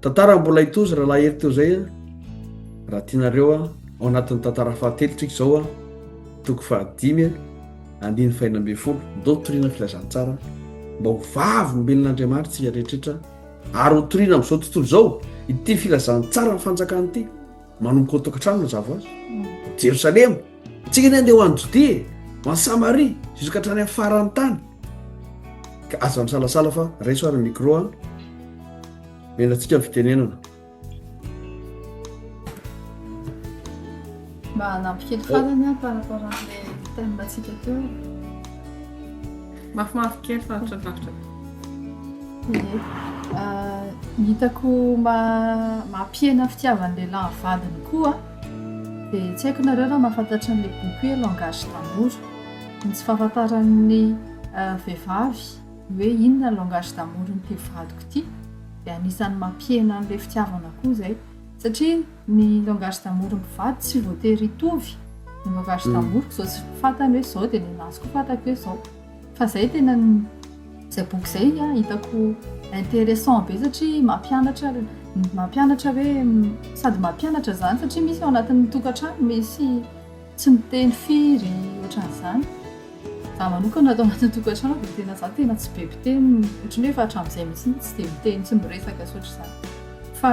tantara mbola hitozy rahalahy hery teo zay a raha tianareo a ao anatin'ny tantara fahatelo tsika zao a toko fahadimy a andiny fahena ambin'ny folo ndao toriana filazantsara mba ho vavolombelon'Andriamanitra tsika rehetrretra ary ho toriana amin'izao tontolo izao ity filazantsara ny fanjakana ity manomboka ao tokantrano mazava ho azy Jerosalema Tsika anie andeha ho any Jodia e, ho any Samaria, jusqu'à hatrany amin'ny faran'ny tany. Ka aza misalasala fa raiso ary ny micro an. Mena antsika ny fitenenana. Mba hanampy kely farany aho par rapport amin'ilay thème-ntsika teo. Mafimafy kely fa lavitra. Ie. Ny hitako mampihena fitiavan'ny lehilahy ny vadiny koa dia tsy haiko nareo raha mahafantatra an'ilay boky hoe langage d'amour. Ny tsy fahafantaran'ny vehivavy ny hoe inona ny langage d'amour-n'ity vadiko ity dia anisan'ny mampihena an'ilay fitiavana koa izay. Satria ny langage d'amour-n'ny mpivady tsy voatery hitovy. Ny langage d'amour-ko izao tsy fantany hoe izao dia ny an'azy koa fantako hoe izao. Fa izay tena izay boky izay hitako intéressant be satria mampianatra mampianatra hoe sady mampianatra izany satria misy ao anatin'ny tokantrano misy tsy miteny firy ohatran'izany. Za manokana ato anatin'ny tokantrano dia tena za tena tsy be mpiteny ohatran'ny hoe efa hatramin'izay mihitsy tsy dia miteny tsy miresaka sy ohatr'izany. Fa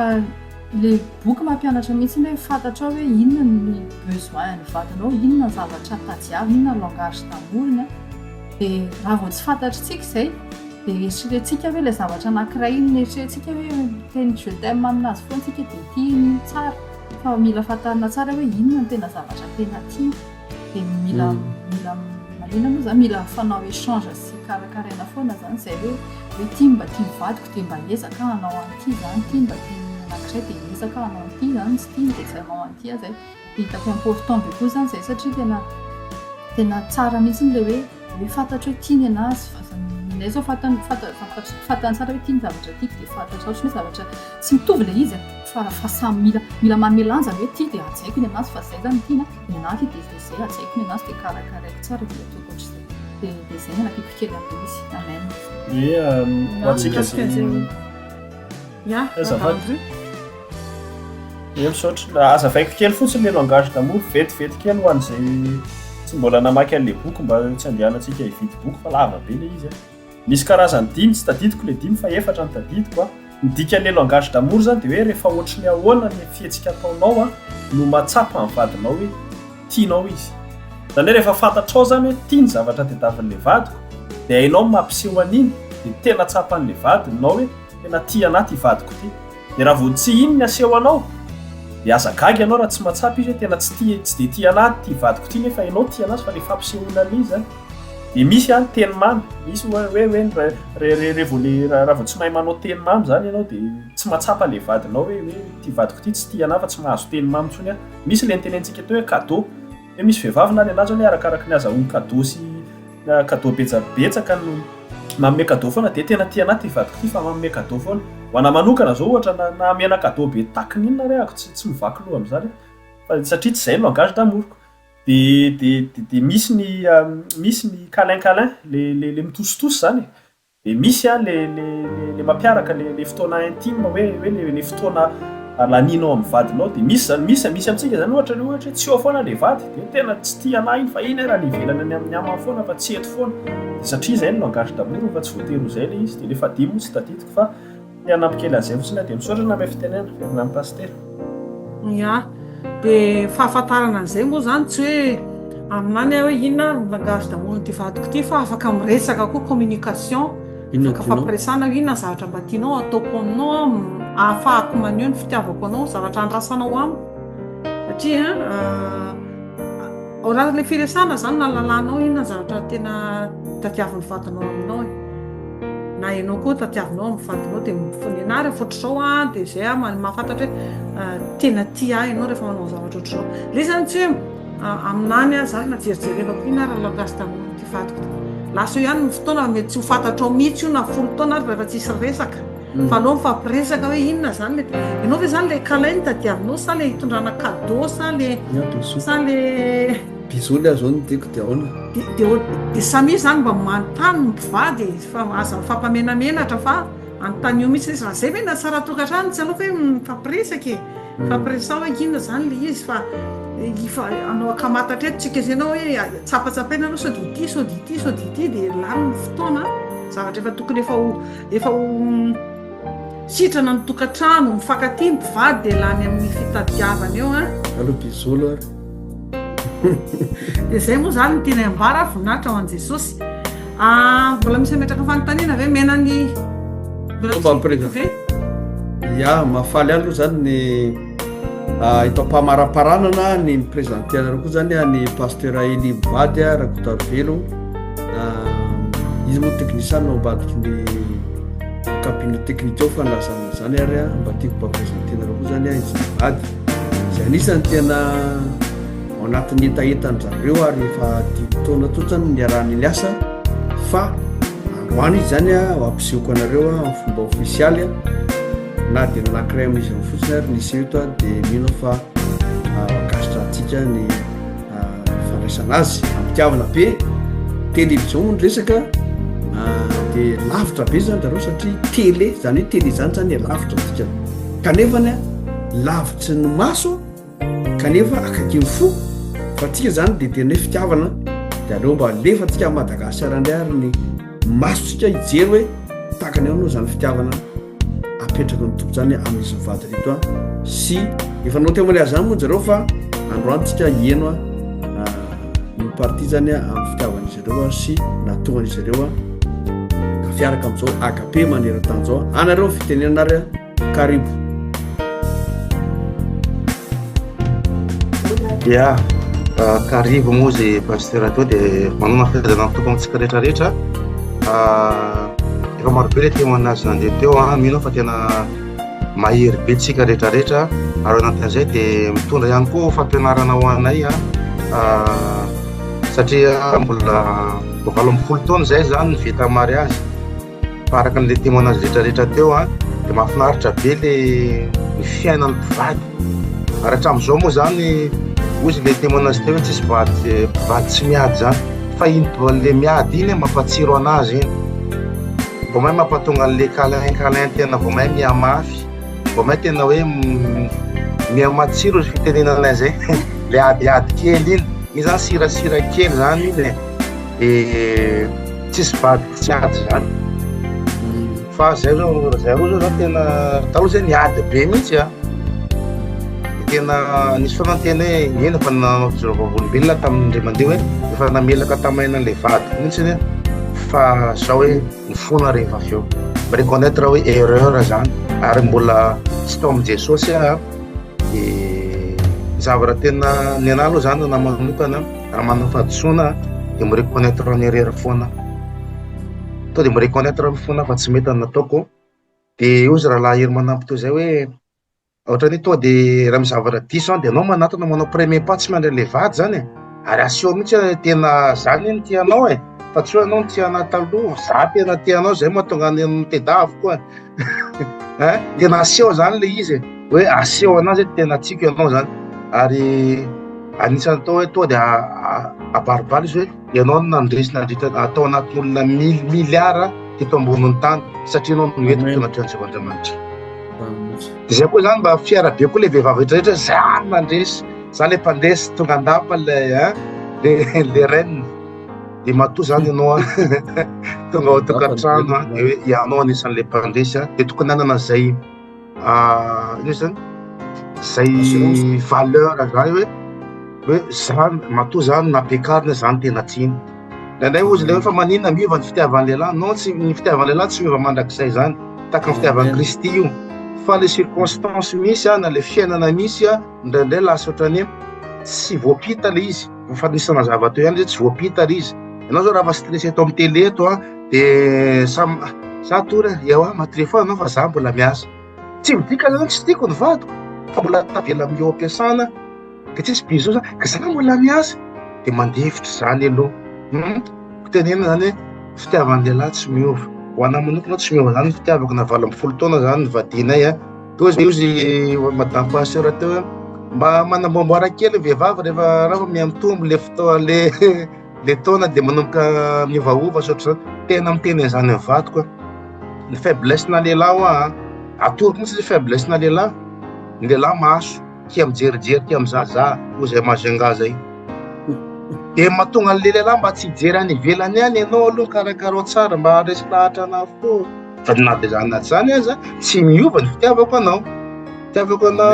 le boky mampianatra mihitsy hoe fantatrao hoe inona ny besoin ny vadinao, inona ny zavatra tadiaviny, inona ny langage d'amour-ny an. Dia raha vao tsy fantatritsika izay dia eritreretintsika hoe ilay zavatra anankiray iny eritreretintsika hoe miteny je t'aime aminazy foana tsika dia tiany tsara fa mila fantarina tsara hoe inona no tena zavatra tena tiany. Dia mila mila manina moa izany mila mifanao échange sy karakaraina foana izany izay hoe hoe ity mba tian'ny vadiko dia mba hiezaka aho hanao an'ity izany, ity mba tian'ny anankiray dia hiezaka aho hanao an'ity izany, tsy tiany dia tsy hanao an'ity aho izay. Dia hitako important be koa izany izay satria tena tena tsara mihitsy ilay hoe hoe fantatro hoe tiany anazy fa ny anay izao fantany fantany tsara hoe ity ny zavatra tiako dia fantatro ohatran'ny hoe zavatra tsy mitovy ilay izy fa fa samy mila mila manome lanja ny hoe ity dia hajaiko ny anazy fa izay izany no tiany an, ny anahy ity dia izay hajaiko ny anazy dia karakaraiko tsara dia ataoko ohatr'izay dia dia izay no anampiako kely amin'ilay izy. Amen. Ie, ho antsika izay. Ya, Azafady. Ie, misaotra. Azavaiko kely fotsiny le langage d'amour, vetivety kely ho an'izay tsy mbola namaky an'le boky mba tsy andehanantsika hividy boky fa lava be le izy a. Misy karazany dimy, tsy tadidiko le dimy fa efatra no tadidiko a. Ny dikan'le langage d'amour zany de hoe rehefa ohatry ny ahoana ny fihetsika ataonao a no mahatsapa ny vadinao hoe tianao izy. Zany hoe rehefa fantatrao zany hoe tia ny zavatra tadiavin'le vadiko de hainao ny mampiseho an'iny de tena tsapan'le vadinao hoe tena tia anah ty vadiko ty. Dia raha vao tsy iny ny aseho anao dia aza gaga ianao raha tsy mahatsapa izy hoe tena tsy tia tsy dia tia anah ity vadiko ity nefa ianao tia anazy fa le fampisehoana an'ilay izy zany. Dia misy an teny mamy, misy hoe hoe hoe re re re vao le raha vao tsy mahay manao teny mamy zany ianao dia tsy mahatsapa le vadinao hoe hoe ity vadiko ity tsy tia anah fa tsy mahazo teny mamy intsony aho. Misy le notenenitsika teo hoe cadeau, hoe misy vehivavy na lehilahy zany hoe arakaraky ny azahoany cadeau sy cadeau betsabetsaka no manome cadeau foana dia tena tia anah ity vadiko ity fa manome cadeau foana. Ho anah manokana zao ohatra na na amena cadeau be taky ny inona ary ahako tsy tsy mivaky loha amin'izany aho fa satria tsy izay ny langage d'amour-ko. Dia dia dia misy ny misy ny câlin câlin le le le mitositosy zany e. Dia misy an le le le mampiaraka le le fotoana intime hoe hoe le le fotoana lanianao amin'ny vadinao dia misy zany misy misy amintsika zany ohatra hoe ohatra hoe tsy eo foana le vady dia tena tsy tia anah iny fa iny ary any ivelany any amin'ny namany foana fa tsy eto foana dia satria izay ny langage d'amour fa tsy voatery ho izay le izy dia le fahadimy moa tsy tadidiko fa Te hanampy kely an'izay fotsiny aho dia misaotra namay fitenena, velona amin'ny pasitera. Ya, dia fahafantarana an'izay moa izany tsy hoe aminany aho hoe inona ary ny langage d'amour an'ity vadiko ity fa afaka miresaka koa communication, afaka fampiresahana hoe inona ny zavatra mba tianao ataoko aminao ahafahako maneho ny fitiavako anao, zavatra andrasanao amiko satria Ao anatin'ilay firesahana izany no ahalalanao inona ny zavatra tena tadiavin'ny vadinao aminao e. Na ianao koa tadiavinao amin'ny vadinao dia mifanena rehefa ohatr'izao an, dia izay aho mahafantatra hoe tena tia ahy ianao rehefa manao zavatra ohatr'izao. Ilay izy izany tsy hoe aminany aho izany na jerijerevako inona ary ny langage d'amour-n'ity vadiko ity. Lasa eo ihany ny fotoana mety tsy ho fantatrao mihitsy io na folo taona ary rehefa tsisy resaka. Fa aleo mifampiresaka hoe inona zany le, ianao ve zany le câlin no tadiavinao sa le hitondrana cadeau sa le sa le. Bisous le azo no tiako de aona? De de de samia zany mba manontany ny mpivady e, fa aza mifampamenamenatra fa anontanio mihitsy le izy, raha zay ve no tsara tokantrano tsy aleo ve mifampiresaka e, mifampiresaha hoe inona zany le izy fa fa hanao ankamatatra eto tsika sy ianao hoe tsapatsapaina aloha sao de ity sao de ity sao de ity de lany ny fotoana, zavatra efa tokony efa ho. Efa ho sitrana ny tokantrano, mifankatia ny mpivady dia lany amin'ny fitadiavana eo an. Aleo bisous aloha ary. Dia izay moa izany no tianay ambara, voninahitra ho an'i Jesosy. Ah, mbola misy hametraka fanontaniana ve? Mena ny mbola tsy ve? Ya, mahafaly ahy aloha izany ny ah, eto am-pamaraparanana ny mi-présenter anareo koa izany ny pasteur Elie mivady Rakotoarivelo. Izy moa technicien ao ambadiky ny cabine technique ao fa na zany na zany ary mba tiako mba présenter-nareo koa zany izy mivady izay anisan'ny tena ao anatin'ny hetahetan-dry zareo ary efa dimy taona teo zany niarahany niasa fa androany izy zany ho ampisehoko anareo amin'ny fomba ofisialy na dia ny anankiray amin'izy ireo fotsiny ary niseho eto dia mino aho fa ankasitrahantsika ny fandraisana azy ampitiavana be télévision moa ny resaka de lavitra be zany zareo satria télé zany hoe télé zany zany lavitra dikany kanefany a lavitry ny maso kanefa akaikin'ny fo fa tsika zany de tena hoe fitiavana de aleo mba alefa tsika Madagasikara indray ary ny masontsika hijery hoe tahaka ny ahoana zany fitiavana apetraky ny tompo zany amin'izy mivady reto a sy efa nanao témoignage zany moa zareo fa androany tsika hieno a ny partie zany a amin'ny fitiavan'izy ireo a sy natohan'izy ireo a tafiaraka amin'izao agape maneran-tany zao anareo ny fitenenana ary a Karibo. Ya, karibo moa zay pasteur teo dia manana fiadanana ny Tompo amintsika rehetra rehetra. Efa marobe le témoignage nandeha teo an, mino aho fa tena mahery be tsika rehetra rehetra ary ao anatin'izay dia mitondra ihany koa fampianarana ho anay an, satria mbola 18 taona izay zany ny vita mariazy. Fa araka an'ilay témoignage rehetra rehetra teo an, dia mahafinaritra be le ny fiainan'ny mpivady. Ary hatramin'izao moa zany hozy le témoignage teo hoe tsisy vady mpivady tsy miady zany. Fa iny le miady iny mampatsiro anazy iny. Vao may mampatonga an'le câlin câlin tena vao may mihamafy. Vao may tena hoe mihamatsiro ry fitenenana izay. Le adiady kely iny. Iny zany sirasira kely zany iny e. Dia tsisy vady tsy ady zany. Fa zay zao zay roa zao zany tena taloha zay niady be mihitsy a. Dia tena nisy fotoana niteny hoe eny efa nanao fijoroana vavolombelona tamin'ny indray mandeha hoe efa namelaka tamaina an'ilay vadiko mihitsy hoe fa zao hoe nifona rehefa avy eo. Mi-reconnaitre hoe erreur zany ary mbola tsy tao amin'i Jesosy aho dia ny zavatra tena ny anah aloha zany na manokana raha manao fahadisoana dia mi-reconnaitre ny erreur foana to dia mi-reconnaitre foana fa tsy mety ny nataoko dia hozy rahalahy Hery manampy teo zay hoe Ohatran'ny hoe tonga dia raha misy zavatra diso an, dia ianao manatona manao premier pas tsy miandry an'ilay vady izany e. Ary aseho mihitsy hoe tena za anie no tia anao e, fa tsy hoe ianao no tia anah taloha, za tena tia anao izay mahatonga an'i notedaviko koa. Hein, tena aseho izany ilay izy e, hoe aseho anazy hoe tena tiako ianao izany. Ary anisan'ny atao hoe tonga dia abaribary izy hoe ianao no nandresy nandritra tao anatin'olona mily milliards teto ambonin'ny tany satria ianao no entiko teo anatrehan'i Jehovah Andriamanitra. Dia zay koa zany mba fier be koa le vehivavy rehetra rehetra za no nandresy, za le mpandresy tonga an-dapa le hein le le reine. Dia matoa zany ianao an tonga ao an-tokantrano an dia hoe ianao anisan'le mpandresy an, dia tokony hanana izay inona zany izay valeur zany hoe hoe za matoa za nampiakarina za no tena tiana. Indraindray hozy le hoe fa maninona miova ny fitiavan'ny lehilahy? Non, tsy ny fitiavan'ny lehilahy tsy miova mandrakizay zany, tahaka ny fitiavan'i Kristy io. Fa le circonstance misy na le fiainana misy indraindray lasa ohatran'ny hoe tsy voampita le izy. Efa nisy nanazava teo ihany hoe tsy voampita le izy. Ianao zao raha efa stressé eto amin'ny télé eto an, de samy za tory an, ewa matoria foana ianao fa za mbola miasa. Tsy midika zany hoe tsy tiako ny vadiko fa mbola tavela eo am-piasana. Dia tsisy bisous zany, ka za mbola miasa dia mandefitra zany aloha hum, tenenina zany hoe fitiavan'ny lehilahy tsy miova, ho anah manokana tsy miova zany ny fitiavako na 18 taona zany nivadianay an, toa izy madame pasteur teo hoe mba manamboamboara kely ny vehivavy rehefa raha miha mitombo le fotoa le le taona dia manomboka miovaova sy ohatr'izany, tena miteny an'izany amin'ny vadiko aho, ny faiblesse na lehilahy hoa an, atoroko mihitsy ny faiblesse na lehilahy, ny lehilahy maso. Tia mijerijery tia mizahazaha hoy zay Majunga zay. Dia mahatonga an'le lehilahy mba tsy hijery any ivelany any ianao aloha karakarao tsara mba haharesy lahatra anah foana. Fa na dia zany na tsy zany aza tsy miova ny fitiavako anao. Fitiavako anao.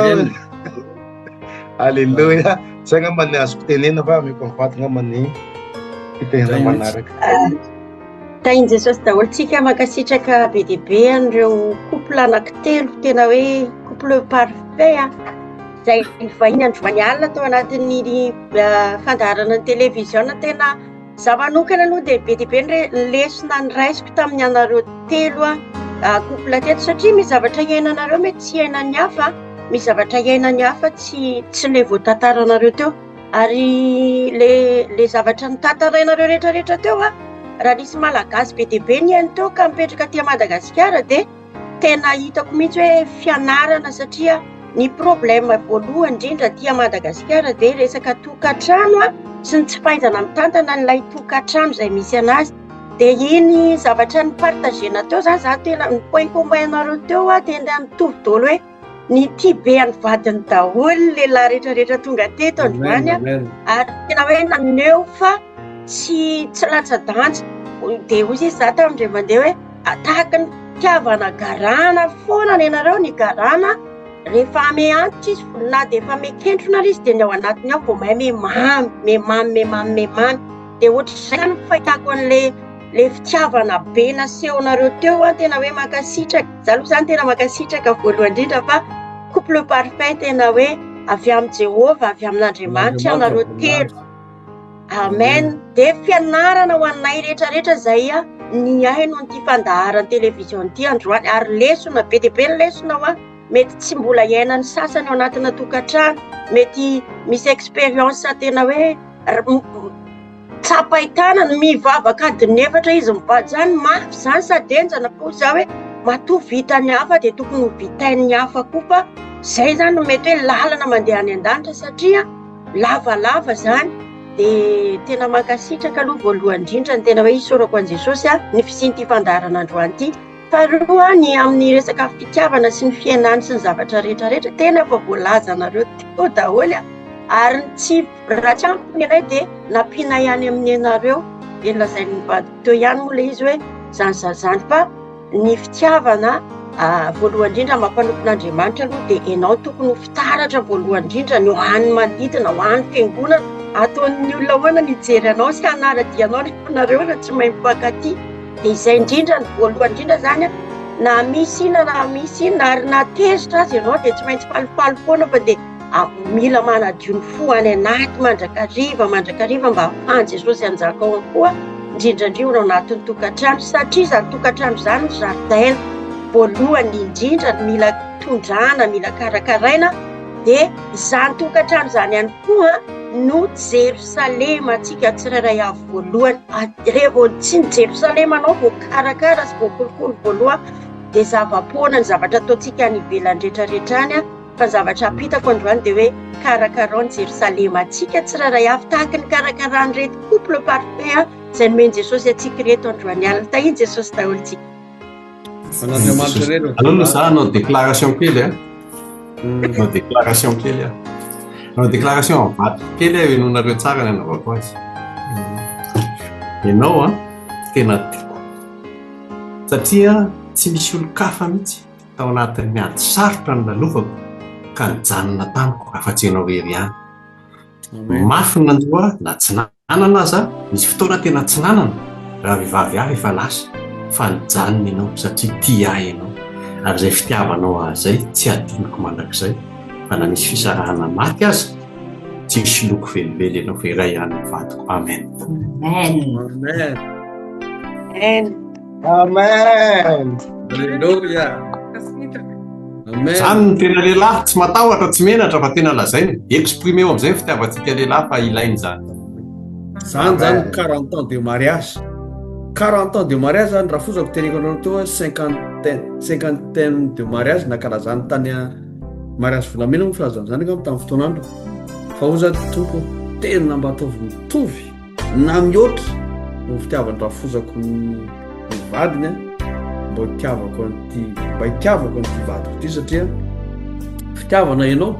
Alléluia. Zay angamba ny azoko tenena fa ameko ny vadiko angamba ny fitenena manaraka. Tahin'i Jesosy daholo tsika mankasitraka be dia be an'ireo couple anankitelo tena hoe couple parfait a izay nivahiny androany alina tao anatin'ny ah, fandaharana ny televiziona tena za manokana aloha dia be dia be ny lesona niraisiko tamin'ny anareo telo a ah, couple teto satria misy zavatra iainanareo mety tsy iainan'ny hafa misy zavatra iainan'ny hafa tsy tsy le voatantaranareo teo Ary le le zavatra notantarainareo rehetra rehetra teo a, raha nisy malagasy be dia be nihaino teo ka mipetraka aty Madagasikara dia tena hitako mihitsy hoe fianarana satria ny problème voalohany indrindra aty Madagasikara dia resaka tokantrano a sy ny tsy fahaizana mitantana an'ilay tokantrano izay misy anazy. Dia iny zavatra ni-partager-na teo zany za tena ny point commun-nareo teo a tena mitovy daholo hoe Nitia be an'ny vadiny daholo ny lehilahy rehetra rehetra tonga teto androany ary tena hoe naneho fa tsy tsy latsa-danja. Dia hoy izy za tamin'indray mandeha hoe tahaka ny fitiavana garana foana ny anareo ny garana rehefa ame antitra izy na dia efa mikentrona ary izy dia ny ao anatiny ao vao may mihamamy mihamamy mihamamy mihamamy. Dia ohatr'izay zany ny fahitako an'ilay le fitiavana be nasehonareo teo an, tena hoe mankasitraka, za aloha zany tena mankasitraka voalohany indrindra fa couple parfait tena hoe avy amin'i Jehovah, avy amin'Andriamanitra ianareo telo. Amen. Dia fianarana ho anay rehetra rehetra izay nihaino an'ity fandaharan'ny télévision ity androany ary lesona be dia be ny lesona hoa mety tsy mbola iainan'ny sasany ao anatina tokantrano, mety misy expérience tena hoe Tsapain-tanana, mivavaka adiny efatra izy mivady zany, mafy zany sady henjana fa hoy za hoe matoa vitan'ny hafa dia tokony ho vitain'ny hafa koa fa zay zany no mety hoe lalana mandeha any an-danitra satria lavalava zany dia tena mankasitraka aloha voalohany indrindra ny tena hoe isaorako an'i Jesosy a ny fisian'ity fandaharana androany ity. Faharoa ny amin'ny resaka fitiavana sy ny fiainany sy ny zavatra rehetra rehetra tena efa voalazanareo teo daholo a ary ny tsy Raha tsy ampy ny anay dia nampianay any amin'ny anareo. Dia nolazain'ny vadiko teo ihany moa ilay izy hoe izany izany izany fa ny fitiavana voalohany indrindra mampanompon'Andriamanitra aloha dia ianao tokony ho fitaratra voalohany indrindra ny ho an'ny manodidina, ho an'ny fiangonana. Ataon'ny olona ahoana ny hijery anao sy hanara-dia anao rehefa nareo raha tsy mahay mifankatia. Dia izay indrindra ny voalohany indrindra izany. Na misy inona na misy inona ary na tezitra aza ianao dia tsy maintsy falifaly foana fa dia mila manadio ny fo any anaty mandrakariva mandrakariva mba hahafahan'i Jesosy hanjaka ao am-po indrindra indrindra ao anatin'ny tokantrano satria izany tokantrano izany ny zaridaina voalohany indrindra no mila tondrahana mila karakaraina dia izany tokantrano izany ihany koa no Jerosalema antsika tsirairay avy voalohany. Rehefa vao tsy ny Jerosalemanao voakarakara sy voakolokolo voalohany dia zava-poana ny zavatra ataontsika any ivelany rehetrarehetra any fa ny zavatra ampitako androany dia hoe karakarao ny Jerosalema antsika tsirairay avy tahaka ny karakaran'ireto couple parfait izay nomen'i Jesosy antsika ireto androany alina. Tahin'i Jesosy daholo tsika. An'Andriamanitra irery no Aleo aloha za hanao déclaration kely a. Hanao déclaration kely aho. Hanao déclaration amin'ny vadiko kely aho henoinareo tsara ny anaovako azy. Ianao an, tena tiako. Satria tsy misy olon-kafa mihitsy tao anatin'ny ady sarotra nolalovako ka nijanona tamiko afa-tsy ianao irery ihany. Mafy ny nanjo ahy na tsy nanana aza, nisy fotoana tena tsy nanana, raha vehivavy hafa efa lasa, fa nijanona ianao satria tia ahy ianao, ary izay fitiavanao ahy izay tsy hadinoko mandrakizay, fa na nisy fisarahana maty aza, tsy hisoloky velively ianao fa iray ihany ny vadiko. Amen. Amen. Amen. Amen. Amen. Alléluia. Amen. Zany ny tena lehilahy, tsy matahotra, tsy menatra fa tena lazaina. Exprimeo amin'izay ny fitiavantsika lehilahy fa ilaina izany. Zany zany 40 ans de mariage. 40 ans de mariage zany rafozako teneko anareo teo hoe cinquantaine cinquantaine de mariage nankalazany tany mariage volamena moa filazana izany angamba tamin'ny fotoan'andro. Fa hoy za Tompo tena mba ataovy mitovy na mihoatra no fitiavan-drafozako ny vadiny a mba hitiavako an'ity mba hitiavako an'ity vadiko ity satria fitiavana ianao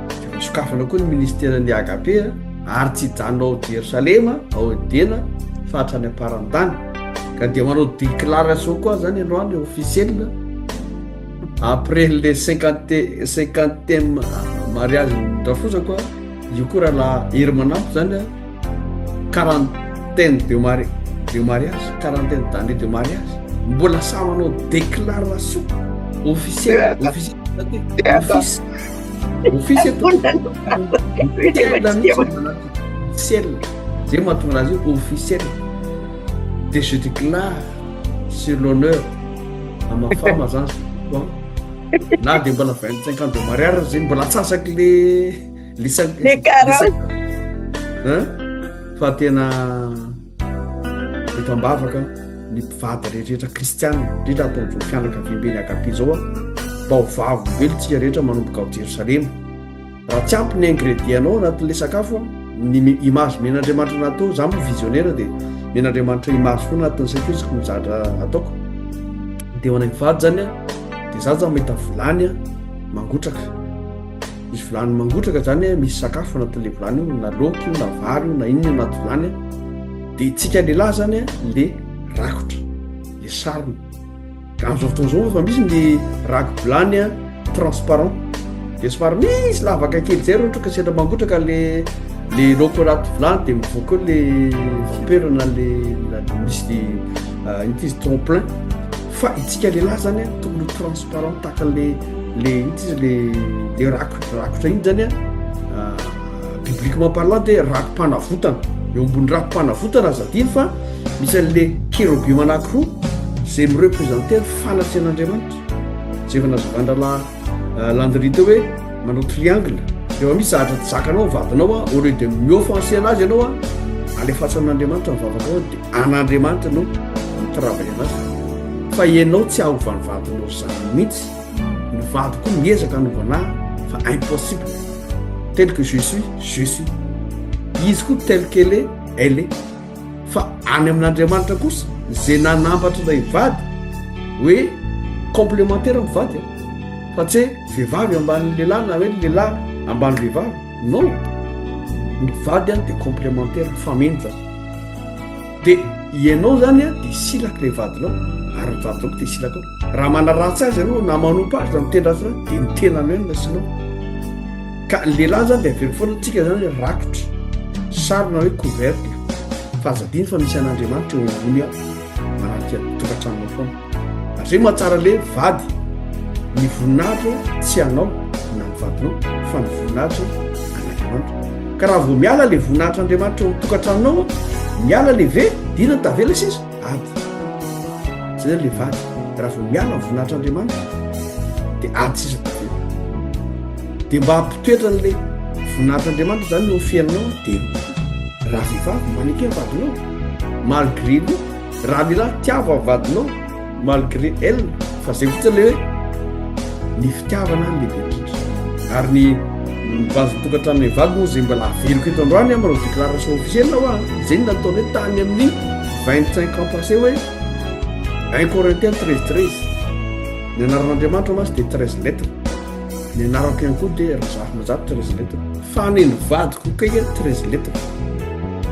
de efa sokafana koa ny ministeran'ny agape a ary tsy hijanona ao Jerosalema ao Edena fa hatrany am-parantany ka dia manao déclaration koa zany androany officiel après le cinquante cinquantième mariage ny rafozako a Io koa rahalahy Hery Manampy zany a, quarantaine de mari- de mariage, quarantaine d'année de mariage, mbola sahy manao déclaration officielle, officielle, office, office eto, officiel mihitsy officiel, zay mahatonga anazy hoe officiel, de je déclare sur l'honneur à ma femme zany, na de mbola 25 ans de mariage zay mbola atsasaky le le Le quarante. Hein? Fa tena eto am-bavaka ny mpivady rehetra kristiana indrindra ato amin'izao fianakaviamben'ny Agape izao a mba ho vavolombelona tsika rehetra manomboka ao Jerosalema. Raha tsy ampy ny ingrédient-nao anatin'ilay sakafo a, ny image men'Andriamanitra natao, za moa visionnaire dia men'Andriamanitra image foana anatin'ny saiko isaky ny zavatra ataoko. Dia ho anay mivady zany a, dia za zany mahita vilany a mangotraka. Misy vilany mangotraka zany a, misy sakafo anatin'ilay vilany io, na laoka io, na vary io, na inona io anaty vilany a. Dia tsika lehilahy zany a, le rakotra, le sarona. Ka amin'izao fotoana izao efa misy ny rako-bilany a transparent. Dia somary misy lavaka kely zay raha ohatra ka sendra mangotraka le le laoka anaty vilany dia mivoaka eo le vapeur na le misy le inona ty izy tremplin. Fa itsika lehilahy zany a tokony ho transparent tahaka le le inona ty izy le le rako rakotra iny zany a bibliquement parlant dia rako-panavotana. Eo ambony rako-panavotana aza adino fa misy an'le kerobima anankiroa izay mi-representer ny fanatrehan'Andriamanitra. Izay efa nazavan-drahalahy euh, Landry teo hoe manao triangle. Rehefa misy zavatra tsy zakanao ny vadinao a, au lieu de mi-offenser anazy ianao a, alefaso amin'Andriamanitra ny vavakao dia an'Andriamanitra no mi-travailler anazy. Fa ianao tsy hahova ny vadinao zany mihitsy. Ny vady koa miezaka hanovana ahy fa impossible. Tel que je suis, je suis. Izy koa tel qu'elle est, elle est. Fa any amin'Andriamanitra kosa izay nanambatra ilay vady hoe complémentaire ny vady fa tsy hoe vehivavy ambanin'ny lehilahy na hoe lehilahy ambany vehivavy. Non. Ny vady any dia complémentaire, mifameno zany. Dia ianao zany a dia silaka ilay vadinao ary ny vadinao koa dia silaka ao. Raha manaratsy azy ianao na manompa azy na miteny ratsy azy dia ny tenanao ihany no asianao. Ka ny lehilahy zany dia averiko foana tsika zany hoe rakotra, sarona hoe couvercle fa aza adino fa misy an'Andriamanitra eo ambony ao manatrika tokantranonao foana. Ary zay mahatsara le vady, ny voninahitra tsy anao na ny vadinao fa ny voninahitra an'Andriamanitra. Ka raha vao miala le voninahitr'Andriamanitra ao amin'ny tokantranonao, miala le ve, dia inona no tavela sisa? Ady. Zay zany le vady, raha vao miala ny voninahitr'Andriamanitra dia ady sisa tavela. Dia mba hampitoetra an'le voninahitr'Andriamanitra zany eo amin'ny fiainanao dia raha vehivavy maneke ny vadinao malgré lui. Raha lehilahy tiavo ny vadinao malgré elle fa zay fotsiny le hoe ny fitiavana ny lehibe indrindra ary ny ny base ny tokantranonay vady moa zay mbola averiko eto androany aho manao déclaration officielle hoa zay ny nataony hoe tany amin'ny 25 ans passé hoe 1 Corinthiens 13 13 ny anaran'Andriamanitra mantsy dia 13 lettres Ny anarako ihany koa dia Razafimazato 13 lettres. Fa ny ny vadiko kay 13 lettres.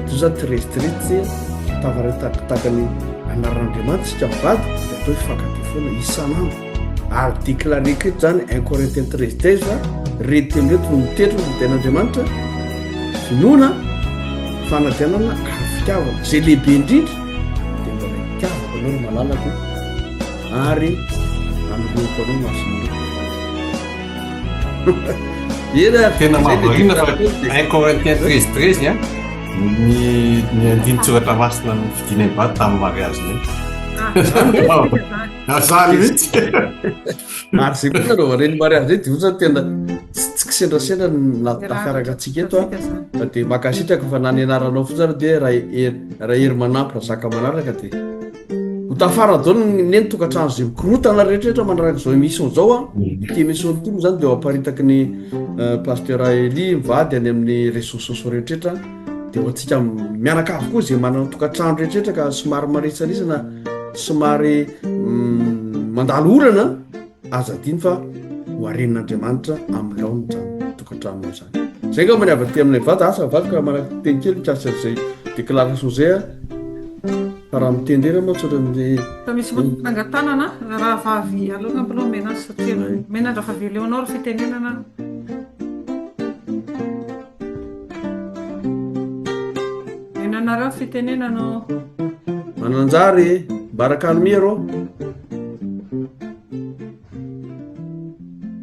Toy izany 13 13 tafaray takitaka ny anaran'Andriamanitra isika mivady dia atao hoe fankatia foana isan'andro. Ary déclareko eto izany 1 Corinthiens 13 13 fa reto teny reto no mitetra ny tenin'Andriamanitra finoana, fanantenana ary fitiavana. Izay lehibe indrindra dia mbola hitiavako anao ry malalako. Ary anoloako anao masin'olona. Eny ary. Tena mahavariana fa 1 Corinthiens 13 13 an, ny ny andinin-tsoratra masina nofidinay mivady tamin'ny mariazinay. Zany mihitsy. Ary zay koa nareo reny mariazy reny dia ohatran'ny tena tsy kisendrasendra ny nahafiaraka antsika eto an. Fa dia mankasitraka fa na ny anaranao fotsiny ary dia raha hery manampy razaka manaraka dia Ho tafara daholo ne ny tokantrano izay mikorotana rehetrarehetra manaraka izao émission izao an. Ity émission ity moa zany dia ho aparitaky ny euh, pasteur Elie mivady any amin'ny réseaux sociaux rehetrarehetra. Dia ho antsika mianakavy koa izay manana tokantrano rehetrarehetra ka somary marisarisa na somary mm, mandalo olana aza adino fa ho arenin'Andriamanitra amin'ny laoniny izany tokantranonao izany. Izay angamba ny avy aty aminay vady, asa vadiko raha manana teny kely mikasika an'izay déclaration izay an. Fa raha mitendrena moa tsy ohatran'ny. Fa misy manangan-tanana rahavavy aleo angamba aloha omena azy satria omena an-dRahavavy Léonore fitenenana. Omena anareo fitenenana ô. Mananjary e, Mbarakalomier ô.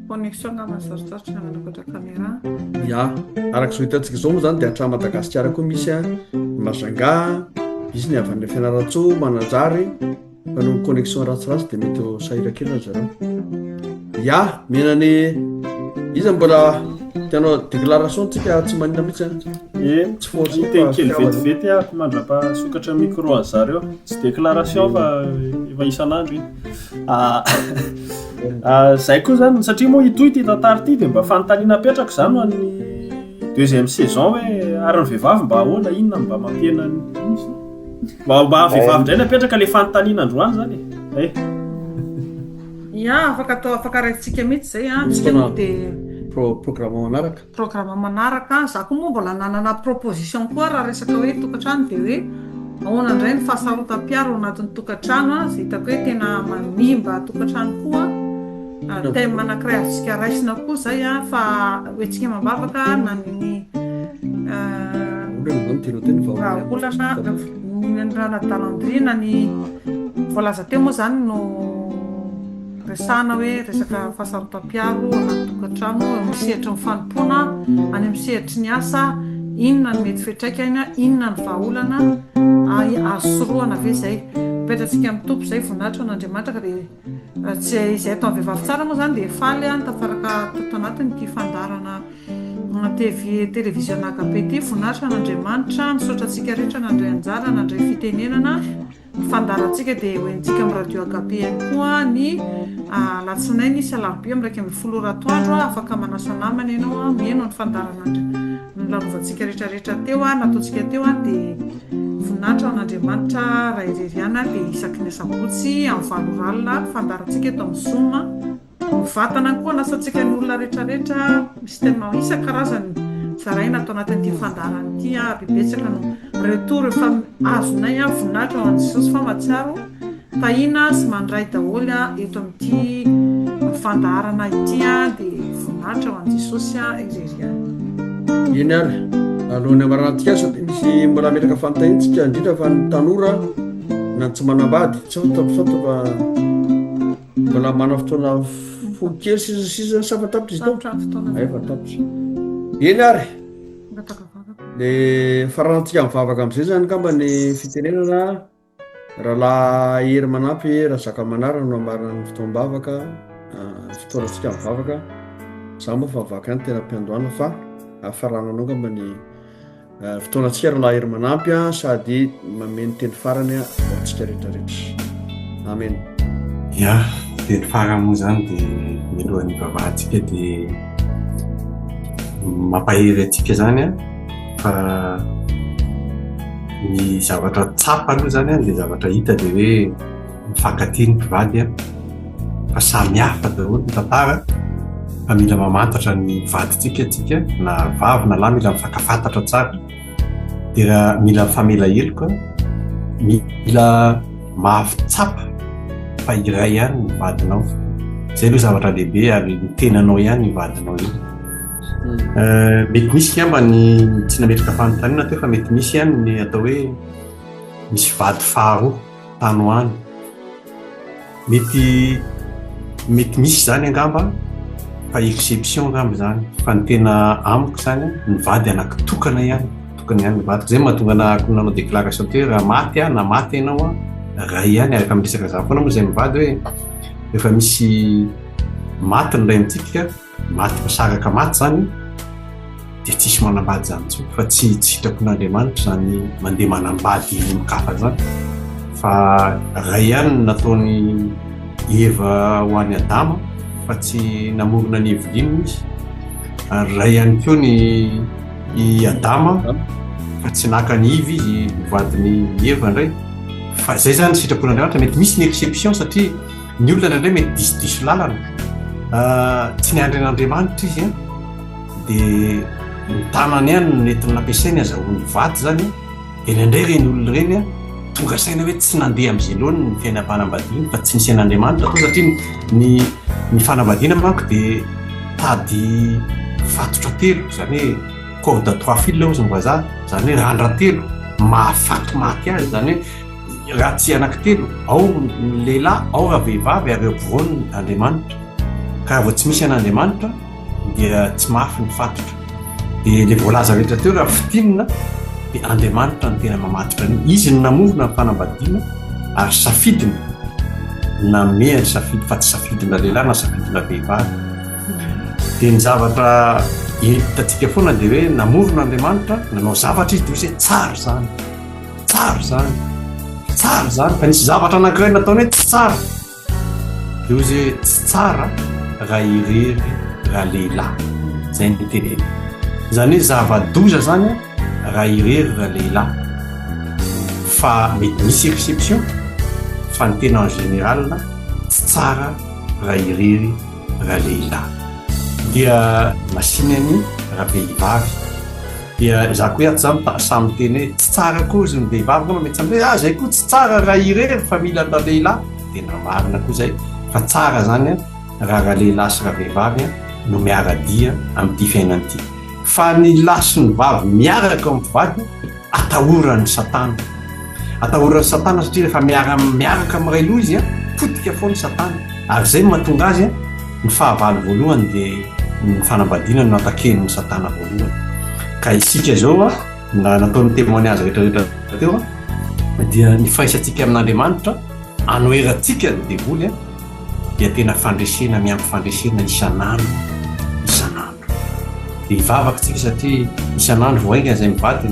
Connexion angamba sarotsarotra ny manokatra caméra. Ya, araka izao hitantsika izao moa izany dia hatramin'i Madagasikara koa misy a, Majunga, misy ny avy any Fianarantsoa, Mananjary, fa noho ny connexion ratsiratsy dia mety ho sahirankirana ry zareo. Ya, mena ny iza mbola tianao déclaration tsika tsy maninona mihitsy an. Eny, Tsy force hiteny kely vetivety aho mandra-pasokatra micro an'i zareo. Tsy déclaration fa efa isan'andro iny. Ah, ah, zay koa zany satria moa hitohy ity tantara ity dia mba fanontaniana apetrako zany ho an'ny deuxième saison hoe ary ny vehivavy mba ahoana inona no mba mampihena ny izy mba mba vehivavy indray no apetraka le fanontaniana androany zany e eh. Ya, afaka atao afaka raisintsika mihitsy izay an, tsika moa dia Pro programme manaraka. Programme manaraka, za koa moa mbola nanana proposition koa raha resaka hoe tokantrano dia hoe ahoana indray ny fahasarotam-piaro ao anatin'ny tokantrano a, izay hitako hoe tena manimba tokantrano koa, thème anankiray azontsika raisina koa izay a, fa hoentsika amam-bavaka na ny Vahaolana ny ranadalandria na ny voalaza teo moa izany no Resahana hoe resaka fahasarotam-piaro anaty tokantrano, eo amin'ny sehatry ny fanompoana, any amin'ny sehatry ny asa, inona no mety fiantraikany, inona ny vahaolana, ary azo sorohana ve izay? Apetratsika amin'ny Tompo izay, voninahitra ho an'Andriamanitra ka dia tsy izay atao amin'ny vehivavy tsara moa izany dia faly aho nitafaraka tato anatin'ity fandaharana TV televiziona Agape ity, voninahitra ho an'Andriamanitra, misaotra antsika rehetra nandray anjara, nandray fitenenana. Ny fandaharantsika dia ho henontsika amin'ny Radio Agape ihany koa ny alatsinainy sy alarobia amin'ny 11 ora atoandro. Afaka manasa namana ianao mihaino ny fandaharana nolalovantsika rehetrarehetra teo, nataontsika teo dia voninahitra ho an'Andriamanitra Ray irery ihany dia isaky ny asabotsy amin'ny valo ora alina ny fandaharantsika eto amin'ny Zoom. Mivantana koa anasantsika ny olona rehetrarehetra misy thème isan-karazany zaraina ato anatin'ity fandaharana ity ary betsaka no retour efa azonay voninahitra ho an'i Jesosy fa mahatsiaro tahiana sy mandray daholo eto amin'ity fandaharana ity dia voninahitra ho an'i Jesosy irery ihany. Eny ary, alohan'ny hamaranantsika azy satria misy mbola hametraka fanontaniana tsika indrindra fa ny tanora na ny tsy manambady, tsy fantatra fa. Mbola manana fotoana fohy kely sisa sisa sa fa tapitra izy tao? Efa tapitra. Eny ary. Le faranantsika mivavaka amin'izay zany angamba ny fitenenana Rahalahy Hery Manampy Razakamanara no hamarana ny fotoam-bavaka, fotoanantsika mivavaka. Za moa fa vavaka ihany tena am-piandohana fa farananao angamba ny fotoanantsika Rahalahy Hery Manampy sady manome ny teny farany ho antsika rehetrarehetra. Amen. Ya, teny farany moa izany dia mialohan'ny hivavahantsika dia mampahery antsika izany an, fa ny zavatra tsapa aloha izany an, dia zavatra hita dia hoe mifankatia ny mpivady an, fa samy hafa daholo ny tantara fa mila mamantatra ny vadintsika tsika na vavy na lahy mila mifankafantatra tsara dia raha mila mifamela heloka mila mahatsapa fa iray ihany ny vadinao izay aloha zavatra lehibe ary ny tenanao ihany ny vadinao io hmm. mety misy angamba ny tsy nametraka fanontaniana teo fa mety misy ihany ny atao hoe misy vady faharoa tany ho any Mety mety misy izany angamba fa exception angamba izany fa ny tena amiko izany ny vady anaky tokana ihany tokana ihany ny vadiko izay mahatonga anahako nanao déclaration teo hoe raha maty aho na maty ianao an ray ihany ary efa miresaka izany foana moa izay mivady hoe rehefa misy maty ny ray amintsika Maty misaraka maty zany dia tsisy manambady zany intsony fa tsy tsy sitrapon'Andriamanitra zany mandeha manambady olon-kafa zany fa ray ihany no nataony Eva ho an'i Adama fa tsy namorona an'i Evelyne izy ary ray ihany koa ny i Adama fa tsy naka an'i Eva izy ho vadin'i Eva indray fa zay zany sitrapon'Andriamanitra mety misy ny exception satria Ny olona indraindray mety disodiso lalana. Tsy niandry an'Andriamanitra izy an, dia ny tanany ihany no nentiny nampiasainy azahoany vady izany an, dia indraindray ireny olona ireny an, tonga saina hoe tsy nandeha amin'izay laoniny ny fiainam-panambadiany fa tsy nisy an'Andriamanitra tao satria ny ny fanambadiana manko dia tady fatotra telo, izany hoe corde à trois fils hozy ny vazaha, izany hoe randran-telo mahafaty maty azy, izany hoe Raha tsy anankitelo, ao ny lehilahy, ao ravehivavy ary eo ampovoany Andriamanitra. Ka raha vao tsy misy an'Andriamanitra dia tsy mafy ny fatotra. Dia ilay voalaza rehetra teo raha fintinina dia Andriamanitra no tena mamatotra an'io. Izy no namorona ny fanambadiana ary safidiny nanome ny safidy fa tsy safidina lehilahy na safidina vehivavy. Dia ny zavatra hitantsika foana dia hoe namorona Andriamanitra, nanao zavatra izy dia hoy izy hoe tsara izany. Tsara izany. Tsara izany. Fa nisy zavatra anankiray nataony hoe tsy tsara. Dia hoy izy hoe tsy tsara raha irery ralehilahy. Izay no teneny. Izany hoe zava-doza izany raha irery ralehilahy. Fa mety misy exception fa ny tena en général tsy tsara raha irery ralehilahy. Dia nasiany an'i ravehivavy. Dia za koa ato zany sahy miteny hoe tsy tsara koa izy ny vehivavy angamba mety samy hoe ah zay koa tsy tsara raha irery fa mila ny ralehilahy tena marina koa zay fa tsara zany raha ralehilahy sy ravehivavy no miara-dia amin'ity fiainana ity fa ny lahy sy ny vavy miaraka amin'ny mpivady atahoran'ny satana atahoran'ny satana satria rehefa miara miaraka miray loha izy potika foana satana ary zay no mahatonga azy Ny fahavalo voalohany dia ny fanambadiana no nataken'ny satana voalohany. Ka isika izao na nataon'ny témoignage rehetra rehetra teo dia ny firaisantsika amin'Andriamanitra anoherantsika ny devoly dia tena fandresena miampy fandresena isan'andro isan'andro. Dia hivavaka tsika satria isan'andro vao haingana izay mivady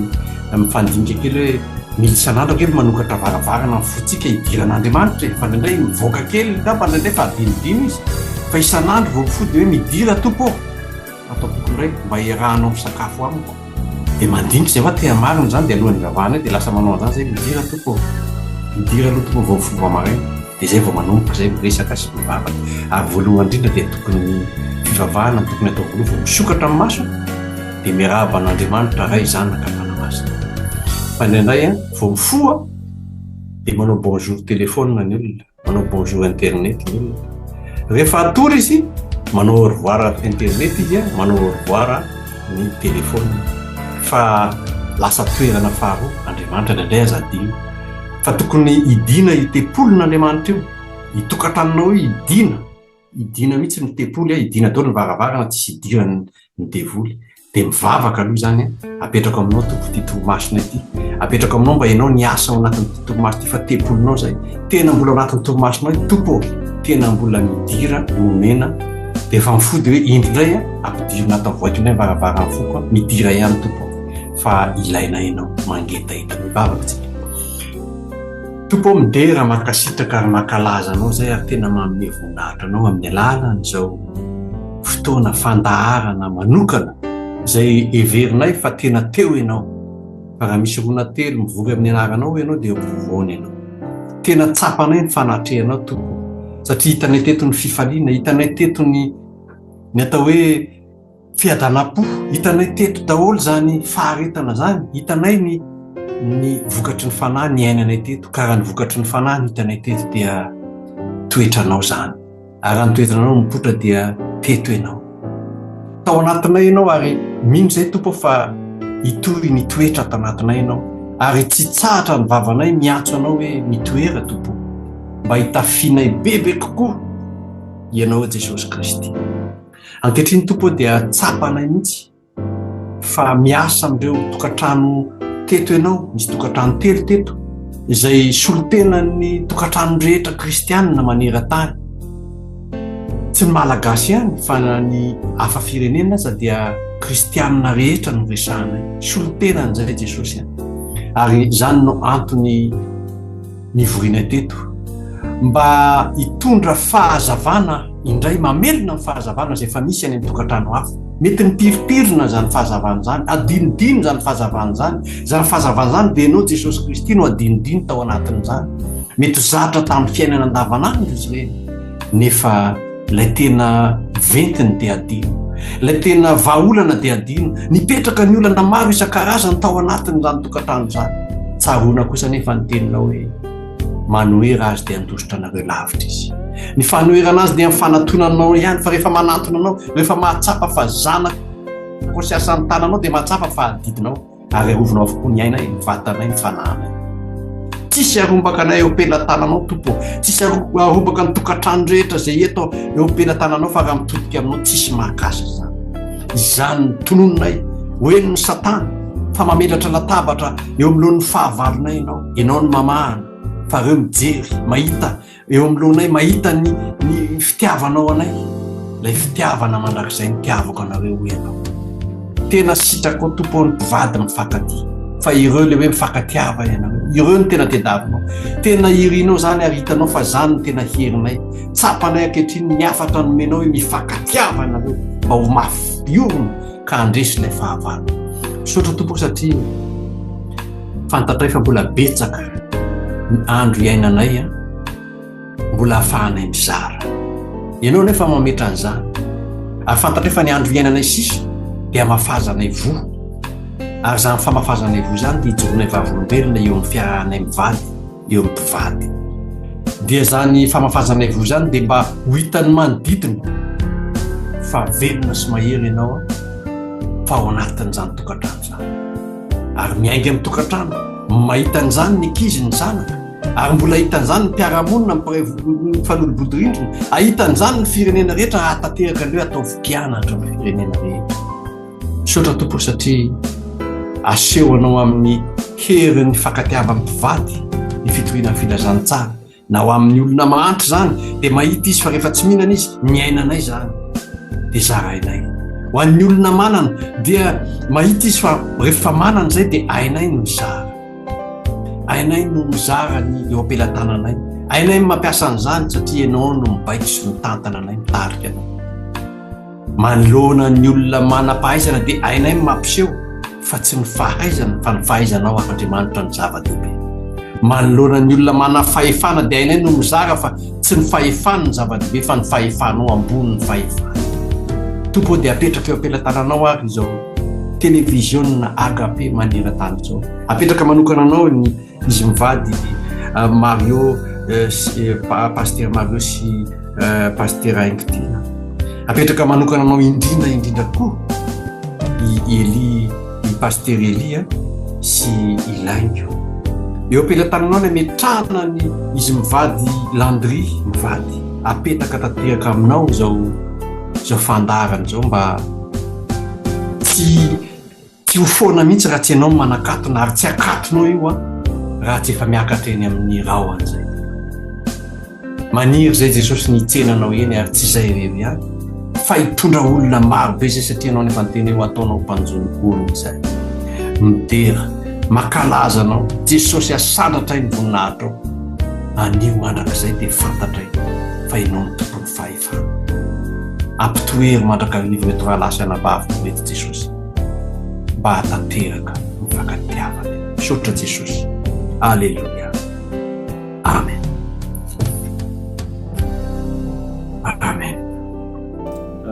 mifandinika kely hoe mila isan'andro ange manokatra varavarana ny fontsika hidiran'Andriamanitra e, fa indraindray mivoaka kely angamba indraindray fa adinodino izy fa isan'andro vao mifoha dia hoe midira Tompo ô, ataoko indray mba hiarahanao misakafo amiko. Dia mandinika izay fa tena marina izany dia alohan'ny hivavahana eo dia lasa manao an'izany izay midira Tompo ô, midira aloha Tompo vao mifoha vao maraina. Dia izay vao manomboka izay miresaka sy mivavaka. Ary voalohany indrindra dia tokony fivavahana no tokony atao voalohany vao misokatra ny maso dia miarahaba an'Andriamanitra Ray Zanaka Fanahy Masina. Fa indraindray an, vao mifoha dia manao bonjour téléphone ny olona, manao bonjour internet ny olona. Rehefa hatory izy, manao au revoir internet izy, manao au revoir ny téléphone. Fa lasa toerana faharoa Andriamanitra indraindray aza adino. Fa tokony hidina io tempolin'Andriamanitra io. Ny tokantranonao io hidiana, hidiana mihitsy ny tempoly, hidiana daholo ny varavarana, tsisy hidiran'ny devoly. Dia mivavaka aloha izany an, apetrako aminao Tompo ity torimasonay ity, apetrako aminao mba ianao niasa ao anatin'ity torimaso ity fa tempolinao izay, tena mbola ao anatin'ny torimasonao io Tompo ô, tena mbola midira, nomena, dia efa mifody hoe indro indray an, ampidirina ato avoaiko indray ny varavaran'ny foko an, midira ihany Tompo fa ilaina ianao, mangetaheta mivavaka tsika. Tompo ô midera, mankasitraka ary mankalaza anao izay ary tena manome voninahitra anao amin'ny alalan'izao fotoana fandaharana manokana izay heverinay fa tena teo ianao fa raha misy roa na telo mivory amin'ny anaranao hoy ianao dia eo ampovoany ianao. Tena tsapanay ny fanatrehanao Tompo satria hitanay teto ny fifaliana, hitanay teto ny ny atao hoe Fiadanam-po, hitanay teto daholo izany faharetana izany, hitanay ny ny vokatry ny fanahy niainanay teto, ka raha ny vokatry ny fanahy no hitanay teto dia toetranao izany, ary raha ny toetranao no mipoitra dia teto ianao. Tao anatinay ianao ary mino izay Tompo fa hitohy ny toetra ato anatinay ianao, ary tsy hitsahatra ny vavanay miantso anao hoe mitoera Tompo, mba hitafianay bebe kokoa ianao Jesosy Kristy. Ankehitriny Tompo ô dia tsapanay mihitsy fa miasa amin'ireo tokantrano teto ianao, misy tokantrano telo teto izay solontenan'ny tokantrano rehetra kristianina maneran-tany. Tsy ny Malagasy ihany fa na ny hafa firenena aza dia kristianina rehetra no resahanay. Solontenan'izay Jesosy an. Ary izany no antony nivorianay teto mba hitondra fahazavana indray mamelona ny fahazavana izay efa misy any amin'ny tokantrano hafa. Mety mipirimpirina izany fahazavana izany, adinodino izany fahazavana izany. Izany fahazavana izany dia ianao Jesosy Kristy no adinodino tao anatin'izany. Mety ho zatra tamin'ny fiainana andavanandro izy ireny, nefa Ilay tena ventiny dia adino. Ilay tena vahaolana dia adino. Nipetraka ny olana maro isan-karazany tao anatin'izany tokantrano izany. Tsaroana kosa anefa ny teninao hoe, Manohera azy dia handositra anareo lavitra izy. Ny fanoherana azy dia ny fanatonanao ihany, fa rehefa manantona anao, rehefa mahatsapa fa zanako sy asan'ny tananao dia mahatsapa fa adidinao. Ary arovinao avokoa ny ainay, ny vatanay, ny fanahinay. Tsisy arombaka anay eo am-pelatananao Tompo ô. Tsisy arombaka ny tokantrano rehetra izay eto eo am-pelatananao fa raha mitodika aminao tsisy mahakasika izany. Izany no tononinay ho henon'ny satana fa mamelatra latabatra eo amloan'ny fahavalonay ianao. Ianao no mamahana fa ireo mijery, mahita Eo amloanay mahita ny ny fitiavanao anay, ilay fitiavana mandrakizay nitiavako anareo hoy ianao. Tena sitrakao Tompo ny mpivady mifankatia, fa ireo ilay hoe mifankatiava ianareo, ireo no tena tediavinao. Tena irinao izany ary hitanao fa izany no tena herinay. Tsapanay ankehitriny ny hafatra nomenao hoe mifankatiava ianareo mba ho mafy orina ka handresy ilay fahavalo. Misaotra Tompo satria Fantatray fa mbola betsaka ny andro iainanay an, mbola ahafahanay mizara. Ianao nefa mametra an'izany. Ary fantatray fa ny andro iainanay sisa dia hamafazanay voa. Ary izany famafazanay voa izany dia hijoroanay vavolombelona eo amin'ny fiarahanay mivady, eo amin'ny mpivady. Dia izany famafazanay voa izany dia mba ho hitan'ny manodidina fa velona sy mahery ianao fa ao anatin'izany tokantrano izany. Ary miainga amin'ny tokantrano, mahita an'izany ny ankizy, ny zanaka, ary mbola hahita an'izany ny mpiara-monina, ny mpiray mifanolo-bodirindrina, hahita an'izany ny firenena rehetra hahatanteraka ny hoe ataovy mpianatra ny firenena rehetra. Misaotra Tompo satria asehonao amin'ny herin'ny fankatiavan'ny mpivady ny fitoriana ny filazantsara. Na ho amin'ny olona mahantra izany dia mahita izy fa rehefa tsy mihinana izy, ny ainanay izany dia zarainay. Ho an'ny olona manana dia mahita izy fa rehefa manana izay dia ainay no mizara. Ainay no mizara ny eo am-pelatananay. Ainay no mampiasa an'izany satria ianao no mibaiko sy mitantana anay, mitarika anay. Manoloana ny olona manam-pahaizana dia hainay ny mampiseho fa tsy ny fahaizana fa ny fahaizanao Andriamanitra no zava-dehibe. Manoloana ny olona manam-fahefana dia hainay no mizara fa tsy ny fahefany no zava-dehibe fa ny fahefanao ambony ny fahefany. Tompo ô dia apetraka eo am-pelatananao ary izao televiziona Agape maneran-tany izao. Apetraka manokana anao ny Izy mivady Mario sy Pasitera Mario sy Pasitera Haingotiana. Apetraka manokana anao indrindra indrindra koa i Elie, i Pasitera Elie sy i Laingo. Eo am-pelatananao ny ametrahana ny izy mivady Landry mivady apetaka tanteraka aminao izao izao fandaharana izao mba tsy Tsy ho foana mihitsy raha tsy ianao no manakatona ary tsy akatonao io an raha tsy efa miakatra eny amin'ny rahona izay. Maniry izay Jesosy ny hitsena anao eny ary tsy izay irery ihany fa hitondra olona maro be izay satria ianao nefa niteny hoe ho ataonao mpanjono olona izay. Midera, makalaza anao Jesosy asandratra ny voninahitrao anio mandrakizay dia fantatray fa ianao no tompon'ny fahefana. Ampitoero mandrakariva ireto rahalahy sy anabaviko ireto Jesosy mba hahatanteraka ny fankatiavana. Misaotra Jesosy. Aleloia. Amen. Amen.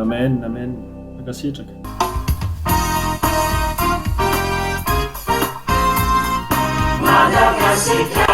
Amen, amen. Mankasitraka. Madagasikara.